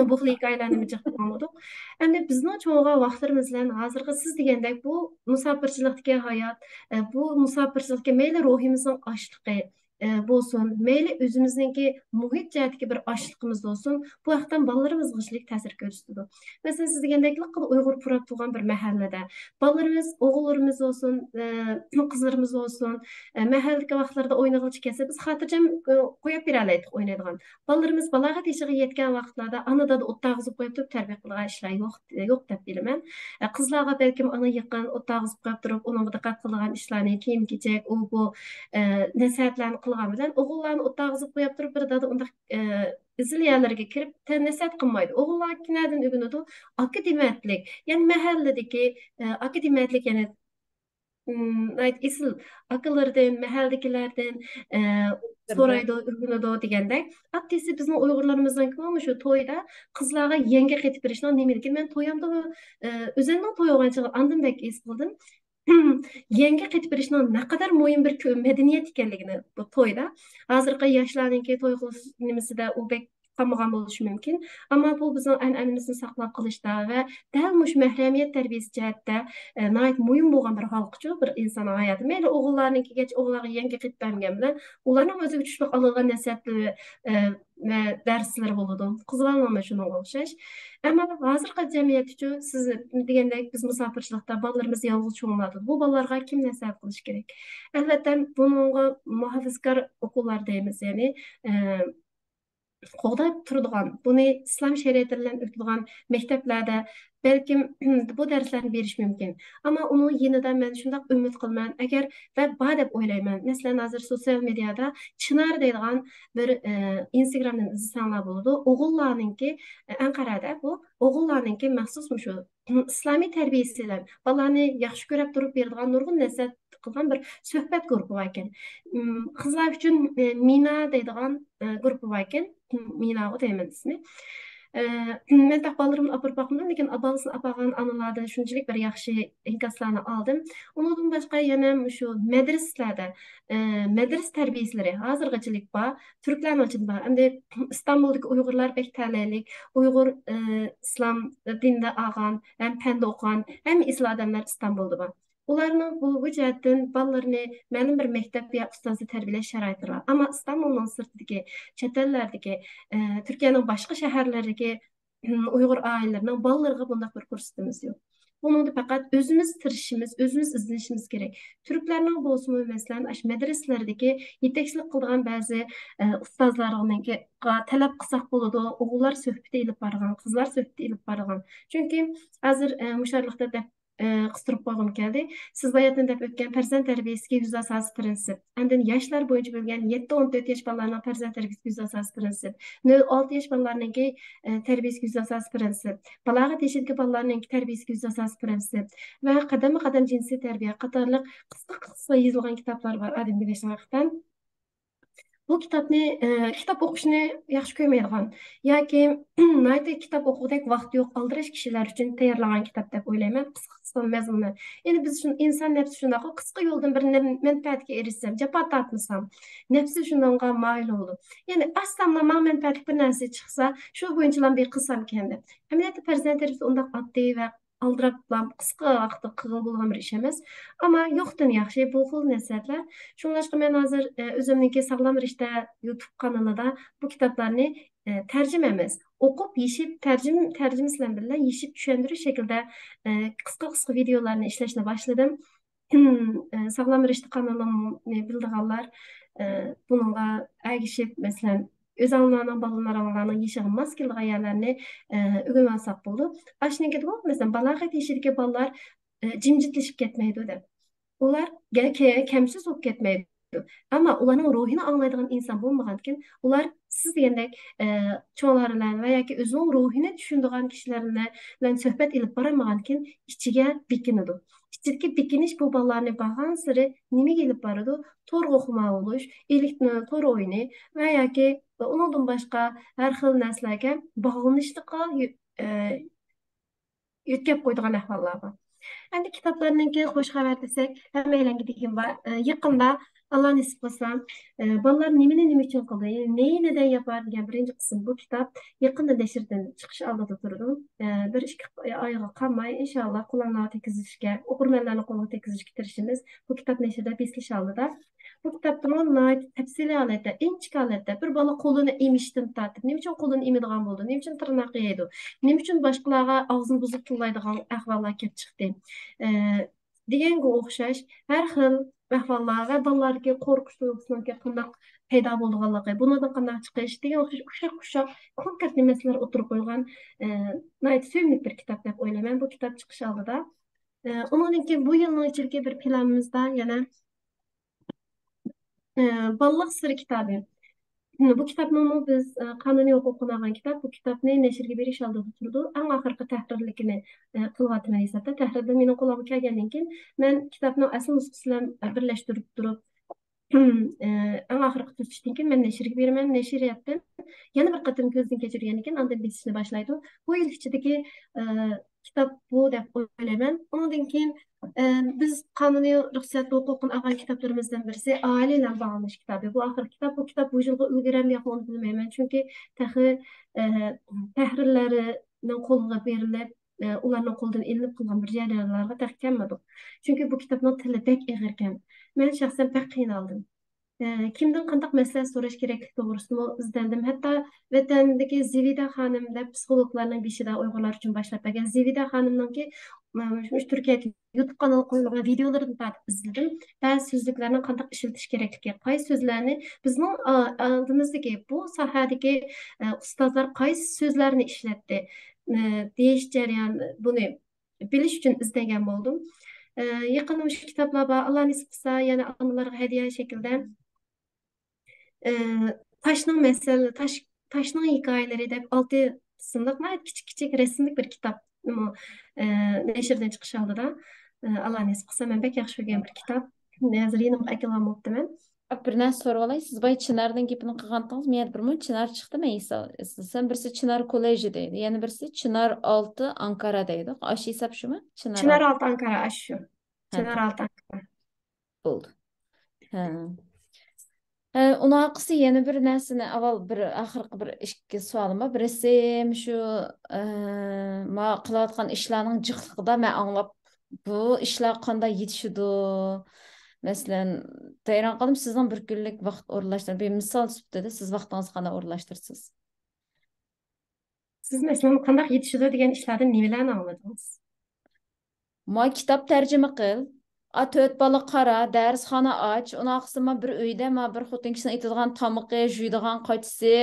بۇ خىل ھېكايىلەرنى جىق ئاڭلىدۇق. ئەمدى بىزنىڭ چوڭىغان ۋاقىتلىرىمىز بىلەن ھازىرقى سىز دېگەندەك بۇ مۇساپىرچىلىقتىكى ھايات، ئە، بۇ مۇساپىرچىلىقتىكى مەيلى روھىمىزنىڭ ئاچلىقى، ئە، بولسۇن، مەيلى ئۆزىمىزنىڭكى مۇھىت جەھەتتىكى بىر ئاچلىقىمىز بولسۇن، بۇ ھەقتىن بالىلىرىمىزغا شۇنچىلىك تەسىر كۆرسىتىدۇ. مەسىلەن، سىز دېگەندەك لىققىدە ئۇيغۇر پۇراپ تۇرغان بىر مەھەللىدە بالىلىرىمىز، ئوغۇللىرىمىز بولسۇن، ئە، قىزلىرىمىز بولسۇن، ئە، مەھەللىدىكى ۋاقىتلىرىدا ئوينىغىلى كەلسە، بىز خاتىرجەم، ئە، قويۇپ بېرەلەيتتۇق ئوينايدىغان. بالىلىرىمىز بالاغەت يېشىغا يەتكەن ۋاقىتلاردا ئانا-دادا ئوتتاغا قىزىپ قويۇپ تۇرۇپ تەربىيە قىلىدىغان ئىشلار يوق، يوق دەپ بىلىمەن. ئە، قىزلارغا بەلكىم ئانا يېقىن، ئوتتاغا قىزىپ قويۇپ تۇرۇپ، ئۇنىڭغا دىققەت قىلىدىغان ئىشلارنى، كىيىم-كېچەك، ئۇ بۇ، ئە، نەسىھەتلەرنى قىلغان بىلەن، ئوغۇللارنى ئوتتاغا قىزىپ قويۇپ تۇرۇپ، بىر دادا ئۇنداق، ئە، ئېسىل يەرلەرگە كىرىپ، تە-، نەسىھەت قىلمايدۇ. ئوغۇللار نەدىن ئۆگىنىدۇ؟ ئاكا دېمەتلىك، يەنى مەھەللىدىكى، ئە، ئاكا دېمەتلىك، يەنى، ئىم، ناھايىتى ئېسىل ئاكىلىرىدىن، مەھەللىدىكىلەردىن، ئە، سورايدۇ، ئۆگىنىدۇ دېگەندەك. ئەمدى بىزنىڭ ئۇيغۇرلىرىمىزنىڭكىمۇ مۇشۇ تويدا قىزلارغا يەڭگە قېتىپ بېرىشنىڭ نېمىلىكىنى مەن تويامدىمۇ، ئە، ئۆزۈمنىڭ توي بولغان چېغى ئاندىن بەك ھېس قىلدىم. يەڭگە قېتىپ بېرىشنىڭ نەقەدەر مۇھىم بىر كۆ-، مەدەنىيەت ئىكەنلىكىنى بۇ تويدا. ھازىرقى ياشلارنىڭكى توي قىلىش نېمىسىدە ئۇ بەك قالمىغان بولۇشى مۇمكىن. ئەمما بۇ بىزنىڭ ئەنئەنىمىزنى ساقلاپ قېلىشتا ۋە دەل مۇشۇ مەھرەمىيەت تەربىيەسى جەھەتتە، ئە، ناھايىتى مۇھىم بولغان بىر ھالقىچۇ بىر ئىنساننىڭ ھاياتى. مەيلى ئوغۇللارنىڭكىگىچە، ئوغۇللارغا يەڭگە قېتىپ بەرمىگەن بىلەن ئۇلارنىڭ ئۆزىگە چۈشلۈق ئالىدىغان نەسىھەتلىرى، ئە، ۋە دەرسلىرى بولىدۇ. قىزلارنىڭمۇ شۇنىڭغا ئوخشاش. ئەمما ھازىرقى جەمئىيەتتىچۇ، سىز دېگەندەك بىز مۇساپىرچىلىقتا بالىلىرىمىز يالغۇز چوڭلايدۇ. بۇ بالىلارغا كىم نەسىھەت قىلىشى كېرەك؟ ئەلۋەتتە، بۇنىڭغا مۇھاپىزىكار ئوكۇللار دەيمىز، يەنى، ئە، قوغداپ تۇرىدىغان، بۇنى ئىسلام شەرىئىتى بىلەن ئۆتىدىغان مەكتەپلەردە بەلكىم بۇ دەرسلەرنى بېرىش مۇمكىن. ئەمما ئۇنىڭ يېنىدا مەن شۇنداق ئۈمىد قىلىمەن، ئەگەر ۋە بار دەپ ئويلايمەن. مەسىلەن، ھازىر سوتسىيال مېدىيادا چىنار دەيدىغان بىر، ئە، ئىنستاگرامدىن ئىزدىسەڭلار بولىدۇ. ئوغۇللارنىڭكى، ئە، ئەنقەرەدە بۇ ئوغۇللارنىڭكى مەخسۇس مۇشۇ ئىسلامىي تەربىيەسى بىلەن بالىلارنى ياخشى كۆرۈپ تۇرۇپ بېرىدىغان نۇرغۇن نەسىھەت قىلغان بىر سۆھبەت گۇرۇپپا باركەن. ئىم، قىزلار ئۈچۈن، ئە، مىنا دەيدىغان، ئە، گۇرۇپپا باركەن. مىناغۇ دەيمەن ئىسمى. ئە، مەن تېخى بالىلىرىمنى ئاپىرىپ باقمىدىم، لېكىن بالىسىنى ئاپارغان ئانىلاردىن شۇنچىلىك بىر ياخشى ئىنكاسلارنى ئالدىم. ئۇنىڭدىن باشقا يەنە مۇشۇ مەدرىسىلەردە، ئە، مەدرىسە تەربىيەچىلىرى ھازىرغىچىلىك بار، تۈركلەرنىڭ ئىچىدە بار. ئەمدى ئىستانبۇلدىكى ئۇيغۇرلار بەك تەلەيلىك، ئۇيغۇر، ئە، ئىسلام دىنىدا ئالغان ھەم پەندە ئوقۇغان ھەممە ئېسىل ئادەملەر ئىستانبۇلدا بار. ئۇلارنىڭ بۇ، بۇ جەھەتتىن بالىلىرىنى مەلۇم بىر مەكتەپ يا ئۇستازدا تەربىيەلەش شارائىتى بار. ئەمما ئىستانبۇلنىڭ سىرتىدىكى، چەت ئەللەردىكى، ئە، تۈركىيەنىڭ باشقا شەھەرلىرىدىكى، ئۇم، ئۇيغۇر ئائىلىلىرىنىڭ بالىلىرىغا بۇنداق بىر پۇرسىتىمىز يوق. بۇنىڭدا پەقەت ئۆزىمىز تىرىشىشىمىز، ئۆزىمىز ئىزدىنىشىمىز كېرەك. تۈركلەرنىڭ بولسىمۇ، مەسىلەن، ئاشۇ مەدرىسىلەردىكى يېتەكچىلىك قىلىدىغان بەزى، ئە، ئۇستازلارنىڭكىغا تەلەپ قىلساق بولىدۇ، ئوغۇللار سۆھبىتى ئېلىپ بارىدىغان، قىزلار سۆھبىتى ئېلىپ بارىدىغان. چۈنكى ھازىر، ئە، مۇشۇ ئارىلىقتا دەپ ئى، قىستۇرۇپ قويغۇم كەلدى. سىز باياتىن دەپ ئۆتكەن پەرزەنت تەربىيەسىدىكى يۈز ئاساسىي پىرىنسىپ، ئاندىن ياشلار بويىچە بۆلگەن يەتتە ئون تۆت ياش بالىلارنىڭ پەرزەنت تەربىيەسىدىكى يۈز ئاساسىي پىرىنسىپ، نۆل ئالتە ياش بالىلارنىڭكى، ئى، تەربىيەسىدىكى يۈز ئاساسىي پىرىنسىپ، بالاغەت يېشىدىكى بالىلارنىڭكى تەربىيەسىدىكى يۈز ئاساسىي پىرىنسىپ ۋە قەدەممۇ قەدەم جىنسىي تەربىيە قاتارلىق قىسقا قىسقا يېزىلغان كىتابلار بار ئادەمگە دەيسەن ھەقىقەتەن. بۇ كىتابنى، ئى، كىتاب ئوقۇشنى ياخشى كۆرمەيدىغان ياكى ناھايىتى كىتاب ئوقۇغۇدەك ۋاقتى يوق، ئالدىراش كىشىلەر ئۈچۈن تەييارلانغان كىتاب دەپ ئويلايمەن، قىسقا قىسقا مەزمۇنى. يەنى بىز شۇ-، ئىنسان نەپسى شۇنداققۇ، قىسقا يولدىن بىر نەم-، مەنپەئەتكە ئېرىشسەم، جاپا تارتمىسام، نەپسى شۇنىڭغا مايىل بولىدۇ. يەنى ئاچساملا ماڭا مەنپەئەتلىك بىر نەرسە چىقسا، شۇ بويىچىلا بىر قىلسامكەن دەپ. ئەمەلىيەتتە پەرزەنت تەربىيەسى ئۇنداق ئاددىي ۋە ئالدىراپلا قىسقا ۋاقىتتا قىلغىلى بولغان بىر ئىش ئەمەس. ئەمما يوقتىن ياخشى بۇ خىل نەسىھەتلەر. شۇڭلاشقا مەن ھازىر، ئە، ئۆزۈمنىڭكى ساغلام رىشتە يۇتۇب قانىلىدا بۇ كىتابلارنى، ئە، تەرجىمە ئەمەس، ئوقۇپ، يېشىپ، تەرجىم-، تەرجىمىسى بىلەن بىللە يېشىپ چۈشەندۈرۈش شەكلىدە، ئە، قىسقا، قىسقا ۋىدېئولارنى ئىشلەشنى باشلىدىم. ئە، ساغلام رىشتە قانىلىمنى بىلىدىغانلار، ئە، بۇنىڭغا ئەگىشىپ، مەسىلەن، ئۆزۈڭلارنىڭ، بالىلىرىڭلارنىڭ يېشىغا ماس كېلىدىغان يەرلەرنى، ئە، ئۆگىنىۋالساق بولىدۇ. ئاشۇنىڭكىدىمۇ، مەسىلەن، بالاغەت يېشىدىكى بالىلار، ئە، جىمجىتلىشىپ كەتمەيدۇ دەپ. ئۇلار گە-، كە-، كەمسىز بولۇپ كەتمەيدۇ. ئەمما ئۇلارنىڭ روھىنى ئاڭلايدىغان ئىنسان بولمىغاندىكىن، ئۇلار سىز دېگەندەك، ئە، چوڭلار بىلەن ۋە ياكى ئۆزىنىڭ روھىنى چۈشىنىدىغان كىشىلەر بىلەن، بىلەن سۆھبەت ئېلىپ بارالمىغاندىكىن، ئىچىگە بېكىنىدۇ. ئىچىدىكى بېكىنىش بۇ بالىلارنى بارغانسېرى نېمىگە ئېلىپ بارىدۇ؟ تورغا خۇمار بولۇش، ئېلېكترون تور ئويۇنى ۋە ياكى ئۇنىڭدىن باشقا ھەر خىل نەرسىلەرگە باغلىنىشلىققا يۆ-، ئە، يۆتكەپ قويىدىغان ئەھۋاللار بار. ئەمدى كىتابلارنىڭكى خوش خەۋەر دېسەك، ھەممەيلەنگە دېگىنىم بار. ئە، يېقىندا، ئاللا نېسىپ قىلسا، ئە، بالىلار نېمىنى نېمە ئۈچۈن قىلدى، نېمىدە ياپار دېگەن بىرىنچى قىسىم بۇ كىتاب يېقىندا نەشردىن چىقىش ئالدىدا تۇرىدۇ. ئە، بىر ئىككى ئايغا قالماي، ئىنشاللا، قوللارغا تېگىزىشكە، ئوقۇرمەنلەرنىڭ قولىغا تېگىزىشكە تىرىشىمىز. بۇ كىتاب نەشردە بېسىلىش ئالدىدا. بۇ كىتابتىمۇ ناھايىتى تەپسىلىي ھالەتتە، ئىنچىكە ھالەتتە بىر بالا قولىنى ئېمىشتىن تارتىپ، نېمە ئۈچۈن قولىنى ئېمىدىغان بولىدۇ، نېمە ئۈچۈن تىرناق يەيدۇ، نېمە ئۈچۈن باشقىلارغا ئاغزىنى بۇزۇپ تىللايدىغان ئەھۋاللار كېلىپ چىقتى، ئە، دېگەنگە ئوخشاش ھەر خىل ئەھۋاللار ۋە بالىلاردىكى قورقۇش تۇيغۇسىنىڭكى قانداق پەيدا بولىدىغانلىقى، بۇنىڭدىن قانداق چىقىش دېگەن ئوخشاش ئۇششاق-ئۇششاق كونكرېتنى مەسىلىلەر ئوتتۇرىغا قويغان، ئە، ناھايىتى سۆيۈملۈك بىر كىتاب دەپ ئويلايمەن. بۇ كىتاب چىقىش ئالدىدا. ئە، ئۇنىڭدىن كېيىن بۇ يىلنىڭ ئىچىدىكى بىر پىلانىمىزدا يەنە، ئە، بالىلىق سىرى كىتابى. بۇ كىتابنىڭمۇ بىز، ئە، قانۇنىي ھوقۇقىنى ئالغان كىتاب. بۇ كىتابنى نەشرگە بېرىش ئالدىدا تۇرىدۇ. ئەڭ ئاخىرقى تەھرىرلىكىنى، ئە، قىلىۋاتىمەن ھېسابتا. تەھرىردىن مېنىڭ قولۇمغا كەلگەندىن كېيىن، مەن كىتابنىڭ ئەسلى نۇسخىسى بىلەن بىرلەشتۈرۈپ تۇرۇپ، ئە، ئەڭ ئاخىرقى تۈزىتىشتىن كېيىن مەن نەشرگە بېرىمەن. نەشرىياتتىن يەنە بىر قېتىم كۆزدىن كەچۈرگەندىن كېيىن، ئاندىن بېسىشنى باشلايدۇ. بۇ يىل ئىچىدىكى، ئە، كىتاب بۇ دەپ ئويلايمەن. ئۇنىڭدىن كېيىن، ئە، بىز قانۇنىي رۇخسەت ھوقۇقىنى ئالغان كىتابلىرىمىزدىن بىرسى ئائىلە بىلەن باغلىنىش كىتابى. بۇ ئاخىرقى كىتاب. بۇ كىتاب بۇ يىلغا ئۈلگۈرەمدۇ ياقمۇ، ئۇنى بىلمەيمەن. چۈنكى تېخى، ئە، تەھرىرلەرنىڭ قولىغا بېرىلىپ، ئە، ئۇلارنىڭ قولىدىن ئېلىنىپ قىلغان بىر جەريانلارغا تېخى كەلمىدۇق. چۈنكى بۇ كىتابنىڭ تىلى بەك ئېغىركەن. مەن شەخسەن بەك قىينالدىم. ئە، كىمدىن قانداق مەسلىھەت سوراش كېرەكلىكى توغرىسىدىمۇ ئىزدەندىم. ھەتتا ۋەتەندىكى زىۋىدە خانىم دەپ پسىخولوگلارنىڭ بېشىدا ئۇيغۇرلار ئۈچۈن باشلاپ بەرگەن زىۋىدە خانىمنىڭكى، ئە، مۇشۇ تۈركىيەدىكى يۇتۇپ قانىلى قويۇلغان ۋىدېئولىرىدىن تارتىپ ئىزدىدىم. بەزى سۆزلۈكلەرنىڭ قانداق ئىشلىتىش كېرەكلىكى، قايسى سۆزلەرنى بىزنىڭ، ئا، ئالدىمىزدىكى بۇ ساھەدىكى، ئە، ئۇستازلار قايسى سۆزلەرنى ئىشلەتتى، ئە، دېيىش جەريان، بۇنى بىلىش ئۈچۈن ئىزدەنگەن بولدۇم. ئە، يېقىندا مۇشۇ كىتابلار بار. ئاللا نېسىپ قىلسا، يەنە ئانىلارغا ھەدىيە شەكلىدە، ئە، تاشنىڭ مەسەل-، تاش، تاشنىڭ ھېكايىلىرى دەپ ئالتە قىسىملىق ناھايىتى كىچىك، كىچىك رەسىملىك بىر كىتابمۇ، ئە، نەشردىن چىقىش ئالدىدا. ئە، ئاللا نېسىپ قىلسا، مەن بەك ياخشى كۆرگەن بىر كىتاب. ھازىر يېنىمغا ئەكېلىۋالماپتىمەن. بىر نەرسە سورىۋالاي، سىز بايا چىناردىن گېپىنى قىلغانتىڭىز، مەن يەنە بىر مۇنچە چىنار چىقتى، مەن ھېساب، سەن بىرسى چىنار كوللېجى دەيدۇ، يەنە بىرسى چىنار ئالتە ئانكارا دەيدۇ. ئاشۇ ھېساب شۇمۇ؟ چىنار چىنار ئالتە. ئالتە ئانكارا، ئاشۇ شۇ. ھە، چىنار ئالتە ئانكارا. بولدى. ھە. ھە، ئۇنىڭ ئارقىسى يەنە بىر نەرسىنى، ئاۋۋال بىر ئاخىرقى بىر ئىككى سوئالىم بار. بىرسى مۇشۇ، ئە، ما قىلىۋاتقان ئىشلارنىڭ جىقلىقىدا مەن ئاڭلاپ، بۇ ئىشلار قانداق يېتىشىدۇ؟ مەسىلەن، ھەيران قالدىم، سىزنىڭ بىر كۈنلۈك ۋاقىت ئورۇنلاشتۇرۇپ، بىر مىسال سۈپىتىدە سىز ۋاقتىڭىزنى قانداق ئورۇنلاشتۇرىسىز؟ سىز، مەسىلەن، قانداق يېتىشىدۇ دېگەن ئىشلاردىن نېمىلەرنى ئاڭلىدىڭىز؟ ما كىتاب تەرجىمە قىل، ئا، تۆت بالا قارا، دەرسخانا ئاچ، ئۇنىڭ ئارقىسىدا ما بىر ئۆيدە ما بىر خوتۇن كىشىنىڭ ئېتىدىغان تامىقى، جۇيىدىغان قاچىسى،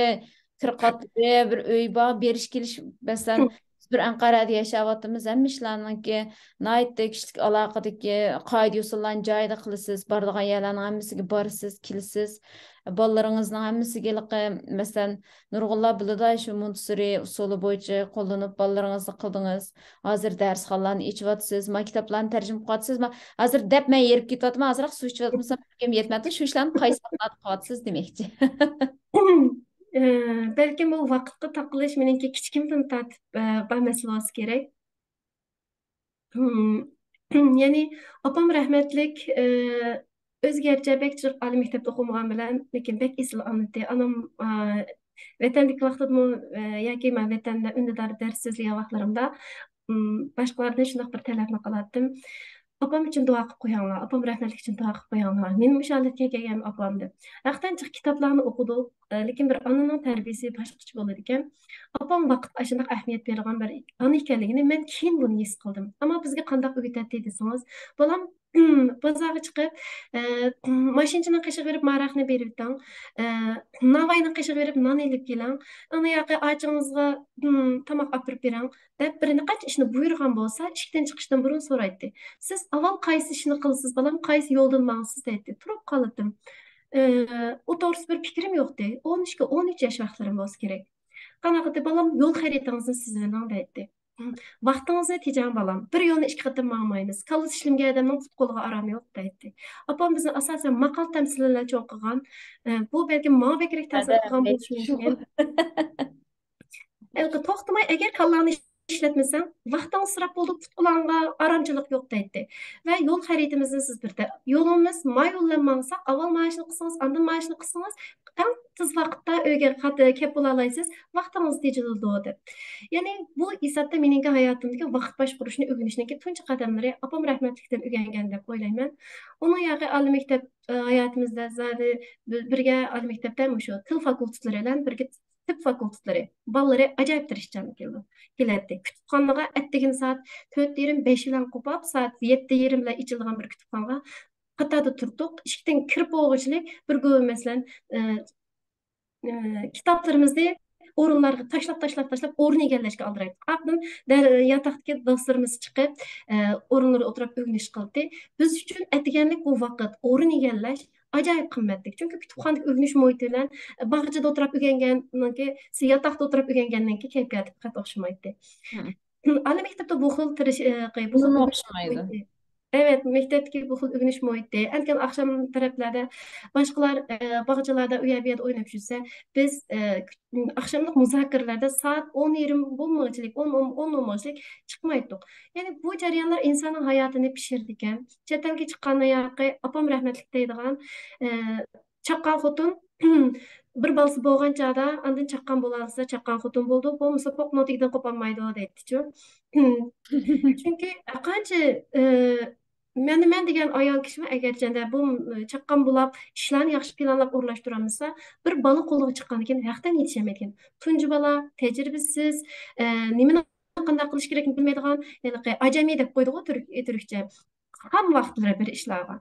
كىر قاتلىرى، بىر ئۆي بار، بېرىش كېلىش، مەسىلەن، بىز بىر ئەنقەرەدە ياشاۋاتىمىز، ھەممە ئىشلارنىڭكى ناھايىتى كىشىلىك ئالاقىدىكى قائىدە-يوسۇنلارنى جايىدا قىلىسىز، بارىدىغان يەرلەرنىڭ ھەممىسىگە بارىسىز، كېلىسىز. بالىلىرىڭىزنىڭ ھەممىسىگە ھېلىقى، مەسىلەن، نۇرغۇنلار بىلىدۇ، شۇ مونتسورى ئۇسۇلى بويىچە قوللىنىپ بالىلىرىڭىزنى قىلدىڭىز. ھازىر دەرسخانىلارنى ئېچىۋاتىسىز، ما كىتابلارنى تەرجىمە قىلىۋاتىسىز، ما ھازىر دەپ مەن ھېرىپ كېتىۋاتىمەن، ئازراق سۇ ئىچىۋاتمىسام كۈچۈم يەتمەيتتى. شۇ ئىشلارنى قايسى ۋاقىتلاردا قىلىۋاتىسىز دېمەكچى. ئە، بەلكىم بۇ ۋاقىتقا تاقىلىش مېنىڭكى كىچىكىمدىن تارتىپ، ئە، بار مەسىلە بولسا كېرەك. يەنى ئاپام رەھمەتلىك، ئە، ئۆزى گەرچە بەك جىق ئالىي مەكتەپتە ئوقۇمىغان بىلەن، لېكىن بەك ئېسىل ئاڭلىتتى. ئانام، ئە، ۋەتەندىكى ۋاقتىدىمۇ، ئە، ياكى مەن ۋەتەندە ئۈندىدار دەرس سۆزلىگەن ۋاقىتلىرىمدا ئىم، باشقىلاردىن شۇنداق بىر تەلەپنى قىلاتتىم. «ئاپام ئۈچۈن دۇئا قىلىپ قويۇڭلار، ئاپام رەھمەتلىك ئۈچۈن دۇئا قىلىپ قويۇڭلار. مېنى مۇشۇ ھالەتكە ئەكەلگەن ئاپام» دەپ. ھەقىقەتەن جىق كىتابلارنى ئوقۇدۇق، ئە، لېكىن بىر ئانىنىڭ تەربىيەسى باشقىچە بولىدىكەن. ئاپام ۋاقىتقا ئاشۇنداق ئەھمىيەت بېرىدىغان بىر ئانا ئىكەنلىكىنى مەن كېيىن بۇنى ھېس قىلدىم. ئەمما بىزگە قانداق ئۆگىتەتتى دېسىڭىز، بالام، بازارغا چىقىپ، ئە، ماشىنىچىنىڭ قېشىغا بېرىپ ماراقنى بېرىۋېتىڭ، ئە، ناۋاينىڭ قېشىغا بېرىپ نان ئېلىپ كېلىڭ، ئانا ياقى ئاچىڭىزغا، ئىم، تاماق ئاپىرىپ بېرىڭ، دەپ بىر نەقەنچە ئىشنى بۇيرۇغان بولسا، ئىشىكتىن چىقىشتىن بۇرۇن سورايتتى. «سىز ئاۋۋال قايسى ئىشنى قىلىسىز، بالام، قايسى يولدىن ماڭىسىز؟» دەيتتى. تۇرۇپ قالاتتىم. ئە، ئۇ توغرىسىدا بىر پىكرىم يوقتى. ئون ئىككى، ئون ئۈچ ياش ۋاقىتلىرىم بولسا كېرەك. قانداق دېدى، «بالام، يول خەرىتىڭىزنى سىزىۋېلىڭ» دەيتتى. «ۋاقتىڭىزنى تېجەڭ، بالام. بىر يولنى ئىككى قېتىم ماڭمايمىز. كاللىسى ئىشلىمىگەن ئادەمنىڭ پۇت قولىغا ئارامى يوق» دەيتتى. ئاپام بىزنى ئاساسەن ماقال تەمسىلى بىلەن چوڭ قىلغان. ئە، بۇ بەلكىم ماڭا بەكرەك تەسىر قىلغان بولۇشى مۇمكىن. ھېلىقى توختىماي، ئەگەر كاللاڭنى ئىشلەتمىسەڭ، ۋاقتىڭ ئىسراپ بولىدۇ، پۇت قولۇڭغا ئارامچىلىق يوق دەيتتى. ۋە يول خەرىتىمىزنى سىز بىردە، يولىمىز ما يول بىلەن ماڭساق، ئاۋۋال مانا شۇنى قىلسىڭىز، ئاندىن مانا شۇنى قىلسىڭىز، ئەڭ تېز ۋاقىتتا ئۆيگە قات-، كەپ بولالايسىز، ۋاقتىڭىز تېجىلىدۇ دەپ. يەنى بۇ ھېسابتا مېنىڭكى ھاياتىمدىكى ۋاقىت باشقۇرۇشنى ئۆگىنىشنىڭكى تۇنجى قەدەملىرى ئاپام رەھمەتلىكتىن ئۆگەنگەن دەپ ئويلايمەن. ئۇنىڭ ياقى ئالىي مەكتەپ، ئە، ھاياتىمىزدا زادى بىر-، بىرگە ئالىي مەكتەپتە مۇشۇ تىل فاكۇلتېتلىرى بىلەن بىرگە تىپ فاكۇلتېتلىرى بالىلىرى ئاجايىپ تىرىشچان كېلىدۇ، كېلەتتى. كۇتۇپخانىغا ئەتىگىنى سائەت تۆت يېرىم، بەش بىلەن قوپاپ، سائەت يەتتە يېرىم بىلەن ئېچىلىدىغان بىر كۇتۇپخانىغا قاتاردا تۇردۇق. ئىشىكتىن كىرىپ بولغۇچىلىك بىر گۇۋا، مەسىلەن، ئە، ئە، كىتابلىرىمىزنى ئورۇنلارغا تاشلاپ، تاشلاپ، تاشلاپ، ئورۇن ئىگىلەشكە ئالدىرايتتۇق. ئاندىن دەر-، ياتاقتىكى دوستلىرىمىز چىقىپ، ئە، ئورۇنلىرىدا ئولتۇرۇپ ئۆگىنىش قىلدى. بىز ئۈچۈن ئەتىگەنلىك بۇ ۋاقىت، ئورۇن ئىگىلەش ئاجايىپ قىممەتلىك. چۈنكى كۇتۇپخانىدىكى ئۆگىنىش مۇھىتى بىلەن باغچىدا ئولتۇرۇپ ئۆگەنگەننىڭكى، ياتاقتا ئولتۇرۇپ ئۆگەنگەننىڭكى كەيپىياتى پەقەت ئوخشىمايتتى. ئالىي مەكتەپتە بۇ خىل تىرىش-، ئە، بۇ خىل ئۆگىنىش مۇھىتى. ئەۋەت، مەكتەپتىكى بۇ خىل ئۆگىنىش مۇھىتى. ئەنكىن ئاخشام تەرەپلەردە باشقىلار، ئە، باغچىلاردا ئۇ يەر بۇ يەردە ئويناپ يۈرسە، بىز، ئە، ئاخشاملىق مۇزاكىرىلەردە سائەت ئون يېرىم بولمىغۇچىلىك، ئون، ئون، ئون بولمىغۇچىلىك چىقمايتتۇق. يەنى بۇ جەريانلار ئىنساننىڭ ھاياتىنى پىشۇرىدىكەن. چەت ئەلگە چىققان ھېلىقى ئاپام رەھمەتلىك دەيدىغان، ئە، چاققان خوتۇن بىر بالىسى بولغان چاغدا، ئاندىن چاققان بولالىسا چاققان خوتۇن بولىدۇ، بولمىسا پوقنىڭ تېگىدىن قوپالمايدۇ دەيتتىچۇ. چۈنكى قانچە، ئە، مەن، مەن دېگەن ئايال كىشىمۇ ئەگەرچەندە بۇ، ئە، چاققان بولاپ، ئىشلارنى ياخشى پىلانلاپ ئورۇنلاشتۇرالمىسا، بىر بالا قولىغا چىققاندىن كېيىن ھەقتىن يېتىشەلمەيدىكەن. تۇنجى بالا، تەجرىبىسىز، ئە، نېمىنى قانداق قىلىش كېرەكلىكىنى بىلمەيدىغان، ھېلىقى ئاجەمى دەپ قويىدىغۇ تۈرك-، تۈركچە. خام ۋاقىتلىرى بىر ئىشلارغا.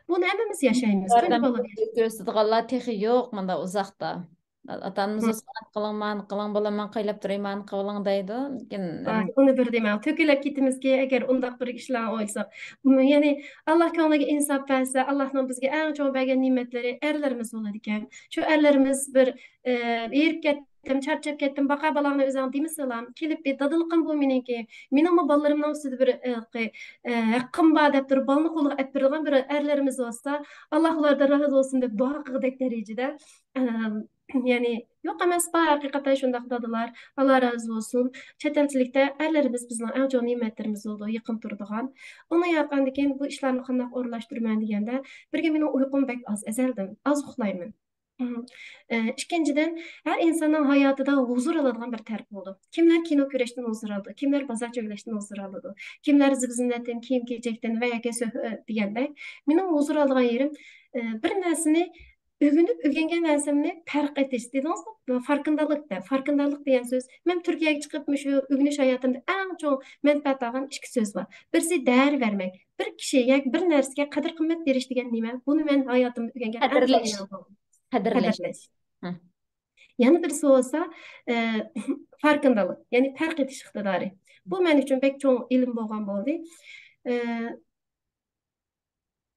بۇنى ھەممىمىز ياشايمىز. تۇنجى ياردەم بالا. كۆرسىتىدىغانلار تېخى يوق مۇنداق ئۇزاقتا. ئاتا-ئانىمىز بولسا، «مانا قىلىڭ، مانا قىلىڭ، بالام، مەن قايلاپ تۇراي، مانا قىلىڭ» دەيدۇ. لېكىن، ئاي، ئۇنى بىر دېمەڭ، تۆكۈلۈپ كېتىمىزكى، ئەگەر ئۇنداق بىر ئىشلارنى ئويلىساق. يەنى، ئاللا كۆڭلىگە ئىنساپ بەرسە، ئاللانىڭ بىزگە ئەڭ چوڭ بەرگەن نېمەتلىرى ئەرلىرىمىز بولىدىكەن. شۇ ئەرلىرىمىز بىر، ئە، ھېرىپ كەتتىم، چارچاپ كەتتىم، باقە بالاڭنى ئۆزۈڭ دېمىسىلام، كېلىپ بىر دادىلىقىم بۇ مېنىڭكى، مېنىڭمۇ بالىلىرىمنىڭ ئۈستىدە بىر، ئە، ھەققىم بار دەپ تۇرۇپ، بالىنى قولىغا ئەپ بېرىدىغان بىر ئەرلىرىمىز بولسا، ئاللا ئۇلاردىن رازى بولسۇن دەپ دۇئا قىلغۇدەك دەرىجىدە، ئە، يەنى يوق ئەمەس، بار ھەقىقەتەن شۇنداق دادىلار، ئاللا رازى بولسۇن. چەت ئەلچىلىكتە ئەرلىرىمىز بىزنىڭ ئەڭ چوڭ نېمەتلىرىمىز بولىدۇ، يېقىن تۇرىدىغان. ئۇنى ياققاندىن كېيىن بۇ ئىشلارنى قانداق ئورۇنلاشتۇرىمەن دېگەندە، بىرگە مېنىڭ ئۇيقۇم بەك ئاز، ئەزەلدىن ئاز ئۇخلايمەن. مم. ئە، ئىككىنچىدىن، ھەر ئىنساننىڭ ھاياتىدا ھۇزۇر ئالىدىغان بىر تەرىپى بولىدۇ. كىملەر كىنو كۆرۈشتىن ھۇزۇر ئالىدۇ، كىملەر بازار چۆگىلەشتىن ھۇزۇر ئالىدۇ، كىملەر زىبۇ-زىننەتتىن، كىيىم-كېچەكتىن ۋە ياكى سۆھ-، دېگەندەك. مېنىڭ ھۇزۇر ئالىدىغان يېرىم، ئە، بىر نەرسىنى ئۆگىنىپ، ئۆگەنگەن نەرسەمنى پەرق ئېتىش دېدىڭىزغۇ، فاركىندالىق دە، فاركىندالىق دېگەن سۆز. مەن تۈركىيەگە چىقىپ، مۇشۇ ئۆگىنىش ھاياتىمدا ئەڭ چوڭ مەنپەئەت ئالغان ئىككى سۆز بار. بىرسى دەھر بەرمەك. بىر كىشى ياكى بىر نەرسىگە قەدىر-قىممەت بېرىش دېگەن نېمە؟ بۇنى مەن ھاياتىمدا ئۆگەنگەن ئەڭ چوڭ قەدىرلەش. نېمەم بولدى. قەدىرلەش. قەدىرلەش. ھە. يەنە بىرسى بولسا، ئە، فاركىندالىق، يەنى پەرق ئېتىش ئىقتىدارى. بۇ مەن ئۈچۈن بەك چوڭ ئىلىم بولغان بولدى. ئە،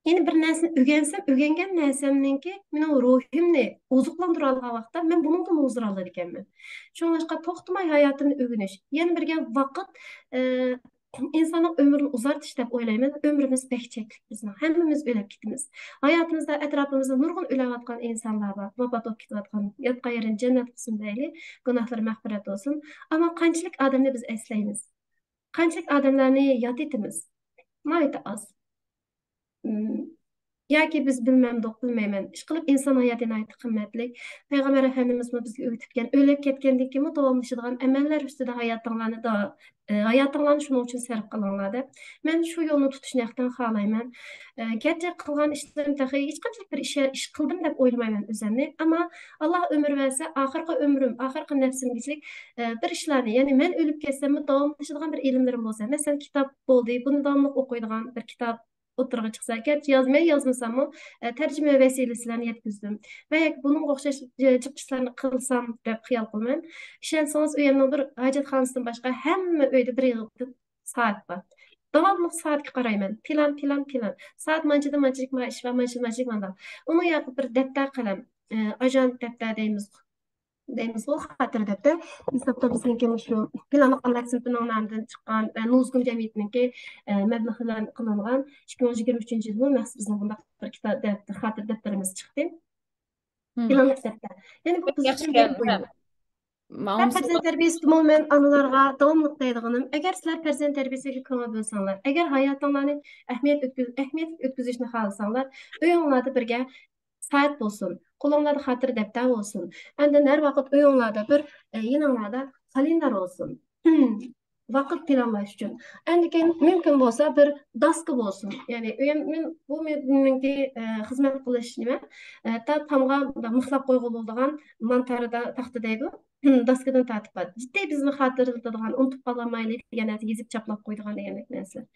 يەنى بىر نەرسىنى ئۆگەنسەم، ئۆگەنگەن نەرسەمنىڭكى مېنىڭ روھۇمنى ئوزۇقلاندۇرالىغان ۋاقىتتا مەن بۇنىڭدىن ھۇزۇر ئالىدىكەنمەن. شۇڭلاشقا توختىماي ھاياتىمنى ئۆگىنىش. يەنە بىرگە ۋاقىت، ئە، ئىنساننىڭ ئۆمرىنى ئۇزارتىش دەپ ئويلايمەن. ئۆمرىمىز بەك چەكلىك بىزنىڭ. ھەممىمىز ئۆلۈپ كېتىمىز. ھاياتىمىزدا ئەتراپىمىزدا نۇرغۇن ئۆلۈۋاتقان ئىنسانلار بار. ۋاپات بولۇپ كېتىۋاتقان، ياتقان يېرىنى جەننەت قىلسۇن دەيلى. گۇناھلىرى مەغپىرەت بولسۇن. ئەمما قانچىلىك ئادەمنى بىز ئەسلەيمىز؟ قانچىلىك ئادەملەرنى ياد ئېتىمىز؟ ناھايىتى ئاز. مم. ياكى بىز بىلمەمدۇق، بىلمەيمەن. ئىشقىلىپ، ئىنسان ھاياتى ناھايىتى قىممەتلىك. پەيغەمبەر ئەپەندىمىزمۇ بىزگە ئۆگىتىپكەن، ئۆلۈپ كەتكەندىن كېيىنمۇ داۋاملىشىدىغان ئەمەللەر ئۈستىدە ھاياتىڭلارنى دا-، ئى، ھاياتىڭلارنى شۇنىڭ ئۈچۈن سەرپ قىلىڭلار دەپ. مەن شۇ يولنى تۇتۇشنى ھەقتەن خالايمەن. ئى، گەرچە قىلغان ئىشلىرىم تېخى ھېچقانچىلىك بىر ئىش، ئىش قىلدىم دەپ ئويلىمايمەن ئۆزۈمنى. ئەمما ئاللا ئۆمۈر بەرسە، ئاخىرقى ئۆمرۈم، ئاخىرقى نەپسىمگىچىلىك، ئى، بىر ئىشلارنى، يەنى مەن ئۆلۈپ كەتسەممۇ داۋاملىشىدىغان بىر ئىلىملىرىم بولسا، مەسىلەن، كىتاب بولدى، بۇنى داۋاملىق ئوقۇيدىغان بىر كىتاب ئوتتۇرىغا چىقسا، گەرچە ياز-، مەن يازمىساممۇ، ئە، تەرجىمە ۋەسىلىسى بىلەن يەتكۈزدۈم. ۋە ياكى بۇنىڭغا ئوخشاش، ئە، جىق ئىشلارنى قىلسام دەپ خىيال قىلىمەن. ئىشەنسىڭىز، ئۆيۈمنىڭ بىر ھاجەتخانىسىدىن باشقا ھەممە ئۆيدە بىر يىغىپ سائەت بار. داۋاملىق سائەتكە قارايمەن. پىلان، پىلان، پىلان. سائەت مانچىدىن مانچىلىك ما ئىش بار، مانچىدىن مانچىلىك مانداق. ئۇنىڭ ياقى بىر دەپتەر قەلەم، ئە، ئاژانت دەپتەر دەيمىز. دەيمىزغۇ، خاتىرە دەپتەر. ھېسابتا بىزنىڭكى مۇشۇ پىلانلىق ئاممىۋى سىنىپىنىڭ نامىدىن چىققان ۋە نۇزۇگۇم جەمئىيىتىنىڭكى، ئە، مەبلىغى بىلەن قىلىنغان ئىككى مىڭ يىگىرمە ئۈچىنچى يىلمۇ مەخسۇس بىزنىڭ بۇنداق بىر كىتاب، دەپتەر، خاتىرە دەپتىرىمىز چىقتى. مم. پىلانلىق دەپتەر. يەنى بۇ بىز ياخشى ئۈچۈن بىر ئىكەن، بۇيۇم. ھە. ماڭا ۋە پەرزەنت تەربىيەسىدىمۇ مەن ئانىلارغا داۋاملىق دەيدىغىنىم، ئەگەر سىلەر پەرزەنت تەربىيەسىگە كۆڭۈل بۆلسەڭلار، ئەگەر ھاياتىڭلارنى ئەھمىيەت ئۆتكۈز-، ئەھمىيەتلىك ئۆتكۈزۈشنى خالىساڭلار، ئۆيۈڭلاردا بىرگە سائەت بولسۇن، قولۇڭلاردا خاتىرە دەپتەر بولسۇن. ئاندىن ھەر ۋاقىت ئۆيۈڭلاردا بىر، ئە، يېنىڭلاردا قالېندار بولسۇن. ۋاقىت پىلانلاش ئۈچۈن. ئاندىن كېيىن مۇمكىن بولسا بىر داسكا بولسۇن. يەنى ئۆيۈم-، مەن، بۇ مېنىڭكى، ئە، خىزمەت قىلىش نېمە، ئە، تا تامغا مۇنداق مىخلاپ قويغىلى بولىدىغان مانتاردا تاختا دەيدۇ. داسكىدىن تارتىپ بار. جىددىي بىزنى خاتىرىلىتىدىغان، ئۇنتۇپ قالالمايلى دېگەن نەرسە يېزىپ چاپلاپ قويىدىغان دېگەندەك نەرسە.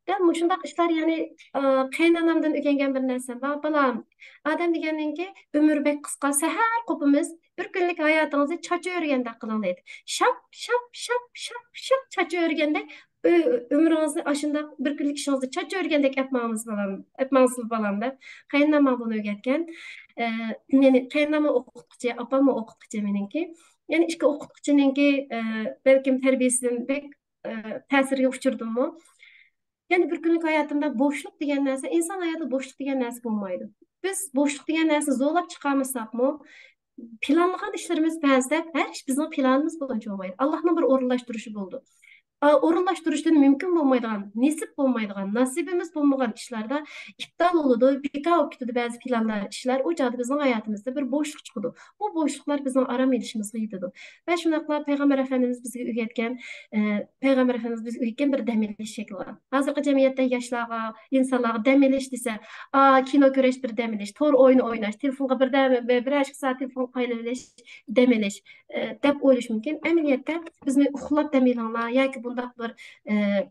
دەل مۇشۇنداق ئىشلار، يەنى، ئا، قېيىنئانامدىن ئۆگەنگەن بىر نەرسەم بار. بالام، ئادەم دېگەننىڭكى ئۆمرى بەك قىسقا، سەھەر قوپىمىز، بىر كۈنلۈك ھاياتىڭىزنى چاچا ئۆرۈگەندەك قىلىڭ دەيدۇ. شاپ، شاپ، شاپ، شاپ، شاپ چاچا ئۆرۈگەندەك ئۆ-، ئۆمرىڭىزنى ئاشۇنداق بىر كۈنلۈك ئىشىڭىزنى چاچا ئۆرۈگەندەك ئەپ ماڭىڭىز بالام، ئەپ ماڭسىز بالام دەپ. قېيىنئانام ماڭا بۇنى ئۆگەتكەن. ئە، يەنى قېيىنئانام ئوقۇتقۇچى، ئاپاممۇ ئوقۇتقۇچى مېنىڭكى. يەنى ئىككى ئوقۇتقۇچىنىڭكى، ئە، بەلكىم تەربىيەسىدىن بەك، ئە، تەسىرگە ئۇچرىدىممۇ؟ يەنى بىر كۈنلۈك ھاياتىمدا بوشلۇق دېگەن نەرسە، ئىنسان ھاياتىدا بوشلۇق دېگەن نەرسە بولمايدۇ. بىز بوشلۇق دېگەن نەرسىنى زورلاپ چىقارمىساقمۇ، پىلانلىغان ئىشلىرىمىز بەزىدە ھەر ئىش بىزنىڭ پىلانىمىز بويىچە بولمايدۇ. ئاللاھنىڭ بىر ئورۇنلاشتۇرۇشى بولىدۇ. ئا، ئورۇنلاشتۇرۇشتىن مۇمكىن بولمايدىغان، نېسىپ بولمايدىغان، ناسىبىمىز بولمىغان ئىشلاردا ئىپتال بولىدۇ، بىكار بولۇپ كېتىدۇ بەزى پىلانلار، ئىشلار. ئۇ چاغدا بىزنىڭ ھاياتىمىزدا بىر بوشلۇق چىقىدۇ. بۇ بوشلۇقلار بىزنىڭ ئارام ئېلىشىمىزغا يېتىدۇ. ۋە شۇنداقلا پەيغەمبەر ئەپەندىمىز بىزگە ئۆگەتكەن، ئە، پەيغەمبەر ئەپەندىمىز بىزگە ئۆگەتكەن بىر دەم ئېلىش شەكلى بار. ھازىرقى جەمئىيەتتە ياشلارغا، ئىنسانلارغا دەم ئېلىش دېسە، ئا، كىنو كۆرۈش بىر دەم ئېلىش، تور ئويۇنى ئويناش، تېلېفونغا بىر دەم، بىرەر ئىككى سائەت تېلېفونغا قايىلىۋېلىش دەم ئېلىش، ئە، دەپ ئويلىشى مۇمكىن. ئەمەلىيەتتە بىزنى ئۇخلاپ دەم ئېلىڭلار ياكى بۇنداق بىر، ئە،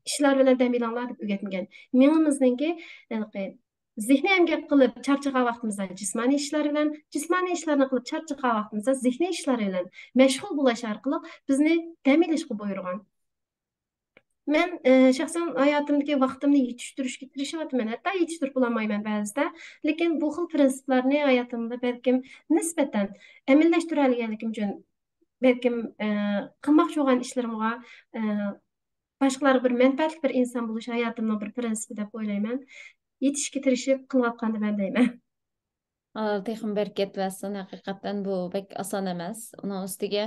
ئىشلار بىلەن دەم ئېلىڭلار دەپ ئۆگەتمىگەن. مېڭىمىزنىڭكى، ھېلىقى، زېھنىي ئەمگەك قىلىپ چارچىغان ۋاقتىمىزدا جىسمانىي ئىشلار بىلەن، جىسمانىي ئىشلارنى قىلىپ چارچىغان ۋاقتىمىزدا زېھنىي ئىشلار بىلەن مەشغۇل بولۇش ئارقىلىق بىزنى دەم ئېلىشقا بۇيرۇغان. مەن، ئى، شەخسەن ھاياتىمدىكى ۋاقتىمنى يېتىشتۈرۈشكە تىرىشىۋاتىمەن. ھەتتا يېتىشتۈرۈپ بولالمايمەن بەزىدە. لېكىن بۇ خىل پىرىنسىپلارنى ھاياتىمدا بەلكىم نىسبەتەن ئەمەلىيلەشتۈرەلىگەنلىكىم ئۈچۈن بەلكىم، ئى، قىلماقچى بولغان ئىشلىرىمغا، ئى، باشقىلارغا بىر مەنپەئەتلىك بىر ئىنسان بولۇش ھاياتىمنىڭ بىر پىرىنسىپى دەپ ئويلايمەن. يېتىشكە تىرىشىپ قىلىۋاتقاندىمەن دەيمەن. ئاللا تېخىمۇ بەرىكەت بەرسۇن. ھەقىقەتەن بۇ بەك ئاسان ئەمەس. ئۇنىڭ ئۈستىگە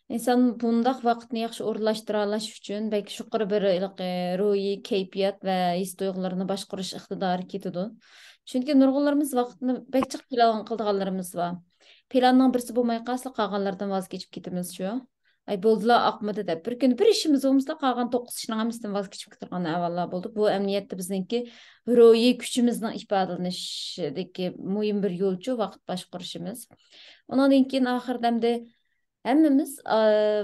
ئىنسان بۇنداق ۋاقىتنى ياخشى ئورۇنلاشتۇرالاش ئۈچۈن بەك يۇقىرى بىر ھېلىقى روھىي كەيپىيات ۋە ھېس تۇيغۇلىرىنى باشقۇرۇش ئىقتىدارى كېتىدۇ. چۈنكى نۇرغۇنلىرىمىز ۋاقىتنى بەك جىق پىلان قىلىدىغانلىرىمىز بار. پىلاننىڭ بىرسى بولماي قالسا، قالغانلىرىدىن ۋاز كېچىپ كېتىمىز شۇ. ئاي، بولدىلا، ئاقمىدى دەپ، بىر كۈنى بىر ئىشىمىز بولمىسا، قالغان توققۇز ئىشنىڭ ھەممىسىدىن ۋاز كېچىپ كېتىدىغان ئەھۋاللار بولدى. بۇ ئەمەلىيەتتە بىزنىڭكى روھىي كۈچىمىزنىڭ ئىپادىلىنىشىدىكى مۇھىم بىر يولچۇ ۋاقىت باشقۇرۇشىمىز. ئۇنىڭدىن كېيىن ئاخىرىدا ئەمدى ھەممىمىز، ئا،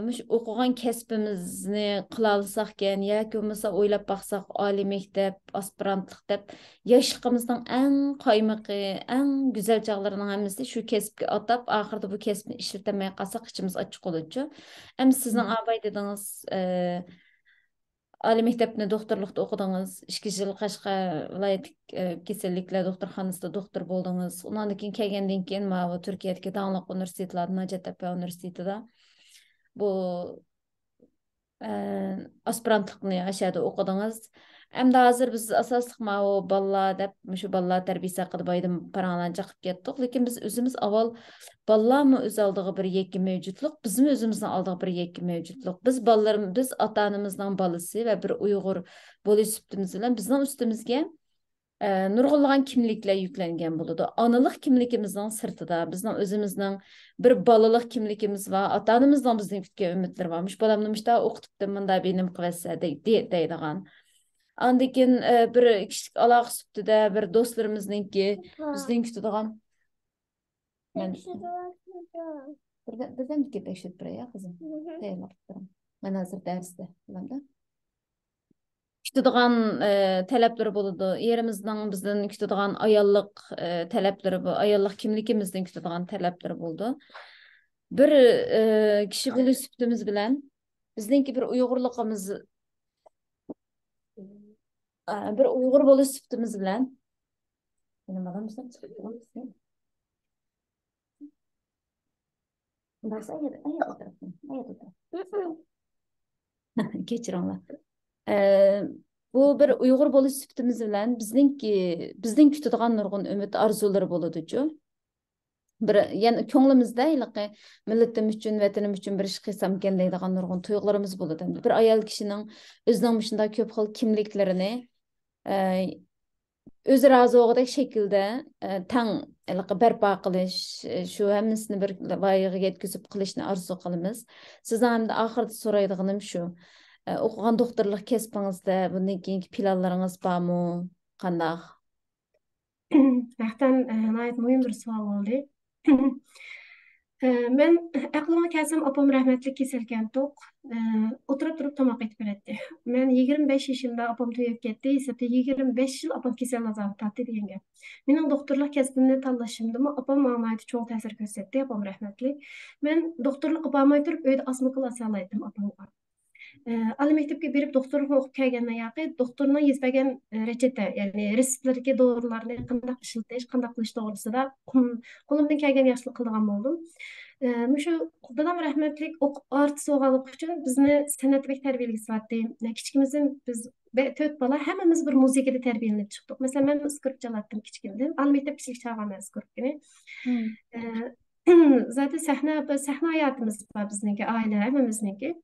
مۇشۇ ئوقۇغان كەسپىمىزنى قىلالىساقكەن ياكى بولمىسا ئويلاپ باقساق، ئالىي مەكتەپ، ئاسپىرانتلىق دەپ ياشلىقىمىزنىڭ ئەڭ قايمىقى، ئەڭ گۈزەل چاغلىرىنىڭ ھەممىسى شۇ كەسىپكە ئاتاپ، ئاخىرىدا بۇ كەسىپنى ئىشلىتەلمەي قالساق، ئىچىمىز ئاچچىق بولىدۇچۇ. ئەمدى سىزنىڭ ئاباي دېدىڭىز، ئە، ئالىي مەكتەپنى دوختۇرلۇقتا ئوقۇدىڭىز، ئىككى يىل قەشقەر ۋىلايەتلىك، ئە، كېسەللىكلەر دوختۇرخانىسىدا دوختۇر بولدىڭىز. ئۇنىڭدىن كېيىن كەلگەندىن كېيىن ماۋۇ تۈركىيەدىكى داڭلىق ئۇنىۋېرسىتېتلاردىن، ھاجەتتەپە ئۇنىۋېرسىتېتىدا بۇ ئە، ئاسپىرانتلىقنى ئاشۇ يەردە ئوقۇدىڭىز. ئەمدى ھازىر بىز ئاساسلىق ماۋۇ بالىلار دەپ، مۇشۇ بالىلار تەربىيىسى ھەققىدە بايدىن پاراڭلارنى چاقىپ كەتتۇق. لېكىن بىز ئۆزىمىز ئاۋۋال بالىلارمۇ ئۆز ئالدىغا بىر يەككە مەۋجۇتلۇق، بىزمۇ ئۆزىمىزنىڭ ئالدىغا بىر يەككە مەۋجۇتلۇق. بىز بالىلىرىم-، بىز ئاتا-ئانىمىزنىڭ بالىسى ۋە بىر ئۇيغۇر بولۇش سۈپىتىمىز بىلەن بىزنىڭ ئۈستىمىزگە ئە، نۇرغۇنلىغان كىملىكلەر يۈكلەنگەن بولىدۇ. ئانىلىق كىملىكىمىزنىڭ سىرتىدا بىزنىڭ ئۆزىمىزنىڭ بىر بالىلىق كىملىكىمىز بار، ئاتا-ئانىمىزنىڭ بىزدىن كۈتكەن ئۈمىدلىرى بار. مۇشۇ بالامنى مۇشۇنداق ئوقۇتۇپتىم، مۇنداق بىر نېمە قىلىۋەتسە دەي-، دەي-، دەيدىغان. ئاندىن كېيىن، ئە، بىر كىشىلىك ئالاقە سۈپىتىدە بىر دوستلىرىمىزنىڭكى بىزدىن كۈتىدىغان. مەن بىردەم، بىردەم گەپلەشتۈرۈپ بېرەي، يا قىزىم. تەييارلاپ تۇرۇڭ. مەن ھازىر دەرستە بولامدا. كۈتىدىغان، ئە، تەلەپلىرى بولىدۇ. ئېرىمىزنىڭ بىزدىن كۈتىدىغان ئاياللىق، ئە، تەلەپلىرى بۇ، ئاياللىق كىملىكىمىزدىن كۈتىدىغان تەلەپلىرى بولىدۇ. بىر، ئە، كىشى بولۇش سۈپىتىمىز بىلەن بىزنىڭكى بىر ئۇيغۇرلۇقىمىز، ئە، بىر ئۇيغۇر بولۇش سۈپىتىمىز بىلەن. مېنىڭ بالام بىزدىن چىقىپ تۇرۇڭ. بارسا ئاياغ، ئاياغ ئولتۇرۇپ، ئاياغ ئولتۇرۇپ. كەچۈرۈڭلار. ئە، بۇ بىر ئۇيغۇر بولۇش سۈپىتىمىز بىلەن بىزنىڭكى، بىزدىن كۈتىدىغان نۇرغۇن ئۈمىد ئارزۇلىرى بولىدۇچۇ. بىر، يەنە كۆڭلىمىزدە ھېلىقى مىللىتىم ئۈچۈن، ۋەتىنىم ئۈچۈن بىر ئىش قىلسامكەن دەيدىغان نۇرغۇن تۇيغۇلىرىمىز بولىدۇ. بىر ئايال كىشىنىڭ ئۆزىنىڭ مۇشۇنداق كۆپ خىل كىملىكلىرىنى، ئە، ئۆزى رازى بولغۇدەك شەكىلدە، ئە، تەڭ ھېلىقى بەرپا قىلىش، ئە، شۇ ھەممىسىنى بىر لايىھەگە يەتكۈزۈپ قىلىشنى ئارزۇ قىلىمىز. سىزدىن ئەمدى ئاخىرىدا سورايدىغىنىم شۇ. ئە، ئوقۇغان دوختۇرلۇق كەسپىڭىزدە بۇندىن كېيىنكى پىلانلىرىڭىز بارمۇ؟ قانداق؟ ھەقىقەتەن، ئە، ناھايىتى مۇھىم بىر سوئال بولدى. ئە، مەن ئەقلىمگە كەلسەم، ئاپام رەھمەتلىك كېسەلكەنتۇق. ئە، ئولتۇرۇپ تۇرۇپ تاماق ئېتىپ بېرەتتى. مەن يىگىرمە بەش يېشىمدا ئاپام تۈگەپ كەتتى، ھېسابتا يىگىرمە بەش يىل ئاپام كېسەل ئازابى تارتتى دېگەن گەپ. مېنىڭ دوختۇرلۇق كەسپىمنى تاللىشىمدىمۇ ئاپام ماڭا ناھايىتى چوڭ تەسىر كۆرسەتتى، ئاپام رەھمەتلىك. مەن دوختۇرلۇققا بارماي تۇرۇپ ئۆيدە ئاسما ئۇكۇل ئاسالايتتىم ئاپامغا. ئە، ئالىي مەكتەپكە بېرىپ دوختۇرلۇقنى ئوقۇپ كەلگەندىن ياقى دوختۇرنىڭ يېزىپ بەرگەن، ئە، رېچېتە، يەنى رېتسېپلىرىدىكى دورىلارنى قانداق ئىشلىتىش، قانداق قىلىش توغرىسىدا، قولۇمدىن كەلگەن ياخشىلىق قىلىدىغان بولدۇم. ئە، مۇشۇ دادام رەھمەتلىك ئوقۇپ ئارتىس بولغانلىقى ئۈچۈن بىزنى سەنئەتتە بەك تەربىيەلىگۈسى بارتتى. كىچىكىمىزدىن بىز بە-، تۆت بالا ھەممىمىز بىر مۇزىكىدا تەربىيەلىنىپ چىقتۇق. مەسىلەن، مەن ئىسكىرىپ چالاتتىم كىچىكىمدىن. ئالىي مەكتەپ كىچىك چاغىمدا ئىسكىرىپكىنى. مم. ئە، زادى سەھنە، سەھنە ھاياتىمىز بار بىزنىڭكى، ئائىلە ھەممىمىزنىڭكى.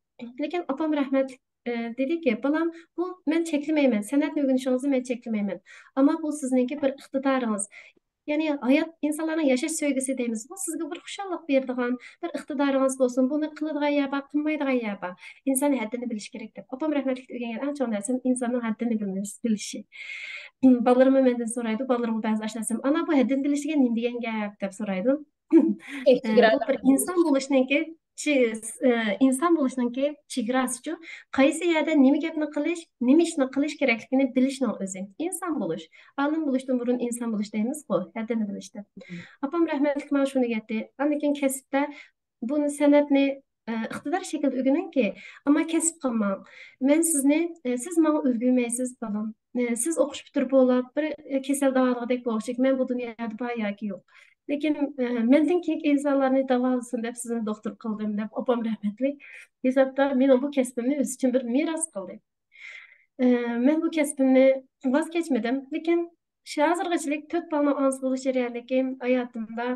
لېكىن ئاپام رەھمەتلىك، ئە، دېدىكى، «بالام، بۇ مەن چەكلىمەيمەن، سەنئەتنى ئۆگىنىشىڭىزنى مەن چەكلىمەيمەن. ئەمما بۇ سىزنىڭكى بىر ئىقتىدارىڭىز. يەنى ھايات، ئىنسانلارنىڭ ياشاش سۆيگۈسى دەيمىز، بۇ سىزگە بىر خۇشاللىق بېرىدىغان بىر ئىقتىدارىڭىز بولسۇن. بۇنى قىلىدىغان يەر بار، قىلمايدىغان يەر بار. ئىنسان ھەددىنى بىلىشى كېرەك» دەپ. ئاپام رەھمەتلىكتىن ئۆگەنگەن ئەڭ چوڭ نەرسەم ئىنساننىڭ ھەددىنى بىلمىس-، بىلىشى. بالىلىرىممۇ مەندىن سورايدۇ، بالىلىرىمغا بەزى ئاشۇ نەرسىنى، «ئانا، بۇ ھەددىنى بىلىش دېگەن نېمە دېگەن گەپ؟» دەپ سورايدۇ. ئە، بۇ بىر ئىنسان بولۇشنىڭكى چى-، ئە، ئىنسان بولۇشنىڭكى چېگراسىچۇ، قايسى يەردە نېمە گەپنى قىلىش، نېمە ئىشنى قىلىش كېرەكلىكىنى بىلىشنىڭ ئۆزى. ئىنسان بولۇش، ئالىم بولۇشتىن بۇرۇن ئىنسان بولۇش دەيمىزغۇ، ھەددىنى بىلىش دەپ. مم. ئاپام رەھمەتلىك ماڭا شۇنى دېگەنتى. ئاندىن كېيىن كەسىپتە بۇنى سەنئەتنى، ئە، ئىقتىدار شەكلىدە ئۆگىنىڭكى، ئەمما كەسىپ قىلماڭ. مەن سىزنى، ئە، سىز ماڭا ئۈلگۈرمەيسىز، بالام. ئە، سىز ئوقۇش پۈتتۈرۈپ بولۇپ، بىر، ئە، كېسەل داۋالىغۇدەك بولغۇچىلىك، مەن بۇ دۇنيادا بار ياكى يوق. لېكىن، ئە، مەندىن كېيىنكى ئىنسانلارنى داۋالىسۇن دەپ سىزنى دوختۇر قىلدىم، دەپ ئاپام رەھمەتلىك ھېسابتا مېنىڭ بۇ كەسپىمنى ئۆزى ئۈچۈن بىر مىراس قىلدى. ئە، مەن بۇ كەسپىمنى ۋاز كەچمىدىم، لېكىن شۇ ھازىرغىچىلىك تۆت بالىنىڭ ئانىسى بولۇش جەريانىدىكى ھاياتىمدا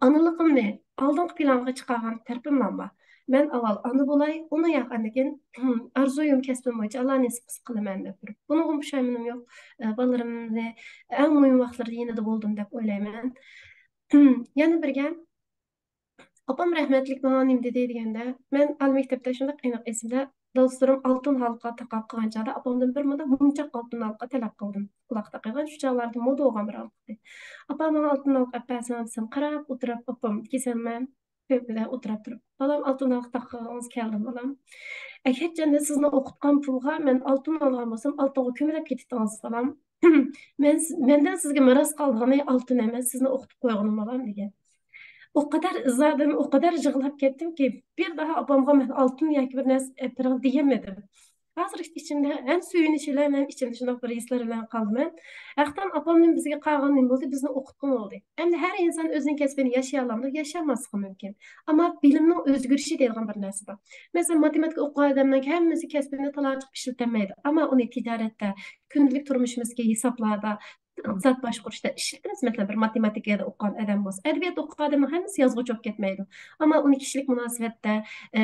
ئانىلىقىمنى ئالدىنقى پىلانغا چىقارغان تەرىپىملا بار. مەن ئاۋۋال ئانا بولاي، ئۇنىڭ ياق-، ئاندىن كېيىن ئارزۇيۇم، كەسپىم بويىچە ئاللا نېسىپ قىلسا قىلىمەن دەپ تۇرۇپ. بۇنىڭغىمۇ پۇشايمىنىم يوق. ئە، بالىلىرىمنى ئەڭ مۇھىم ۋاقىتلىرىدا يېنىدا بولدۇم دەپ ئويلايمەن. يەنە بىر گەپ، ئاپام رەھمەتلىك ماڭا نېمە دېدى دېگەندە، مەن ئالىي مەكتەپتە شۇنداق ئېنىق ئېسىمدە، دوستلىرىم ئالتۇن ھالقا تاقاپ قىلغان چاغدا ئاپامدىن بىر مۇنداق مۇنچاق ئالتۇن ھالقا تەلەپ قىلدىم. قۇلاقتا قىلغان شۇ چاغلاردا مودا بولغان بىر ھالقا ئىدى. «ئاپا، ماڭا ئالتۇن ھالقا ئەپ بەرسەڭ» دېسەم، قاراپ ئولتۇرۇپ، ئاپام كېسەلمەن كۆرپىدە ئولتۇرۇپ تۇرۇپ، «بالام، ئالتۇن ھالقا تاقىغىلى كەلدىم، بالام. ئەگەرچەندە سىزنى ئوقۇتقان پۇلغا مەن ئالتۇن ئالغان بولسام، ئالتۇنغا كۆمۈلۈپ كېتىتتىڭىز، بالام. مەن، مەندىن سىزگە مىراس قالغىنى ئالتۇن ئەمەس، سىزنى ئوقۇتۇپ قويغىنىم، بالام» دېگەن. ئۇ قەدەر ئىزادىن، ئۇ قەدەر يىغلاپ كەتتىمكى، بىر داھا ئاپامغا مەن ئالتۇن ياكى بىر نەرسە ئەپ بېرىڭ دېگەنمىدىم. ھازىر ئىچىمدە ھەم سۆيۈنۈش بىلەن، ھەم ئىچىمدە شۇنداق بىر ھېسلار بىلەن قالدىمەن. ھەقتىن ئاپامدىن بىزگە قالغان نېمە بولدى؟ بىزنى ئوقۇتقىنى بولدى. ئەمدى ھەر ئىنسان ئۆزىنىڭ كەسپىنى ياشىيالامدۇ؟ ياشىيالماسلىقى مۇمكىن. ئەمما بىلىمنىڭ ئۆزگىرىشى دەيدىغان بىر نەرسە بار. مەسىلەن، ماتېماتىكا ئوقۇغان ئادەمنىڭ ھەممىسى كەسپىنى تالاچىقىپ ئىشلىتەلمەيدۇ. ئەمما ئۇنى تىجارەتتە، كۈندىلىك تۇرمۇشىمىزدىكى ھېسابلاردا، ئىقتىساد باشقۇرۇشتا ئىشلىتىمىز. مەسىلەن، بىر ماتېماتىكىدا ئوقۇغان ئادەم بولسا، ئەدەبىيات ئوقۇغان ئادەمنىڭ ھەممىسى يازغۇچى بولۇپ كەتمەيدۇ. ئەمما ئۇنى كىشىلىك مۇناسىۋەتتە، ئە،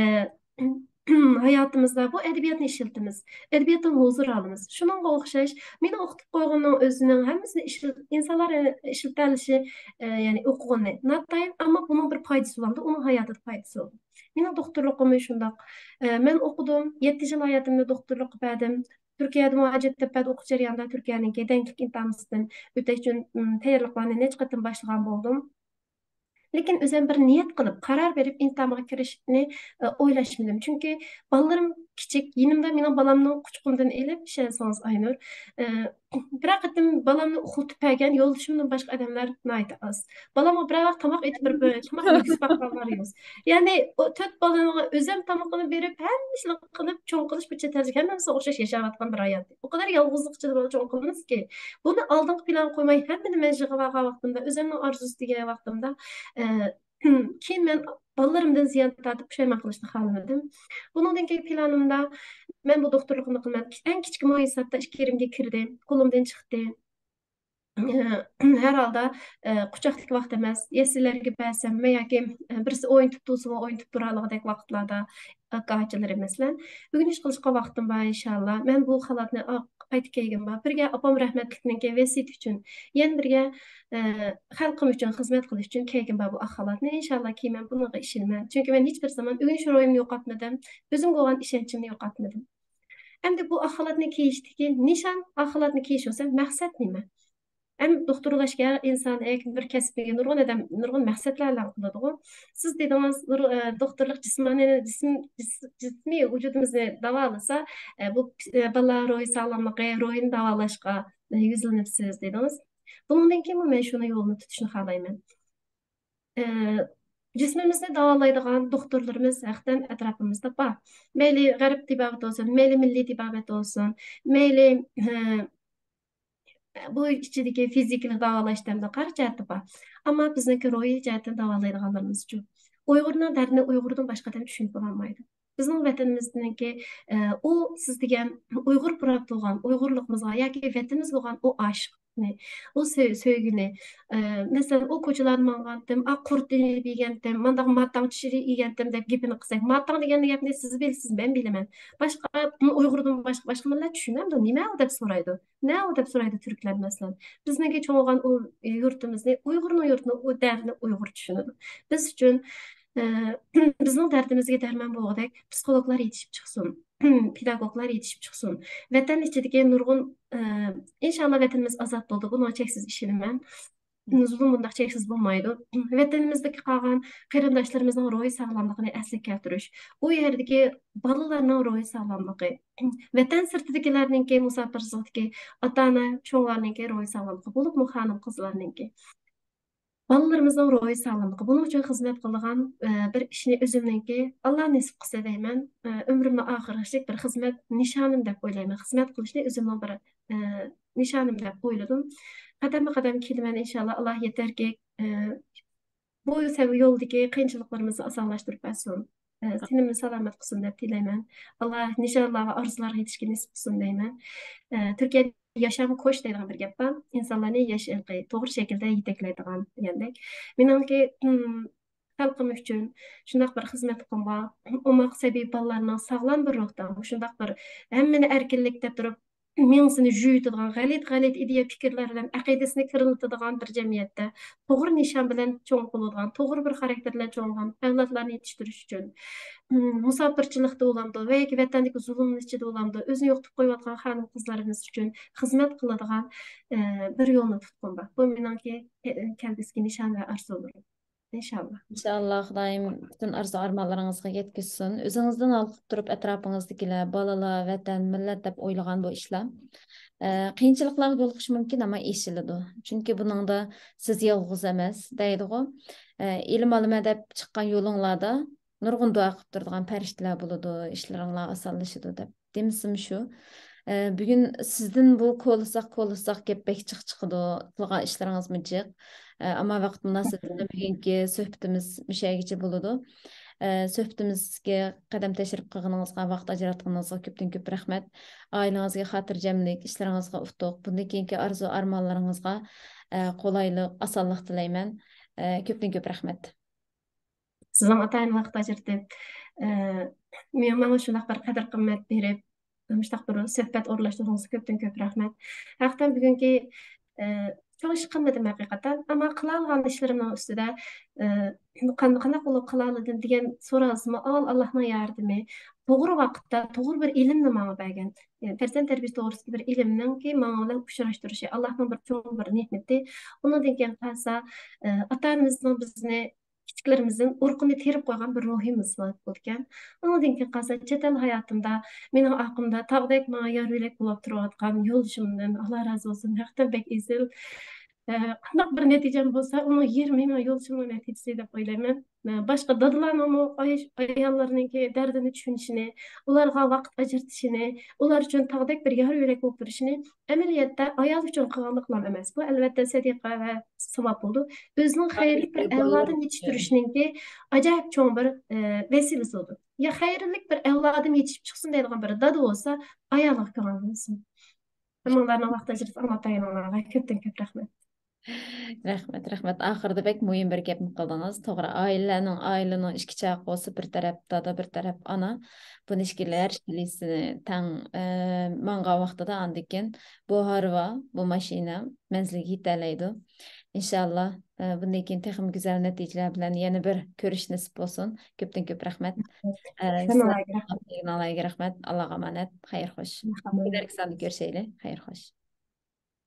ھاياتىمىزدا بۇ ئەدەبىياتنى ئىشلىتىمىز. ئەدەبىياتتىن ھۇزۇر ئالىمىز. شۇنىڭغا ئوخشاش، مېنى ئوقۇتۇپ قويغىنىنىڭ ئۆزىنىڭ ھەممىسىنى ئىشل-، ئىنسانلار ئىشلىتەلىشى، ئە، يەنى ئوقۇغىنى ناتايىن، ئەمما بۇنىڭ بىر پايدىسى بولامدۇ؟ ئۇنىڭ ھاياتىدا پايدىسى بولىدۇ. مېنىڭ دوختۇرلۇقۇممۇ شۇنداق. ئە، مەن ئوقۇدۇم، يەتتە يىل ھاياتىمنى دوختۇرلۇققا بەردىم. تۈركىيەدە مۇھاجىرەت دەپ بەردى، ئوقۇش جەريانىدا تۈركىيەنىڭكى دەڭلىك ئىمتىھانىدىن ئۆتۈش ئۈچۈن، ئىم، تەييارلىقلارنى نەچچە قېتىم باشلىغان بولدۇم. لېكىن ئۆزۈم بىر نىيەت قىلىپ، قارار بېرىپ ئىمتىھانغا كىرىشنى، ئە، ئويلاشمىدىم. چۈنكى بالىلىرىم كىچىك، يېنىمدا مېنىڭ بالامنىڭ قۇچىقىمدىن ئېلىپ، ئىشەنسىڭىز ئاينۇر، ئە، بىرەر قېتىم بالامنى ئۇخلىتىپ بەرگەن يولدىشىمدىن باشقا ئادەملەر ناھايىتى ئاز. بالامغا بىرەر ۋاق تاماق ئېتىپ بېرىپ، تاماق يېگۈزۈپ باققانلار يوق. يەنى ئۇ تۆت بالىنىڭ ئۆزۈم تامىقىنى بېرىپ، ھەممە ئىشنى قىلىپ، چوڭ قىلىش بىر چەت ئەلدىكى ھەممىمىزگە ئوخشاش ياشاۋاتقان بىر ھايات. ئۇ قەدەر يالغۇزلۇق ئىچىدە بالا چوڭ قىلىمىزكى، بۇنى ئالدىنقى پىلانغا قويماي، ھەممىنى مەن يىغىۋالغان ۋاقتىمدا، ئۆزۈمنىڭ ئارزۇسى دېگەن ۋاقتىمدا، ئە، كېيىن مەن بالىلىرىمدىن زىيان تارتىپ پۇشايمان قىلىشنى خالىمىدىم. بۇنىڭدىن كېيىن پىلانىمدا مەن بۇ دوختۇرلۇقنى قىلىمەن. ئەڭ كىچىكىمۇ ھېسابتا ئىككى يېرىمگە كىردى، قولۇمدىن چىقتى. ھەر ھالدا، ئە، قۇچاقتىكى ۋاقىت ئەمەس، يەسلىلەرگە بەرسەممۇ ياكى، ئە، بىرسى ئوينىتىپ تۇرسىمۇ، ئوينىتۇپ تۇرالىغۇدەك ۋاقىتلاردا ئاكا-ئاچىلىرى، مەسىلەن، ئۆگىنىش قىلىشقا ۋاقتىم بار، ئىنشاللا. مەن بۇ خالاتنى، ئا، قايتا كىيگۈم بار. بىرگە ئاپام رەھمەتلىكنىڭكى ۋەسىيىتى ئۈچۈن، يەنە بىرگە، ئە، خەلقىم ئۈچۈن خىزمەت قىلىش ئۈچۈن كىيگۈم بار بۇ ئاق خالاتنى. ئىنشاللا كىيىمەن، بۇنىڭغا ئىشىنىمەن. چۈنكى مەن ھېچ بىر زامان ئۆگىنىش روھىمنى يوقاتمىدىم، ئۆزۈمگە بولغان ئىشەنچىمنى يوقاتمىدىم. ئەمدى بۇ ئاق خالاتنى كىيىشتىكى نىشان، ئاق خالاتنى كىيىش بولسا مەقسەت نېمە؟ ئەم، دوختۇرلاشقا ھەر ئىنسان، ھەر كىم بىر كەسىپكە نۇرغۇن ئادەم نۇرغۇن مەقسەتلەر بىلەن قىلىدىغۇ. سىز دېدىڭىز، نۇر-، ئە، دوختۇرلۇق جىسمانىي، جىسىم-، جىس-، جىسمىي ۋۇجۇدىمىزنى داۋالىسا، ئە، بۇ، ئە، بالىلار روھىي ساغلاملىقى، روھىنى داۋالاشقا، ئە، يۈزلىنىپسىز دېدىڭىز. بۇنىڭدىن كېيىنمۇ مەن شۇنى يولنى تۇتۇشنى خالايمەن. ئە، جىسمىمىزنى داۋالايدىغان دوختۇرلىرىمىز ھەقىقەتەن ئەتراپىمىزدا بار. مەيلى غەرب تېبابىتى بولسۇن، مەيلى مىللىي تېبابەت بولسۇن، مەيلى، ئە، بۇ ئىچىدىكى فىزىكىلىق داۋالاش دەمدۇ، ھەر جەھەتتە بار. ئەمما بىزنىڭكى روھىي جەھەتتىن داۋالايدىغانلىرىمىزچۇ؟ ئۇيغۇرنىڭ دەردىنى ئۇيغۇردىن باشقا ئادەم چۈشىنىپ بولالمايدۇ. بىزنىڭ ۋەتىنىمىزنىڭكى، ئە، ئۇ سىز دېگەن ئۇيغۇر پۇراپ تۇرغان ئۇيغۇرلۇقىمىزغا ياكى ۋەتىنىمىزگە بولغان ئۇ ئاشىقلىقنى، ئۇ سۆ-، سۆيگۈنى، ئە، مەسىلەن، ئۇ كوچىلاردا ماڭغانتىم، ئاق قۇرت يېگەنتىم، مانداق ماتاڭ چىشىرى يېگەنتىم دەپ گېپىنى قىلساق، ماتاڭ دېگەن گەپنى سىز بىلىسىز، مەن بىلىمەن. باشقا، ئۇيغۇردىن باشقا، باشقا مىللەت چۈشىنەمدۇ؟ نېمە ئۇ دەپ سورايدۇ. نە ئۇ دەپ سورايدۇ تۈركلەر، مەسىلەن. بىزنىڭكى چوڭ بولغان ئۇ يۇرتىمىزنى، ئۇيغۇرنىڭ يۇرتىنى، ئۇ دەردىنى ئۇيغۇر چۈشىنىدۇ. بىز ئۈچۈن، ئە، بىزنىڭ دەردىمىزگە دەرمان بولغۇدەك پسىخولوگلار يېتىشىپ چىقسۇن، پېداگوگلار يېتىشىپ چىقسۇن. ۋەتەن ئىچىدىكى نۇرغۇن، ئە، ئىنشاللا ۋەتىنىمىز ئازاد بولىدۇ، بۇنىڭغا چەكسىز ئىشىنىمەن. زۇلۇم بۇنداق چەكسىز بولمايدۇ. ۋەتىنىمىزدىكى قالغان قېرىنداشلىرىمىزنىڭ روھىي ساغلاملىقىنى ئەسلىگە كەلتۈرۈش، ئۇ يەردىكى بالىلارنىڭ روھىي ساغلاملىقى، ۋەتەن سىرتىدىكىلەرنىڭكى، مۇساپىرچىلىقتىكى ئاتا-ئانا، چوڭلارنىڭكى روھىي ساغلاملىقى، بولۇپمۇ خانىم-قىزلارنىڭكى. بالىلىرىمىزنىڭ روھىي ساغلاملىقى. بۇنىڭ ئۈچۈن خىزمەت قىلىدىغان، ئە، بىر ئىشنى ئۆزۈمنىڭكى، ئاللا نېسىپ قىلسا دەيمەن، ئە، ئۆمرۈمنىڭ ئاخىرىغىچە بىر خىزمەت نىشانىم دەپ ئويلايمەن. خىزمەت قىلىشنى ئۆزۈمنىڭ بىر، ئە، نىشانىم دەپ ئويلىدىم. قەدەممۇ قەدەم كېلىمەن، ئىنشاللا، ئاللا يېتەركى، ئە، بۇ سەۋ-، يولدىكى قىيىنچىلىقلىرىمىزنى ئاسانلاشتۇرۇپ بەرسۇن. ئە، تېنىمنى سالامەت قىلسۇن دەپ تىلەيمەن. ئاللا نىشانلارغا، ئارزۇلارغا يېتىشكە نېسىپ قىلسۇن دەيمەن. ئە، تۈركىيەدە ياشام كوچ دەيدىغان بىر گەپ بار. ئىنسانلارنى ياش-، توغرا شەكىلدە يېتەكلەيدىغان دېگەندەك. مېنىڭكى، ئىم، خەلقىم ئۈچۈن شۇنداق بىر خىزمەت قىلغان، ئوماق سەبىي بالىلارنىڭ ساغلام بىر روھتا، مۇشۇنداق بىر ھەممىنى ئەركىنلىك دەپ تۇرۇپ، مېڭىسىنى جۈيۈتىدىغان، غەلىتە-غەلىتە ئىدىيە، پىكىرلەر بىلەن ئەقىدىسىنى كىرلىتىدىغان بىر جەمئىيەتتە توغرا نىشان بىلەن چوڭ بولىدىغان، توغرا بىر خاراكتېر بىلەن چوڭ بولغان ئەۋلادلارنى يېتىشتۈرۈش ئۈچۈن، ئىم، مۇساپىرچىلىقتا بولامدۇ ۋە ياكى ۋەتەندىكى زۇلۇمنىڭ ئىچىدە بولامدۇ، ئۆزىنى يوقىتىپ قويۇۋاتقان خانىم-قىزلىرىمىز ئۈچۈن خىزمەت قىلىدىغان، ئە، بىر يولنى تۇتقۇم بار. بۇ مېنىڭكى، ئە، كەلگۈسىدىكى نىشان ۋە ئارزۇلىرىم. ئىنشاللا. ئىنشاللا، خۇدايىم پۈتۈن ئارزۇ-ئارمانلىرىڭىزغا يەتكۈزسۇن. ئۆزىڭىزدىن ھالقىپ تۇرۇپ ئەتراپىڭىزدىكىلەر، بالىلار، ۋەتەن، مىللەت دەپ ئويلىغان بۇ ئىشلار، ئە، قىيىنچىلىقلارغا يولۇقۇشى مۇمكىن، ئەمما ئېشىلىدۇ. چۈنكى بۇنىڭدا سىز يالغۇز ئەمەس، دەيدىغۇ. ئە، ئىلىم ئالىمەن دەپ چىققان يولۇڭلاردا نۇرغۇن دۇئا قىلىپ تۇرىدىغان پەرىشتىلەر بولىدۇ، ئىشلىرىڭلار ئاسانلىشىدۇ دەپ. دېمىسىمۇ شۇ. ئە، بۈگۈن سىزدىن بۇ كولىساق، كولىساق گەپ بەك جىق چىقىدۇ، قىلغان ئىشلىرىڭىزمۇ جىق. ئە، ئەمما ۋاقىت مۇناسىۋىتى بىلەن بۈگۈنكى سۆھبىتىمىز مۇشۇ يەرگىچە بولىدۇ. ئە، سۆھبىتىمىزگە قەدەم تەشرىپ قىلغىنىڭىزغا، ۋاقىت ئاجراتقىنىڭىزغا كۆپتىن كۆپ رەھمەت. ئائىلىڭىزگە خاتىرجەملىك، ئىشلىرىڭىزغا ئۇتۇق، بۇندىن كېيىنكى ئارزۇ ئارمانلىرىڭىزغا، ئە، قولايلىق، ئاسانلىق تىلەيمەن. ئە، كۆپتىن كۆپ رەھمەت. سىزنىڭ ئاتايىن ۋاقىت ئاجرىتىپ، ئە، ماڭا شۇنداق بىر قەدىر-قىممەت بېرىپ، مۇشۇنداق بىر سۆھبەت ئورۇنلاشتۇرغىنىڭىزغا كۆپتىن كۆپ رەھمەت. ھەقىقەتەن بۈگۈنكى، ئە، چوڭ ئىش قىلمىدىم ھەقىقەتەن، ئەمما قىلالىغان ئىشلىرىمنىڭ ئۈستىدە، ئە، قان-، قانداق بولۇپ قىلالىدىم دېگەن سورالسىمۇ، ئاۋۋال ئاللاھنىڭ ياردىمى، توغرا ۋاقىتتا توغرا بىر ئىلىمنى ماڭا بەرگەن. يەنى پەرزەنت تەربىيەسى توغرىسىدىكى بىر ئىلىمنىڭكى ماڭا بىلەن ئۇچراشتۇرۇشى، ئاللاھنىڭ بىر چوڭ بىر نېمىتى. ئۇنىڭدىن كېيىن قالسا، ئە، ئاتا-ئانىمىزنىڭ بىزنى كىچىكلىرىمىزدىن ئۇرۇقىنى تېرىپ قويغان بىر روھىمىز بار بولىدىكەن. ئۇنىڭدىن كېيىن قالسا، چەت ئەل ھاياتىمدا مېنىڭ ئارقامدا تاغدەك ماڭا يار-يۆلەك بولۇپ تۇرۇۋاتقان يولدىشىمدىن، ئاللا رازى بولسۇن، ھەقىقەتەن بەك ئېزىل. ئە، قانداق بىر نەتىجەم بولسا، ئۇنىڭ يېرىمى مېنىڭ يولدىشىمنىڭ نەتىجىسى دەپ ئويلايمەن. ئە، باشقا دادىلارنىڭمۇ ئاي-، ئاياللىرىنىڭكى دەردىنى چۈشىنىشىنى، ئۇلارغا ۋاقىت ئاجرىتىشىنى، ئۇلار ئۈچۈن تاغدەك بىر يار-يۆلەك بولۇپ تۇرۇشىنى ئەمەلىيەتتە ئايال ئۈچۈن قىلغانلىقلام ئەمەس. بۇ، ئەلۋەتتە، سەدىقە ۋە ساۋاب بولىدۇ. ئۆزىنىڭ خەيرلىك بىر ئەۋلادىنى يېتىشتۈرۈشنىڭكى ئاجايىپ چوڭ بىر، ئە، ۋەسىلىسى بولىدۇ. يا خەيرلىك بىر ئەۋلادىم يېتىشىپ چىقسۇن دەيدىغان بىر دادا بولسا، ئايالىغا كۆڭۈل بۆلسۇن. ھەممىڭلارنىڭ ۋاقىت ئاجرىتىپ ئاڭلاپ بەرگىنىڭلارغا كۆپتىن كۆپ رەھمەت. رەھمەت، رەھمەت. ئاخىرىدا بەك مۇھىم بىر گەپنى قىلدىڭىز. توغرا، ئائىلىلەرنىڭ، ئائىلىنىڭ ئىككى چاقىسى، بىر تەرەپ دادا، بىر تەرەپ ئانا. بۇنى ئىككىلەر ئىككىلىسىنى تەڭ، ئە، ماڭغان ۋاقتىدا ئاندىن كېيىن بۇ ھارۋا، بۇ ماشىنا مەنزىلگە يېتەلەيدۇ. ئىنشاللا، ئە، بۇندىن كېيىن تېخىمۇ گۈزەل نەتىجىلەر بىلەن يەنە بىر كۆرۈش نېسىپ بولسۇن. كۆپتىن كۆپ رەھمەت. ئە، ھەممىڭلارغا رەھمەت. ئاللاغا ئامانەت. خەير خوش. كېلەركى ساندا كۆرۈشەيلى. خەير خوش.